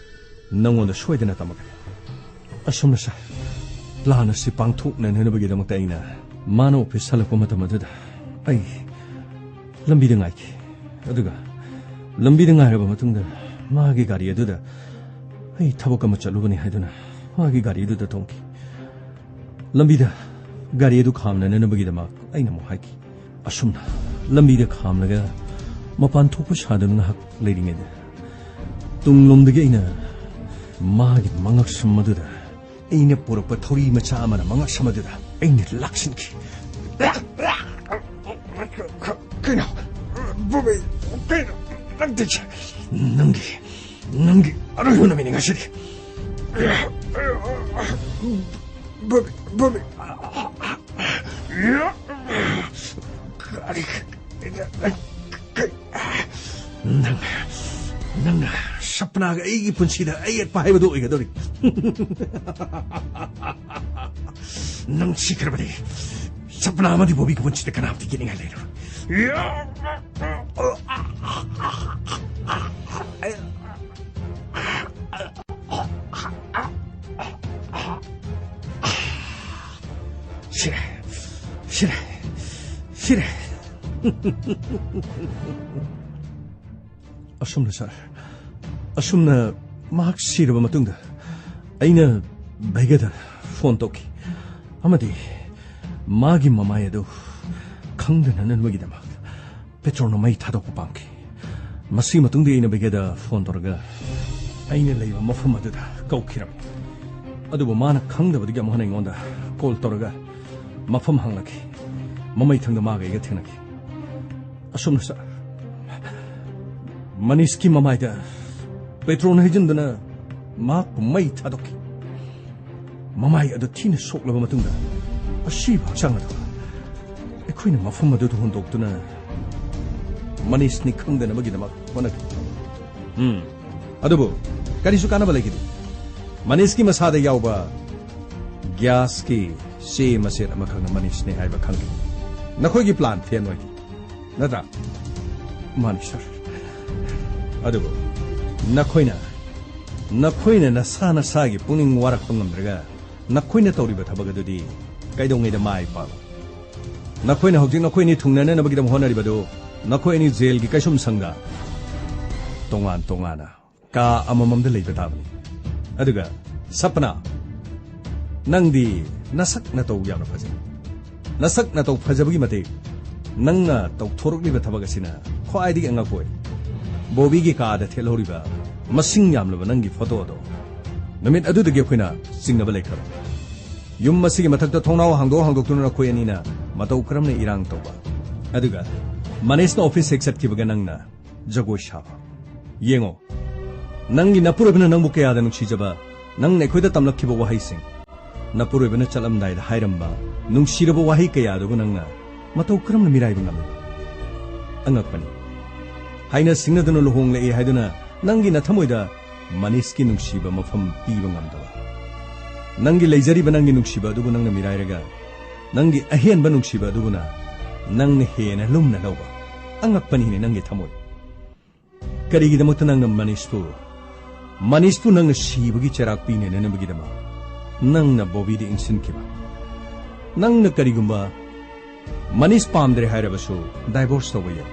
ꯅꯪꯉꯣꯟꯗ ꯁꯣꯏꯗꯅ ꯇꯝꯃꯛꯀꯅꯤ꯫ ꯑꯁꯨꯝꯅ ꯁꯥꯔ, ꯄ꯭ꯂꯥꯟ ꯑꯁꯤ ꯄꯥꯡꯊꯣꯛꯅꯅꯕꯒꯤꯗꯃꯛꯇ ꯑꯩꯅ ꯃꯥꯅ ꯑꯣꯐꯤꯁ ꯍꯜꯂꯛꯄ ꯃꯇꯝ ꯑꯗꯨꯗ ꯑꯩ ꯂꯝꯕꯤꯗ ꯉꯥꯏꯈꯤ꯫ ꯑꯗꯨꯒ ꯂꯝꯕꯤꯗ ꯉꯥꯏꯔꯕ ꯃꯇꯨꯡꯗ ꯃꯥꯒꯤ ꯒꯥꯔꯤ ꯑꯗꯨꯗ ꯑꯩ ꯊꯕꯛ ꯑꯃ ꯆꯠꯂꯨꯕꯅꯤ ꯍꯥꯏꯗꯨꯅ ꯃꯥꯒꯤ ꯒꯥꯔꯤ ꯑꯗꯨꯗ ꯇꯣꯡꯈꯤ꯫ ꯂꯝꯕꯤꯗ ꯒꯥꯔꯤ ꯑꯗꯨ ꯈꯥꯝꯅꯅꯕꯒꯤꯗꯃꯛ ꯑꯩꯅ ꯑꯃꯨꯛ ꯍꯥꯏꯈꯤ꯫ ꯑꯁꯨꯝꯅ ꯂꯝꯕꯤꯗ ꯈꯥꯝꯂꯒ ꯃꯄꯥꯟ ꯊꯣꯛꯄ ꯁꯥꯗꯨꯅ ꯉꯥꯏꯍꯥꯛ ꯂꯩꯔꯤꯉꯩꯗ ꯇꯨꯡꯂꯣꯝꯗꯒꯤ ꯑꯩꯅ ꯃꯥꯒꯤ ꯃꯉꯛꯁꯝ ꯑꯗꯨꯗ ꯑꯩꯅ ꯄꯨꯔꯛꯄ ꯊꯧꯔꯤ ꯃꯆꯥ ꯑꯃꯅ ꯃꯉꯛꯁꯝ ꯑꯗꯨꯗ ꯑꯩꯅ ꯂꯥꯛꯁꯤꯟꯈꯤ꯫ ꯀꯩꯅꯣ? ꯕꯣꯕꯤ, ꯀꯩꯅꯣ? ꯅꯪ ꯇꯤꯛꯁꯦ? ꯅꯪꯒꯤ, ꯅꯪꯒꯤ ꯑꯔꯣꯏꯕ ꯅꯨꯃꯤꯠꯅꯤ ꯉꯁꯤꯗꯤ꯫ ꯕꯣꯕꯤ, ꯕꯣꯕꯤ꯫ ꯀꯔꯤ? ꯅꯪ, ꯅꯪꯅ ꯁꯄꯅꯥꯒ ꯑꯩꯒꯤ ꯄꯨꯟꯁꯤꯗ ꯑꯌꯦꯠꯄ ꯍꯥꯏꯕꯗꯨ ꯑꯣꯏꯒꯗꯧꯔꯤ꯫ ꯅꯪ ꯁꯤꯈ꯭ꯔꯕꯗꯤ ꯁꯄꯅꯥ ꯑꯃꯗꯤ ꯕꯣꯕꯤꯒꯤ ꯄꯨꯟꯁꯤꯗ ꯀꯅꯥꯝꯇ ꯌꯦꯠꯅꯤꯡꯉꯥꯏ ꯂꯩꯔꯣꯏ꯫ ꯁꯤꯔꯦ, ꯁꯤꯔꯦ, ꯁꯤꯔꯦ꯫ ꯑꯁꯨꯝꯅ ꯁꯥꯔ, ꯑꯁꯨꯝꯅ ꯃꯍꯥꯛ ꯁꯤꯔꯕ ꯃꯇꯨꯡꯗ ꯑꯩꯅ ꯚꯩꯒꯗ ꯐꯣꯟ ꯇꯧꯈꯤ ꯑꯃꯗꯤ ꯃꯥꯒꯤ ꯃꯃꯥꯏ ꯑꯗꯨ ꯈꯪꯗꯅꯅꯕꯒꯤꯗꯃꯛ ꯄꯦꯇ꯭ꯔꯣꯜꯅ ꯃꯩ ꯊꯥꯗꯣꯛꯄ ꯄꯥꯝꯈꯤ꯫ ꯃꯁꯤꯒꯤ ꯃꯇꯨꯡꯗ ꯑꯩꯅ ꯚꯩꯒꯗ ꯐꯣꯟ ꯇꯧꯔꯒ ꯑꯩꯅ ꯂꯩꯕ ꯃꯐꯝ ꯑꯗꯨꯗ ꯀꯧꯈꯤꯔꯝꯃꯤ꯫ ꯑꯗꯨꯕꯨ ꯃꯥꯅ ꯈꯪꯗꯕꯗꯒꯤ ꯑꯃꯨꯛ ꯍꯟꯅ ꯑꯩꯉꯣꯟꯗ ꯀꯣꯜ ꯇꯧꯔꯒ ꯃꯐꯝ ꯍꯪꯂꯛꯈꯤ꯫ ꯃꯃꯩꯊꯪꯗ ꯃꯥꯒ ꯑꯩꯒ ꯊꯦꯡꯅꯈꯤ꯫ ꯑꯁꯨꯝꯅ ꯁꯥꯔ, ꯃꯅꯤꯁꯀꯤ ꯃꯃꯥꯏꯗ ꯄꯦꯇ꯭ꯔꯣꯜ ꯍꯩꯖꯤꯟꯗꯨꯅ ꯃꯍꯥꯛꯄꯨ ꯃꯩ ꯊꯥꯗꯣꯛꯈꯤ꯫ ꯃꯃꯥꯏ ꯑꯗꯨ ꯊꯤꯅ ꯁꯣꯛꯂꯕ ꯃꯇꯨꯡꯗ ꯑꯁꯤꯕ ꯍꯛꯆꯥꯡ ꯑꯗꯨ ꯑꯩꯈꯣꯏꯅ ꯃꯐꯝ ꯑꯗꯨꯗ ꯍꯨꯟꯗꯣꯛꯇꯨꯅ ꯃꯅꯤꯁꯅꯤ ꯈꯪꯗꯅꯕꯒꯤꯗꯃꯛ ꯍꯣꯠꯅꯈꯤ꯫ ꯎꯝ, ꯑꯗꯨꯕꯨ ꯀꯔꯤꯁꯨ ꯀꯥꯟꯅꯕ ꯂꯩꯈꯤꯗꯦ꯫ ꯃꯅꯤꯁꯀꯤ ꯃꯁꯥꯗ ꯌꯥꯎꯕ ꯒ꯭ꯌꯥꯁꯀꯤ ꯆꯦ ꯃꯆꯦꯠ ꯑꯃꯈꯛꯅ ꯃꯅꯤꯁꯅꯤ ꯍꯥꯏꯕ ꯈꯪꯈꯤ꯫ ꯅꯈꯣꯏꯒꯤ ꯄ꯭ꯂꯥꯟ ꯐꯦꯜ ꯑꯣꯏꯈꯤ, ꯅꯠꯇ꯭ꯔꯥ? ꯃꯥꯅꯤ, ꯁꯥꯔ꯫ ꯑꯗꯨꯕꯨ ꯅꯈꯣꯏꯅ, ꯅꯈꯣꯏꯅ ꯅꯁꯥ ꯅꯁꯥꯒꯤ ꯄꯨꯛꯅꯤꯡ ꯋꯥꯔꯛꯄ ꯉꯝꯗ꯭ꯔꯒ ꯅꯈꯣꯏꯅ ꯇꯧꯔꯤꯕ ꯊꯕꯛ ꯑꯗꯨꯗꯤ ꯀꯩꯗꯧꯉꯩꯗ ꯃꯥꯏ ꯄꯥꯛꯂꯣꯏ? ꯅꯈꯣꯏꯅ ꯍꯧꯖꯤꯛ ꯅꯈꯣꯏꯅꯤ ꯊꯨꯡꯅꯅꯕꯒꯤꯗꯃꯛ ꯍꯣꯠꯅꯔꯤꯕꯗꯨ ꯅꯈꯣꯏ ꯑꯅꯤ ꯖꯦꯜꯒꯤ ꯀꯩꯁꯨꯝꯁꯪꯗ ꯇꯣꯉꯥꯟ ꯇꯣꯉꯥꯟꯅ ꯀꯥ ꯑꯃꯃꯝꯗ ꯂꯩꯕ ꯇꯥꯕꯅꯤ꯫ ꯑꯗꯨꯒ ꯁꯄꯅꯥ, ꯅꯪꯗꯤ ꯅꯁꯛ ꯅꯇꯧ ꯌꯥꯝꯅ ꯐꯖꯩ꯫ ꯅꯁꯛ ꯅꯇꯧ ꯐꯖꯕꯒꯤ ꯃꯇꯤꯛ ꯅꯪꯅ ꯇꯧꯊꯣꯔꯛꯂꯤꯕ ꯊꯕꯛ ꯑꯁꯤꯅ ꯈ꯭ꯋꯥꯏꯗꯒꯤ ꯑꯉꯛꯄ ꯑꯣꯏ꯫ ꯕꯣꯕꯤꯒꯤ ꯀꯥꯗ ꯊꯦꯠꯍꯧꯔꯤꯕ ꯃꯁꯤꯡ ꯌꯥꯝꯂꯕ ꯅꯪꯒꯤ ꯐꯣꯇꯣ ꯑꯗꯣ ꯅꯨꯃꯤꯠ ꯑꯗꯨꯗꯒꯤ ꯑꯩꯈꯣꯏꯅ ꯆꯤꯡꯅꯕ ꯂꯩꯈ꯭ꯔꯕꯅꯤ꯫ ꯌꯨꯝ ꯑꯁꯤꯒꯤ ꯃꯊꯛꯇ ꯊꯣꯡꯅꯥꯎ ꯍꯥꯡꯗꯣꯛ ꯍꯥꯡꯗꯣꯛꯇꯨꯅ ꯅꯈꯣꯏ ꯑꯅꯤꯅ ꯃꯇꯧ ꯀꯔꯝꯅ ꯏꯔꯥꯡ ꯇꯧꯕ? ꯑꯗꯨꯒ ꯃꯅꯤꯁꯅ ꯑꯣꯐꯤꯁ ꯍꯦꯛ ꯆꯠꯈꯤꯕꯒ ꯅꯪꯅ ꯖꯒꯣꯏ ꯁꯥꯕ꯫ ꯌꯦꯡꯉꯣ, ꯅꯪꯒꯤ ꯅꯄꯨꯔꯣꯏꯕꯅ ꯅꯪꯕꯨ ꯀꯌꯥꯗ ꯅꯨꯡꯁꯤꯖꯕ, ꯅꯪꯅ ꯑꯩꯈꯣꯏꯗ ꯇꯝꯂꯛꯈꯤꯕ ꯋꯥꯍꯩꯁꯤꯡ꯫ ꯅꯄꯨꯔꯣꯏꯕꯅ ꯆꯠꯂꯝꯗꯥꯏꯗ ꯍꯥꯏꯔꯝꯕ ꯅꯨꯡꯁꯤꯔꯕ ꯋꯥꯍꯩ ꯀꯌꯥꯗꯨꯕꯨ ꯅꯪꯅ ꯃꯇꯧ ꯀꯔꯝꯅ ꯃꯤꯔꯥꯏꯕ ꯉꯝꯂꯤꯕ? ꯑꯉꯛꯄꯅꯤ꯫ ꯍꯥꯏꯅ ꯁꯤꯡꯅꯗꯨꯅ ꯂꯨꯍꯣꯡꯂꯛꯏ ꯍꯥꯏꯗꯨꯅ ꯅꯪꯒꯤ ꯅꯊꯃꯣꯏꯗ ꯃꯅꯤꯁꯀꯤ ꯅꯨꯡꯁꯤꯕ ꯃꯐꯝ ꯄꯤꯕ ꯉꯝꯗꯕ꯫ ꯅꯪꯒꯤ ꯂꯩꯖꯔꯤꯕ ꯅꯪꯒꯤ ꯅꯨꯡꯁꯤꯕ ꯑꯗꯨꯕꯨ ꯅꯪꯅ ꯃꯤꯔꯥꯏꯔꯒ, ꯅꯪꯒꯤ ꯑꯍꯦꯟꯕ ꯅꯨꯡꯁꯤꯕ ꯑꯗꯨꯕꯨꯅ ꯅꯪꯅ ꯍꯦꯟꯅ ꯂꯨꯝꯅ ꯂꯧꯕ꯫ ꯑꯉꯛꯄꯅꯤꯅꯦ ꯅꯪꯒꯤ ꯊꯃꯣꯏ꯫ ꯀꯔꯤꯒꯤꯗꯃꯛꯇ ꯅꯪꯅ ꯃꯅꯤꯁꯄꯨ, ꯃꯅꯤꯁꯄꯨ ꯅꯪꯅ ꯁꯤꯕꯒꯤ ꯆꯩꯔꯥꯛ ꯄꯤꯅꯅꯕꯒꯤꯗꯃꯛ ꯅꯪꯅ ꯕꯣꯕꯤꯗ ꯏꯟꯁꯤꯟꯈꯤꯕ? ꯅꯪꯅ ꯀꯔꯤꯒꯨꯝꯕ ꯃꯅꯤꯁ ꯄꯥꯝꯗ꯭ꯔꯦ ꯍꯥꯏꯔꯕꯁꯨ ꯗꯥꯏꯚꯣꯔꯁ ꯇꯧꯕ ꯌꯥꯏ꯫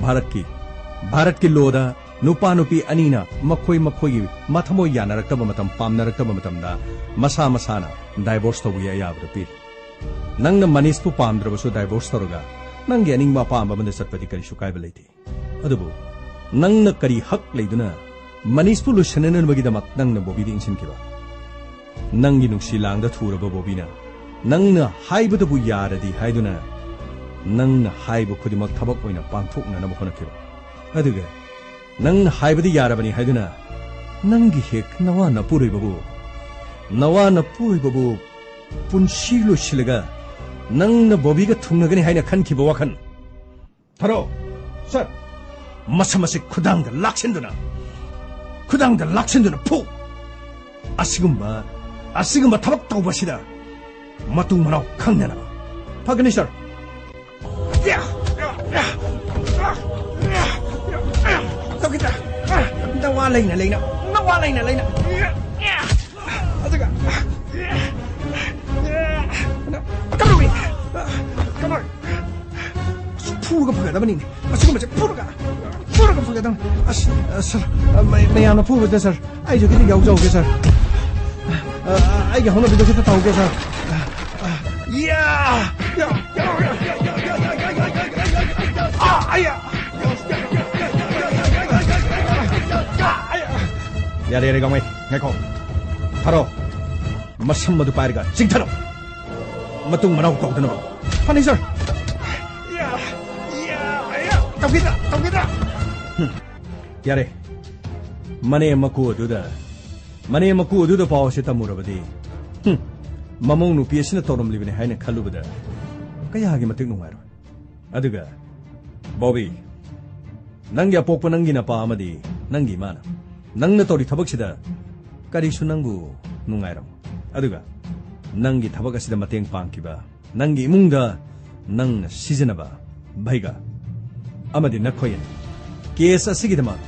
ꯚꯥꯔꯠꯀꯤ, ꯚꯥꯔꯠꯀꯤ ꯂꯣꯗ ꯅꯨꯄꯥ ꯅꯨꯄꯤ ꯑꯅꯤꯅ ꯃꯈꯣꯏ ꯃꯈꯣꯏꯒꯤ ꯃꯊꯃꯣꯏ ꯌꯥꯅꯔꯛꯇꯕ ꯃꯇꯝ, ꯄꯥꯝꯅꯔꯛꯇꯕ ꯃꯇꯝꯗ ꯃꯁꯥ ꯃꯁꯥꯅ ꯗꯥꯏꯚꯣꯔꯁ ꯇꯧꯕꯒꯤ ꯑꯌꯥꯕꯗꯨ ꯄꯤꯔꯤ꯫ ꯅꯪꯅ ꯃꯅꯤꯁꯄꯨ ꯄꯥꯝꯗ꯭ꯔꯕꯁꯨ ꯗꯥꯏꯚꯣꯔꯁ ꯇꯧꯔꯒ ꯅꯪꯒꯤ ꯑꯅꯤꯡꯕ ꯑꯄꯥꯝꯕ ꯑꯃꯗ ꯆꯠꯄꯗꯤ ꯀꯔꯤꯁꯨ ꯀꯥꯏꯕ ꯂꯩꯇꯦ꯫ ꯑꯗꯨꯕꯨ ꯅꯪꯅ ꯀꯔꯤ ꯍꯛ ꯂꯩꯗꯨꯅ ꯃꯅꯤꯁꯄꯨ ꯂꯣꯏꯁꯤꯟꯅꯅꯕꯒꯤꯗꯃꯛ ꯅꯪꯅ ꯕꯣꯕꯤꯗ ꯏꯟꯁꯤꯟꯈꯤꯕ? ꯅꯪꯒꯤ ꯅꯨꯡꯁꯤ ꯂꯥꯡꯗ ꯊꯨꯔꯕ ꯕꯣꯕꯤꯅ ꯅꯪꯅ ꯍꯥꯏꯕꯗꯕꯨ ꯌꯥꯔꯗꯤ ꯍꯥꯏꯗꯨꯅ ꯅꯪꯅ ꯍꯥꯏꯕ ꯈꯨꯗꯤꯡꯃꯛ ꯊꯕꯛ ꯑꯣꯏꯅ ꯄꯥꯡꯊꯣꯛꯅꯅꯕ ꯍꯣꯠꯅꯈꯤꯕ꯫ ꯑꯗꯨꯒ ꯅꯪꯅ ꯍꯥꯏꯕꯗꯤ ꯌꯥꯔꯕꯅꯤ ꯍꯥꯏꯗꯨꯅ ꯅꯪꯒꯤ ꯍꯦꯛ ꯅꯋꯥ ꯅꯄꯨꯔꯣꯏꯕꯕꯨ, ꯅꯋꯥ ꯅꯄꯨꯔꯣꯏꯕꯕꯨ ꯄꯨꯟꯁꯤ ꯂꯣꯏꯁꯤꯜꯂꯒ ꯅꯪꯅ ꯕꯣꯕꯤꯒ ꯊꯨꯡꯅꯒꯅꯤ ꯍꯥꯏꯅ ꯈꯟꯈꯤꯕ ꯋꯥꯈꯜ? ꯊꯥꯔꯣ, ꯁꯥꯔ꯫ ꯃꯁꯝ ꯑꯁꯤ ꯈꯨꯗꯥꯡꯗ ꯂꯥꯛꯁꯤꯟꯗꯨꯅ, ꯈꯨꯗꯥꯡꯗ ꯂꯥꯛꯁꯤꯟꯗꯨꯅ ꯐꯨ꯫ ꯑꯁꯤꯒꯨꯝꯕ, ꯑꯁꯤꯒꯨꯝꯕ ꯊꯕꯛ ꯇꯧꯕꯁꯤꯗ ꯃꯇꯨꯡ ꯃꯅꯥꯎ ꯈꯪꯗꯅꯕ꯫ ꯐꯒꯅꯤ, ꯁꯥꯔ꯫ ꯇꯧꯈꯤꯗ꯭ꯔꯥ? ꯅꯋꯥ ꯂꯩꯅ ꯂꯩꯅ, ꯅꯋꯥ ꯂꯩꯅ ꯂꯩꯅ꯫ ꯑꯗꯨꯒ, ꯀꯝꯗꯧꯏ? ꯀꯃꯥꯏ? ꯑꯁ, ꯐꯨꯔꯒ ꯐꯒꯗꯕꯅꯤꯅꯦ꯫ ꯑꯁꯤꯒꯨꯝꯕꯁꯦ ꯐꯨꯔꯒ, ꯐꯨꯔꯒ ꯐꯒꯗꯕꯅꯤ꯫ ꯑꯁ, ꯑ, ꯁꯥꯔ, ꯑ, ꯃ-, ꯃꯌꯥꯝꯅ ꯐꯨꯕꯗ, ꯁꯥꯔ, ꯑꯩꯁꯨ ꯈꯤꯇꯪ ꯌꯥꯎꯖꯍꯧꯒꯦ, ꯁꯥꯔ꯫ ꯑ, ꯑ, ꯑꯩꯒꯤ ꯍꯧꯅꯕꯤꯗꯣ ꯈꯤꯇ ꯇꯧꯍꯧꯒꯦ, ꯁꯥꯔ꯫ ꯑ, ꯑ, ꯌꯥ! ꯌꯥ! ꯌꯥ! ꯑꯥ! ꯑꯌꯥ! ꯌꯥꯔꯦ, ꯌꯥꯔꯦ, ꯒꯥꯡꯃꯩ, ꯉꯥꯏꯈꯣ꯫ ꯊꯥꯔꯣ꯫ ꯃꯁꯝ ꯑꯗꯨ ꯄꯥꯏꯔꯒ ꯆꯤꯡꯊꯔꯣ꯫ ꯃꯇꯨꯡ ꯃꯅꯥꯎ ꯇꯧꯗꯅꯕ꯫ ꯐꯅꯤ, ꯁꯥꯔ꯫ ꯌꯥ! ꯌꯥ! ꯌꯥ! ꯇꯧꯈꯤꯗ꯭ꯔꯥ? ꯇꯧꯈꯤꯗ꯭ꯔꯥ? ꯍꯨꯝ꯫ ꯌꯥꯔꯦ꯫ ꯃꯅꯦꯝ ꯃꯀꯨ ꯑꯗꯨꯗ, ꯃꯅꯦꯝ ꯃꯀꯨ ꯑꯗꯨꯗ ꯄꯥꯎ ꯑꯁꯤ ꯇꯝꯃꯨꯔꯕꯗꯤ, ꯍꯨꯝ, ꯃꯃꯧ ꯅꯨꯄꯤ ꯑꯁꯤꯅ ꯇꯧꯔꯝꯂꯤꯕꯅꯤ ꯍꯥꯏꯅ ꯈꯜꯂꯨꯕꯗ ꯀꯌꯥꯒꯤ ꯃꯇꯤꯛ ꯅꯨꯡꯉꯥꯏꯔꯣꯏ꯫ ꯑꯗꯨꯒ, ꯕꯣꯕꯤ, ꯅꯪꯒꯤ ꯑꯄꯣꯛꯄ ꯅꯪꯒꯤ ꯅꯄꯥ ꯑꯃꯗꯤ ꯅꯪꯒꯤ ꯏꯃꯥꯅ ꯅꯪꯅ ꯇꯧꯔꯤ ꯊꯕꯛꯁꯤꯗ ꯀꯔꯤꯁꯨ ꯅꯪꯕꯨ ꯅꯨꯡꯉꯥꯏꯔꯝꯃꯣꯏ꯫ ꯑꯗꯨꯒ, ꯅꯪꯒꯤ ꯊꯕꯛ ꯑꯁꯤꯗ ꯃꯇꯦꯡ ꯄꯥꯡꯈꯤꯕ ꯅꯪꯒꯤ ꯏꯃꯨꯡꯗ ꯅꯪꯅ ꯁꯤꯖꯤꯟꯅꯕ ꯚꯩꯒ ꯑꯃꯗꯤ ꯅꯈꯣꯏ ꯑꯅꯤ ꯀꯦꯁ ꯑꯁꯤꯒꯤꯗꯃꯛ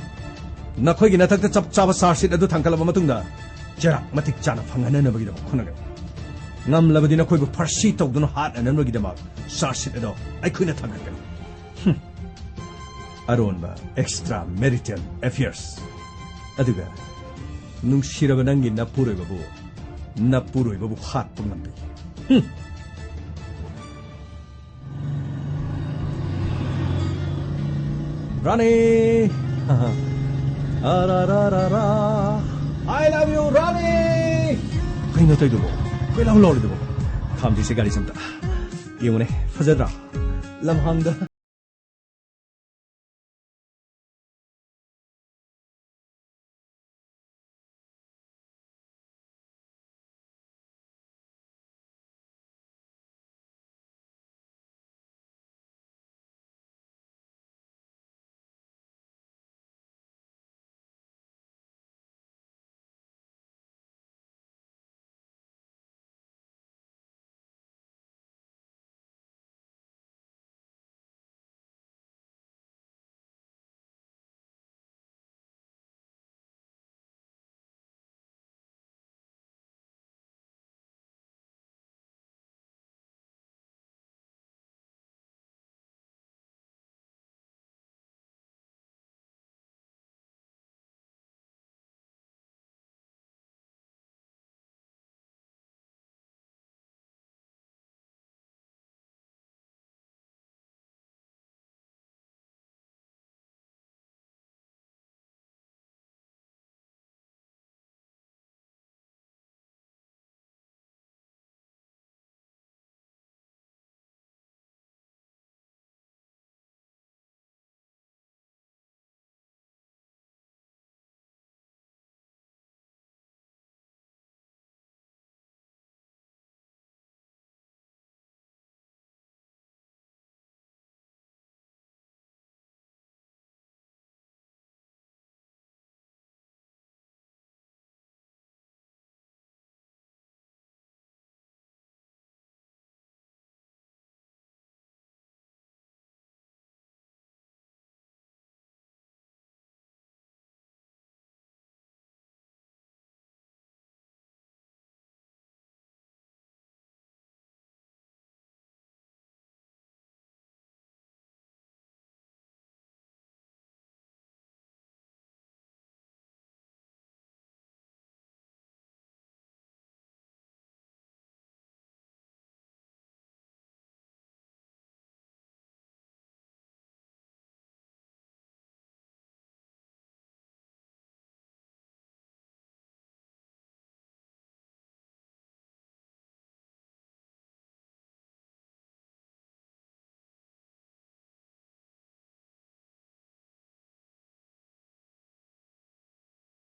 ꯅꯈꯣꯏꯒꯤ ꯅꯊꯛꯇ ꯆꯞ ꯆꯥꯕ ꯆꯥꯔꯖ ꯁꯤꯠ ꯑꯗꯨ ꯊꯥꯡꯒꯠꯂꯕ ꯃꯇꯨꯡꯗ ꯆꯩꯔꯥꯛ ꯃꯇꯤꯛ ꯆꯥꯅ ꯐꯪꯍꯟꯅꯅꯕꯒꯤꯗꯃꯛ ꯍꯣꯠꯅꯒꯅꯤ꯫ ꯉꯝꯂꯕꯗꯤ ꯅꯈꯣꯏꯕꯨ ꯐꯥꯔꯁꯤ ꯇꯧꯗꯨꯅ ꯍꯥꯠꯅꯅꯕꯒꯤꯗꯃꯛ ꯆꯥꯔꯖ ꯁꯤꯠ ꯑꯗꯨ ꯑꯩꯈꯣꯏꯅ ꯊꯥꯡꯒꯠꯀꯅꯤ꯫ ꯍꯨꯝ꯫ ꯑꯔꯣꯟꯕ ꯑꯦꯛꯁꯇ꯭ꯔꯥ ꯃꯦꯔꯤꯇꯦꯜ ꯑꯦꯐꯤꯌꯔꯁ꯫ ꯑꯗꯨꯒ ꯅꯨꯡꯁꯤꯔꯕ ꯅꯪꯒꯤ ꯅꯄꯨꯔꯣꯏꯕꯕꯨ, ꯅꯄꯨꯔꯣꯏꯕꯕꯨ ꯍꯥꯠꯄ ꯉꯝꯕꯤ꯫ ꯍꯨꯝ꯫ ꯔꯥꯅꯤ! ꯑꯔꯥꯔꯥꯔꯥꯔꯥ! I love you, ꯔꯥꯅꯤ! ꯀꯩꯅꯣ ꯇꯧꯏꯗꯨꯕꯣ? ꯀꯣꯏꯂꯥꯎ ꯂꯥꯎꯔꯤꯗꯨꯕꯣ? ꯈꯥꯝꯗꯦꯁꯦ ꯒꯥꯔꯤꯁꯦ ꯑꯝꯇ꯫ ꯌꯦꯡꯉꯨꯅꯦ, ꯐꯖꯗ꯭ꯔꯥ? ꯂꯝꯍꯥꯡꯗ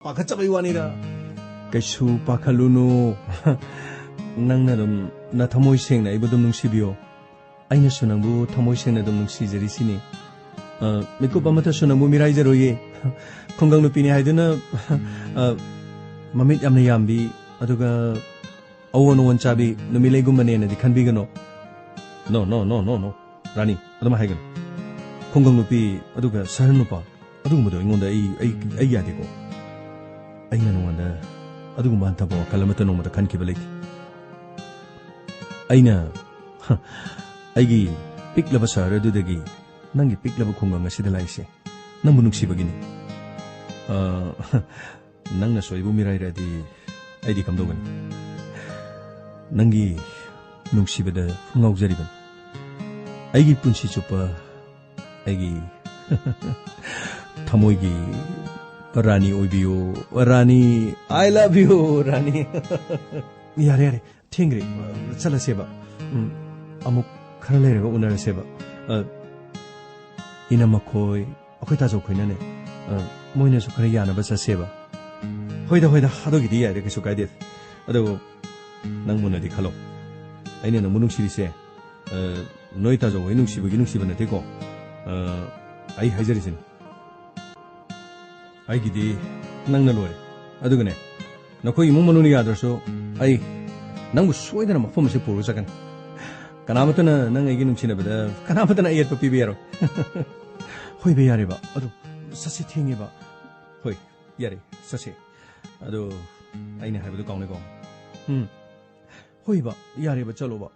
ꯄꯥꯈꯠꯆꯕꯩ ꯋꯥꯅꯤꯗ꯫ ꯀꯩꯁꯨ ꯄꯥꯈꯠꯂꯨꯅꯨ꯫ ꯅꯪꯅ ꯑꯗꯨꯝ ꯅꯊꯃꯣꯏ ꯁꯦꯡꯅ ꯑꯩꯕꯨ ꯑꯗꯨꯝ ꯅꯨꯡꯁꯤꯕꯤꯌꯣ꯫ ꯑꯩꯅꯁꯨ ꯅꯪꯕꯨ ꯊꯃꯣꯏ ꯁꯦꯡꯅ ꯑꯗꯨꯝ ꯅꯨꯡꯁꯤꯖꯔꯤꯁꯤꯅꯤ꯫ ꯑ, ꯃꯤꯀꯨꯞ ꯑꯃꯠꯇꯁꯨ ꯅꯪꯕꯨ ꯃꯤꯔꯥꯏꯖꯔꯣꯏꯌꯦ꯫ ꯈꯨꯡꯒꯪ ꯅꯨꯄꯤꯅꯤ ꯍꯥꯏꯗꯨꯅ, ꯑ, ꯃꯃꯤꯠ ꯌꯥꯝꯅ ꯌꯥꯝꯕꯤ, ꯑꯗꯨꯒ ꯑꯑꯣꯟ ꯑꯑꯣꯟ ꯆꯥꯕꯤ ꯅꯨꯃꯤꯠꯂꯩꯒꯨꯝꯕꯅꯦꯅꯗꯤ ꯈꯟꯕꯤꯒꯅꯣ꯫ No, no, no, no, no. ꯔꯥꯅꯤ, ꯑꯗꯨꯝ ꯍꯥꯏꯒꯅꯨ꯫ ꯈꯨꯡꯒꯪ ꯅꯨꯄꯤ, ꯑꯗꯨꯒ ꯁꯍꯔ ꯅꯨꯄꯥ, ꯑꯗꯨꯒꯨꯝꯕꯗꯣ ꯑꯩꯉꯣꯟꯗ ꯑꯩ, ꯑꯩ, ꯑꯩ ꯌꯥꯗꯦꯀꯣ꯫ ꯑꯩꯅ ꯅꯉꯣꯟꯗ ꯑꯗꯨꯒꯨꯝꯕ ꯍꯟꯊꯕ ꯋꯥꯈꯜ ꯑꯃꯠꯇ ꯅꯣꯡꯃꯇ ꯈꯟꯈꯤꯕ ꯂꯩꯇꯦ꯫ ꯑꯩꯅ, ꯍ, ꯑꯩꯒꯤ ꯄꯤꯛꯂꯕ ꯁꯍꯔ ꯑꯗꯨꯗꯒꯤ ꯅꯪꯒꯤ ꯄꯤꯛꯂꯕ ꯈꯨꯡꯒꯪ ꯑꯁꯤꯗ ꯂꯥꯛꯏꯁꯦ ꯅꯪꯕꯨ ꯅꯨꯡꯁꯤꯕꯒꯤꯅꯤ꯫ ꯑ, ꯅꯪꯅꯁꯨ ꯑꯩꯕꯨ ꯃꯤꯔꯥꯏꯔꯗꯤ ꯑꯩꯗꯤ ꯀꯝꯗꯧꯒꯅꯤ? ꯅꯪꯒꯤ ꯅꯨꯡꯁꯤꯕꯗ ꯉꯥꯎꯖꯔꯤꯕꯅꯤ꯫ ꯑꯩꯒꯤ ꯄꯨꯟꯁꯤ ꯆꯨꯞꯄ ꯑꯩꯒꯤ ꯊꯃꯣꯏꯒꯤ ꯔꯥꯅꯤ ꯑꯣꯏꯕꯤꯌꯨ, ꯔꯥꯅꯤ꯫ I love you, ꯔꯥꯅꯤ꯫ ꯌꯥꯔꯦ, ꯌꯥꯔꯦ, ꯊꯦꯡꯈ꯭ꯔꯦ꯫ ꯆꯠꯂꯁꯦꯕ꯫ ꯎꯝ, ꯑꯃꯨꯛ ꯈꯔ ꯂꯩꯔꯒ ꯎꯅꯔꯁꯦꯕ꯫ ꯑ, ꯏꯅꯝꯃ ꯈꯣꯏ, ꯑꯩꯈꯣꯏ ꯇꯥꯖꯧ ꯈꯣꯏꯅꯅꯦ, ꯑ, ꯃꯣꯏꯅꯁꯨ ꯈꯔ ꯌꯥꯅꯕ ꯆꯠꯁꯦꯕ꯫ ꯍꯣꯏꯗ, ꯍꯣꯏꯗ, ꯑꯗꯨꯒꯤꯗꯤ ꯌꯥꯏꯗ, ꯀꯩꯁꯨ ꯀꯥꯏꯗꯦ꯫ ꯑꯗꯨꯕꯨ ꯅꯪ ꯃꯨꯟꯅꯗꯤ ꯈꯜꯂꯣ꯫ ꯑꯩꯅ ꯅꯪꯕꯨ ꯅꯨꯡꯁꯤꯔꯤꯁꯦ, ꯑ, ꯅꯣꯏ ꯇꯥꯖꯧ ꯍꯣꯏ ꯅꯨꯡꯁꯤꯕꯒꯤ ꯅꯨꯡꯁꯤꯕ ꯅꯠꯇꯦꯀꯣ꯫ ꯑ, ꯑꯩ ꯍꯥꯏꯖꯔꯤꯁꯤꯅꯤ꯫ ꯑꯩꯒꯤꯗꯤ ꯅꯪꯅ ꯂꯣꯏꯔꯦ꯫ ꯑꯗꯨꯒꯅꯦ, ꯅꯈꯣꯏ ꯏꯃꯨꯡ ꯃꯅꯨꯡꯅ ꯌꯥꯗ꯭ꯔꯁꯨ ꯑꯩ ꯅꯪꯕꯨ ꯁꯣꯏꯗꯅ ꯃꯐꯝ ꯑꯁꯤ ꯄꯨꯔꯒ ꯆꯠꯀꯅꯤ꯫ ꯀꯅꯥꯃꯠꯇꯅ ꯅꯪ ꯑꯩꯒꯤ ꯅꯨꯡꯁꯤꯅꯕꯗ ꯀꯅꯥꯃꯠꯇꯅ ꯑꯌꯦꯠꯄ ꯄꯤꯕ ꯌꯥꯔꯣꯏ꯫ ꯍꯣꯏꯕ, ꯌꯥꯔꯦꯕ꯫ ꯑꯗꯨ ꯆꯠꯁꯤ, ꯊꯦꯡꯉꯦꯕ꯫ ꯍꯣꯏ, ꯌꯥꯔꯦ, ꯆꯠꯁꯤ꯫ ꯑꯗꯨ ꯑꯩꯅ ꯍꯥꯏꯕꯗꯨ ꯀꯥꯎꯅꯤꯀꯣ꯫ ꯎꯝ꯫ ꯍꯣꯏꯕ, ꯌꯥꯔꯦꯕ, ꯆꯠꯂꯣꯕ꯫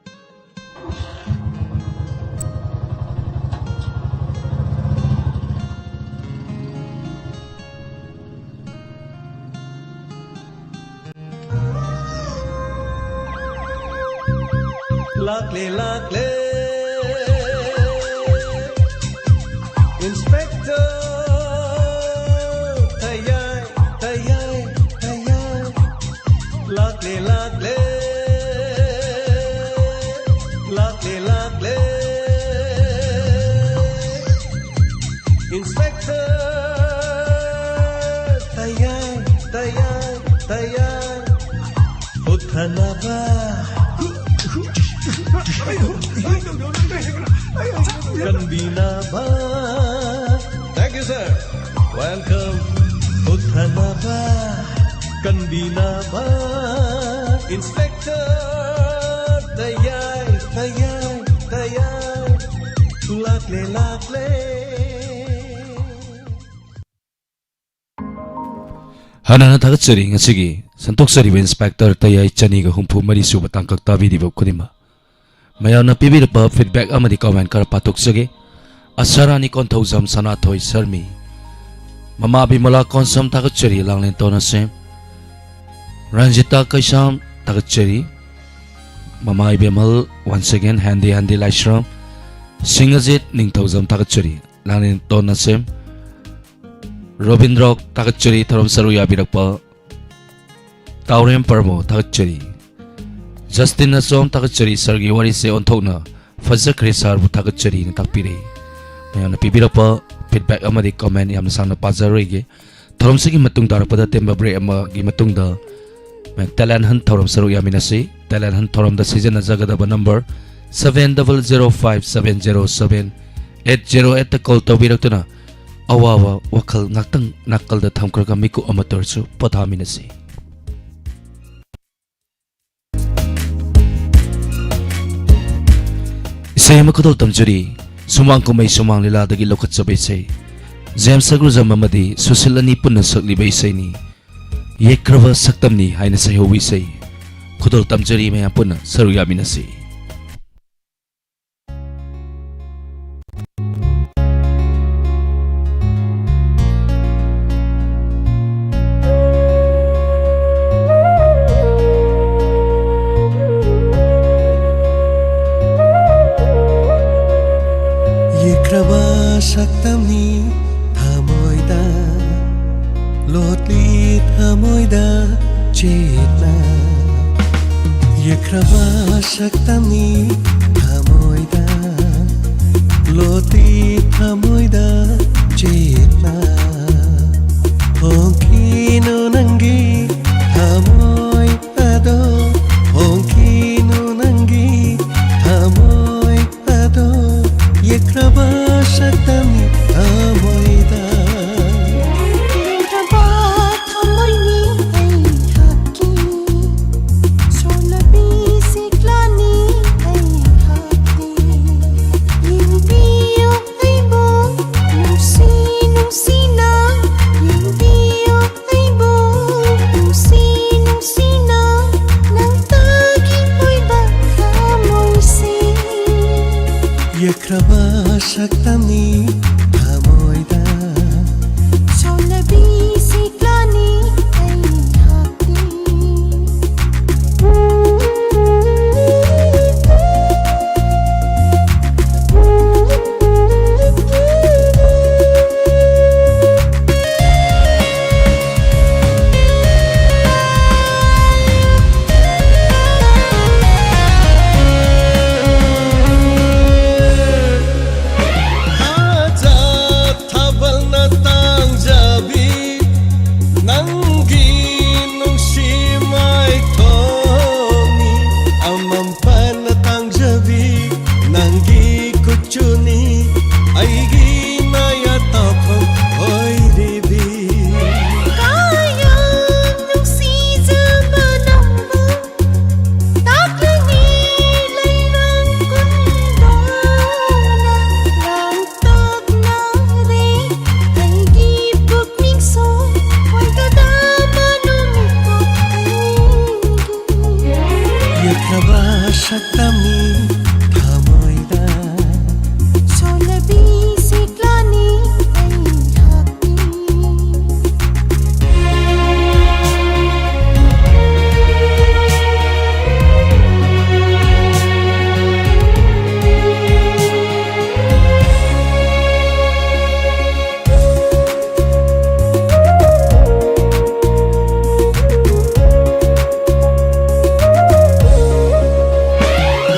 ꯂꯥꯛꯂꯦ, ꯂꯥꯛꯂꯦ, Inspector ꯊꯌꯥꯏ, ꯊꯌꯥꯏ, ꯊꯌꯥꯏ꯫ ꯂꯥꯛꯂꯦ, ꯂꯥꯛꯂꯦ, ꯂꯥꯛꯂꯦ, ꯂꯥꯛꯂꯦ, Inspector ꯊꯌꯥꯏ꯫ ꯀꯟꯕꯤꯅꯕ꯫ Thank you, sir. Welcome. ꯄꯨꯊꯅꯕ, ꯀꯟꯕꯤꯅꯕ, Inspector ꯇꯌꯥꯏ, ꯇꯌꯥꯏ, ꯇꯌꯥꯏ꯫ ꯂꯥꯛꯂꯦ, ꯂꯥꯛꯂꯦ꯫ ꯍꯥꯟꯅ ꯊꯥꯒꯠꯆꯔꯤ, ꯉꯁꯤꯒꯤ ꯁꯟꯗꯣꯛꯆꯔꯤꯕ Inspector ꯇꯌꯥꯏ ꯆꯅꯤꯒ ꯍꯨꯝꯐꯨ ꯃꯔꯤ ꯁꯨꯕ ꯇꯥꯡꯀꯛ ꯇꯥꯕꯤꯔꯤꯕ ꯈꯨꯗꯤꯡꯃꯛ꯫ ꯃꯌꯥꯝꯅ ꯄꯤꯕꯤꯔꯛꯄ feedback ꯑꯃꯗꯤ comment ꯈꯔ ꯄꯥꯊꯣꯛꯆꯒꯦ꯫ ꯑꯁꯥꯔꯥꯅꯤ ꯀꯣꯟꯊꯧꯖꯝ ꯁꯅꯥꯊꯣꯏ ꯁꯔꯃꯤ, ꯃꯃꯥ ꯕꯤꯃꯂꯥ ꯀꯣꯟꯁꯝ ꯊꯥꯒꯠꯆꯔꯤ, ꯂꯥꯡꯂꯦꯟ ꯇꯣꯟꯅꯁꯦꯝ ꯔꯟꯖꯤꯇꯥ ꯀꯩꯁꯥꯝ ꯊꯥꯒꯠꯆꯔꯤ, ꯃꯃꯥ ꯏꯕꯦꯝꯍꯜ once again ꯍꯦꯟꯗꯤ ꯍꯦꯟꯗꯤ ꯂꯥꯏꯁ꯭ꯔꯝ, ꯁꯤꯡ ꯑꯖꯤꯠ ꯅꯤꯡꯊꯧꯖꯝ ꯊꯥꯒꯠꯆꯔꯤ, ꯂꯥꯡꯂꯦꯟ ꯇꯣꯟꯅꯁꯦꯝ ꯔꯣꯕꯤꯟꯗ꯭ꯔꯣ ꯊꯥꯒꯠꯆꯔꯤ, ꯊꯧꯔꯝ ꯁꯔꯨꯛ ꯌꯥꯕꯤꯔꯛꯄ ꯇꯥꯎꯔꯦꯝ ꯄꯔꯃꯣ ꯊꯥꯒꯠꯆꯔꯤ꯫ ꯖꯁꯇꯤꯟ ꯑꯆꯣꯝ ꯊꯥꯒꯠꯆꯔꯤ, ꯁꯥꯔꯒꯤ ꯋꯥꯔꯤꯁꯦ ꯑꯣꯟꯊꯣꯛꯅ ꯐꯖꯈ꯭ꯔꯦ, ꯁꯥꯔꯕꯨ ꯊꯥꯒꯠꯆꯔꯤꯅ ꯇꯥꯛꯄꯤꯔꯛꯏ꯫ ꯃꯌꯥꯝꯅ ꯄꯤꯕꯤꯔꯛꯄ feedback ꯑꯃꯗꯤ comment ꯌꯥꯝꯅ ꯁꯥꯡꯅ ꯄꯥꯖꯔꯣꯏꯒꯦ꯫ ꯊꯧꯔꯝꯁꯤꯒꯤ ꯃꯇꯨꯡ ꯇꯥꯔꯛꯄꯗ ꯑꯇꯦꯟꯕ break ꯑꯃꯒꯤ ꯃꯇꯨꯡꯗ talent hunt ꯊꯧꯔꯝ ꯁꯔꯨꯛ ꯌꯥꯃꯤꯟꯅꯁꯤ꯫ Talent hunt ꯊꯧꯔꯝꯗ ꯁꯤꯖꯤꯟꯅꯖꯒꯗꯕ number seven double zero five seven zero seven eight zero eight ꯇ call ꯇꯧꯕꯤꯔꯛꯇꯨꯅ ꯑꯋꯥꯕ ꯋꯥꯈꯜ ꯉꯥꯛꯇꯪ ꯅꯥꯀꯜꯗ ꯊꯝꯈ꯭ꯔꯒ ꯃꯤꯀꯨꯞ ꯑꯃꯠꯇ ꯑꯣꯏꯔꯁꯨ ꯄꯣꯊꯥꯃꯤꯟꯅꯁꯤ꯫ ꯏꯁꯩ ꯑꯃ ꯈꯨꯗꯣꯜ ꯇꯝꯖꯔꯤ꯫ ꯁꯨꯃꯥꯡ ꯀꯨꯝꯍꯩ ꯁꯨꯃꯥꯡ ꯂꯤꯂꯥꯗꯒꯤ ꯂꯧꯈꯠꯆꯕ ꯏꯁꯩ꯫ ꯖꯦꯝꯁ ꯁꯒ꯭ꯔꯨꯖꯝ ꯑꯃꯗꯤ ꯁꯨꯁꯤꯜ ꯑꯅꯤ ꯄꯨꯟꯅ ꯁꯛꯂꯤꯕ ꯏꯁꯩꯅꯤ꯫ ꯌꯦꯛꯈ꯭ꯔꯕ ꯁꯛꯇꯝꯅꯤ ꯍꯥꯏꯅ ꯁꯩꯍꯧꯕ ꯏꯁꯩ꯫ ꯈꯨꯗꯣꯜ ꯇꯝꯖꯔꯤ, ꯃꯌꯥꯝ ꯄꯨꯟꯅ ꯁꯔꯨꯛ ꯌꯥꯃꯤꯟꯅꯁꯤ꯫ ꯌꯦꯛꯈ꯭ꯔꯕ ꯁꯛꯇꯝꯅꯤ ꯊꯃꯣꯏꯗ, ꯂꯣꯠꯂꯤ ꯊꯃꯣꯏꯗ ꯆꯦꯠꯅ꯫ ꯌꯦꯛꯈ꯭ꯔꯕ ꯁꯛꯇꯝꯅꯤ ꯊꯃꯣꯏꯗ, ꯂꯣꯠꯂꯤ ꯊꯃꯣꯏꯗ ꯆꯦꯠꯅ꯫ ꯍꯣꯡꯈꯤꯅꯨ ꯅꯪꯒꯤ ꯊꯃꯣꯏ ꯑꯗꯣ, ꯍꯣꯡꯈꯤꯅꯨ ꯅꯪꯒꯤ ꯊꯃꯣꯏ ꯑꯗꯣ꯫ ꯌꯦꯛ ꯇꯝꯃꯤ ꯊꯃꯣꯏꯗ꯫ ꯂꯦꯡꯗ꯭ꯔꯕ ꯊꯃꯣꯏꯅꯤ ꯑꯩꯍꯥꯛꯀꯤ꯫ ꯁꯣꯜꯂꯕꯤ ꯁꯤꯛꯂꯥꯅꯤ ꯑꯩꯍꯥꯛꯀꯤ꯫ ꯌꯦꯡꯕꯤꯌꯨ ꯑꯩꯕꯨ ꯅꯨꯡꯁꯤ ꯅꯨꯡꯁꯤꯅ꯫ ꯌꯦꯡꯕꯤꯌꯨ ꯑꯩꯕꯨ ꯅꯨꯡꯁꯤ ꯅꯨꯡꯁꯤꯅ꯫ ꯅꯪꯇꯒꯤ ꯑꯣꯏꯕ ꯊꯃꯣꯏꯁꯦ꯫ ꯌꯦꯛꯈ꯭ꯔꯕ ꯁꯛꯇꯝꯅꯤ ꯊꯃꯣꯏꯗ꯫ ꯁꯣꯜꯂꯕꯤ ꯁꯤꯛꯂꯥꯅꯤ ꯑꯩꯍꯥꯛꯀꯤ꯫ ꯊꯥꯖ ꯊꯥꯕꯜꯅ ꯇꯥꯡꯖꯕꯤ ꯅꯪꯒꯤ ꯅꯨꯡꯁꯤ ꯃꯥꯏꯊꯣꯡꯅꯤ꯫ ꯑꯃꯝꯕꯅ ꯇꯥꯡꯖꯕꯤ ꯅꯪꯒꯤ ꯀꯨꯆꯨꯅꯤ꯫ ꯑꯩꯒꯤ ꯅꯌꯥ ꯇꯥꯐꯝ ꯑꯣꯏꯔꯤꯕꯤ꯫ ꯀꯌꯥꯝ ꯅꯨꯡꯁꯤꯖꯕ ꯅꯪꯕꯨ ꯇꯥꯛꯂꯤꯉꯤ ꯂꯩꯔꯥꯡ ꯀꯨꯟꯗꯣꯅ꯫ ꯂꯥꯡꯇꯛꯅꯔꯦ ꯑꯩꯒꯤ ꯄꯨꯛꯅꯤꯡꯁꯨ꯫ ꯑꯣꯏꯒꯗꯕ ꯅꯨꯃꯤꯠꯇꯣ ꯑꯩꯒꯤ꯫ ꯌꯦꯛꯈ꯭ꯔꯕ ꯁꯛꯇꯝꯅꯤ ꯊꯃꯣꯏꯗ꯫ ꯁꯣꯜꯂꯕꯤ ꯁꯤꯛꯂꯥꯅꯤ ꯑꯩꯍꯥꯛꯀꯤ꯫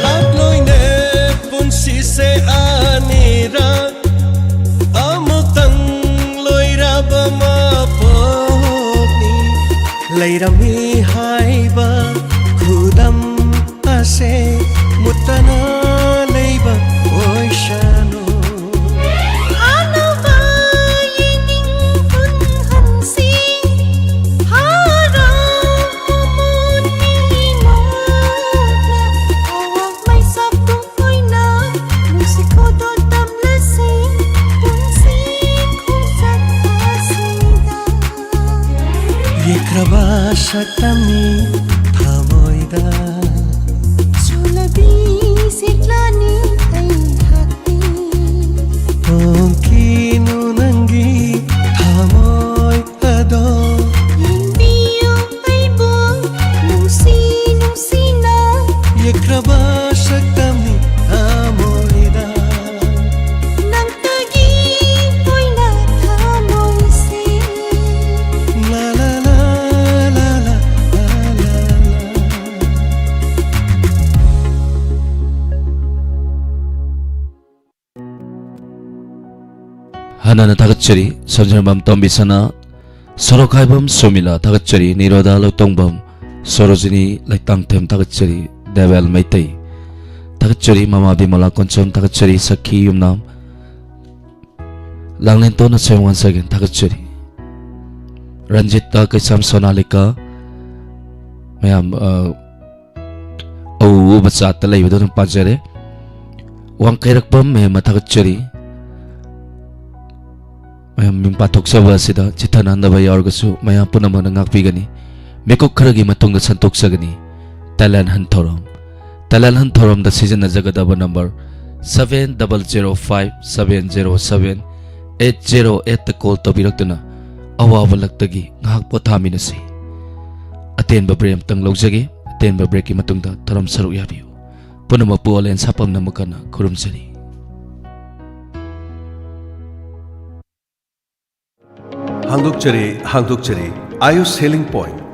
ꯂꯥꯛꯂꯣꯏꯅꯦ ꯄꯨꯟꯁꯤꯁꯦ ꯑꯅꯤꯔꯛ꯫ ꯑꯃꯨꯛꯇꯪ ꯂꯣꯏꯔꯕ ꯃꯄꯣꯛꯅꯤ꯫ ꯂꯩꯔꯝꯃꯤ ꯍꯥꯏꯕ ꯈꯨꯗꯝ ꯑꯁꯦ ꯃꯨꯠꯇꯅ ꯂꯩꯕ ꯑꯣꯏꯁꯅꯨ꯫ ꯁꯛꯇꯝꯅꯤ ꯊꯃꯣꯏꯗ꯫ ꯆꯨꯂꯕꯤ ꯁꯤꯛꯂꯥꯅꯤ ꯑꯩꯍꯥꯛꯇꯤ꯫ ꯍꯣꯡꯈꯤꯅꯨ ꯅꯪꯒꯤ ꯊꯃꯣꯏ ꯑꯗꯣ꯫ ꯌꯦꯡꯕꯤꯌꯨ ꯑꯩꯕꯨ ꯅꯨꯡꯁꯤ ꯅꯨꯡꯁꯤꯅ꯫ ꯌꯦꯛꯈ꯭ꯔꯕ ꯁꯛꯇꯝꯅꯤ ꯊꯃꯣꯏꯗ꯫ ꯅꯪꯇꯒꯤ ꯑꯣꯏꯅ ꯊꯃꯣꯏꯁꯦ꯫ ꯂꯥ ꯂꯥ ꯂꯥ ꯂꯥ ꯂꯥ ꯂꯥ ꯂꯥ꯫ ꯍꯟꯅꯅ ꯊꯥꯒꯠꯆꯔꯤ꯫ ꯁꯝꯖꯤꯔꯝꯕꯝ ꯇꯣꯝꯕꯤꯁꯅꯥ, ꯁꯣꯔꯣꯛꯈꯥꯏꯕꯝ ꯁꯣꯃꯤꯂꯥ ꯊꯥꯒꯠꯆꯔꯤ꯫ ꯅꯤꯔꯣꯗꯥ ꯂꯧꯇꯣꯡꯕꯝ ꯁꯣꯔꯣꯖꯤꯅꯤ ꯂꯩꯇꯥꯡꯊꯦꯝ ꯊꯥꯒꯠꯆꯔꯤ꯫ ꯗꯦꯕꯦꯜ ꯃꯩꯇꯩ ꯊꯥꯒꯠꯆꯔꯤ꯫ ꯃꯃꯥ ꯕꯤꯃꯂꯥ ꯀꯣꯟꯁꯝ ꯊꯥꯒꯠꯆꯔꯤ꯫ ꯁꯈꯤ ꯌꯨꯝꯅꯥꯝ ꯂꯥꯡꯂꯦꯟꯇꯣꯟ ꯑꯁꯦꯝ once again ꯊꯥꯒꯠꯆꯔꯤ꯫ ꯔꯟꯖꯤꯇꯥ ꯀꯩꯁꯥꯝ ꯁꯣꯅꯥꯂꯤꯀꯥ ꯃꯌꯥꯝ, ꯑ, ꯑꯎ ꯑꯎꯕ ꯆꯥꯠꯇ ꯂꯩꯕꯗꯣ ꯑꯗꯨꯝ ꯄꯥꯖꯔꯦ꯫ ꯋꯥꯡꯈꯩꯔꯛꯄꯝ ꯃꯦꯝ ꯑꯃ ꯊꯥꯒꯠꯆꯔꯤ꯫ ꯃꯌꯥꯝ ꯃꯤꯡ ꯄꯥꯊꯣꯛꯆꯕ ꯑꯁꯤꯗ ꯆꯤꯠꯊꯅꯍꯟꯗꯕ ꯌꯥꯎꯔꯒꯁꯨ ꯃꯌꯥꯝ ꯄꯨꯝꯅꯃꯛꯅ ꯉꯥꯛꯄꯤꯒꯅꯤ꯫ ꯃꯤꯀꯨꯞ ꯈꯔꯒꯤ ꯃꯇꯨꯡꯗ ꯁꯟꯗꯣꯛꯆꯒꯅꯤ꯫ ꯇꯦꯂꯦꯟ ꯍꯟ ꯊꯧꯔꯝ꯫ ꯇꯦꯂꯦꯟ ꯍꯟ ꯊꯧꯔꯝꯗ ꯁꯤꯖꯤꯟꯅꯖꯒꯗꯕ number seven double zero five seven zero seven eight zero eight ꯇ ꯀꯣꯜ ꯇꯧꯕꯤꯔꯛꯇꯨꯅ ꯑꯋꯥꯕ ꯂꯛꯇꯒꯤ ꯉꯥꯏꯍꯥꯛ ꯄꯣꯊꯥꯃꯤꯟꯅꯁꯤ꯫ ꯑꯇꯦꯟꯕ ꯕ꯭ꯔꯦꯛ ꯑꯃꯇꯪ ꯂꯧꯖꯒꯦ꯫ ꯑꯇꯦꯟꯕ ꯕ꯭ꯔꯦꯛꯀꯤ ꯃꯇꯨꯡꯗ ꯊꯧꯔꯝ ꯁꯔꯨꯛ ꯌꯥꯕꯤꯌꯨ꯫ ꯄꯨꯝꯅꯃꯛꯄꯨ ꯑꯣꯂꯦꯟ ꯁꯥꯄꯝꯅ ꯑꯃꯨꯛ ꯍꯟꯅ ꯈꯨꯔꯨꯝꯖꯔꯤ꯫ ꯍꯥꯡꯗꯣꯛꯆꯔꯤ, ꯍꯥꯡꯗꯣꯛꯆꯔꯤ꯫ ꯑꯥꯌꯨꯁ ꯍꯤꯂꯤꯡ ꯄꯣꯏꯟꯠ꯫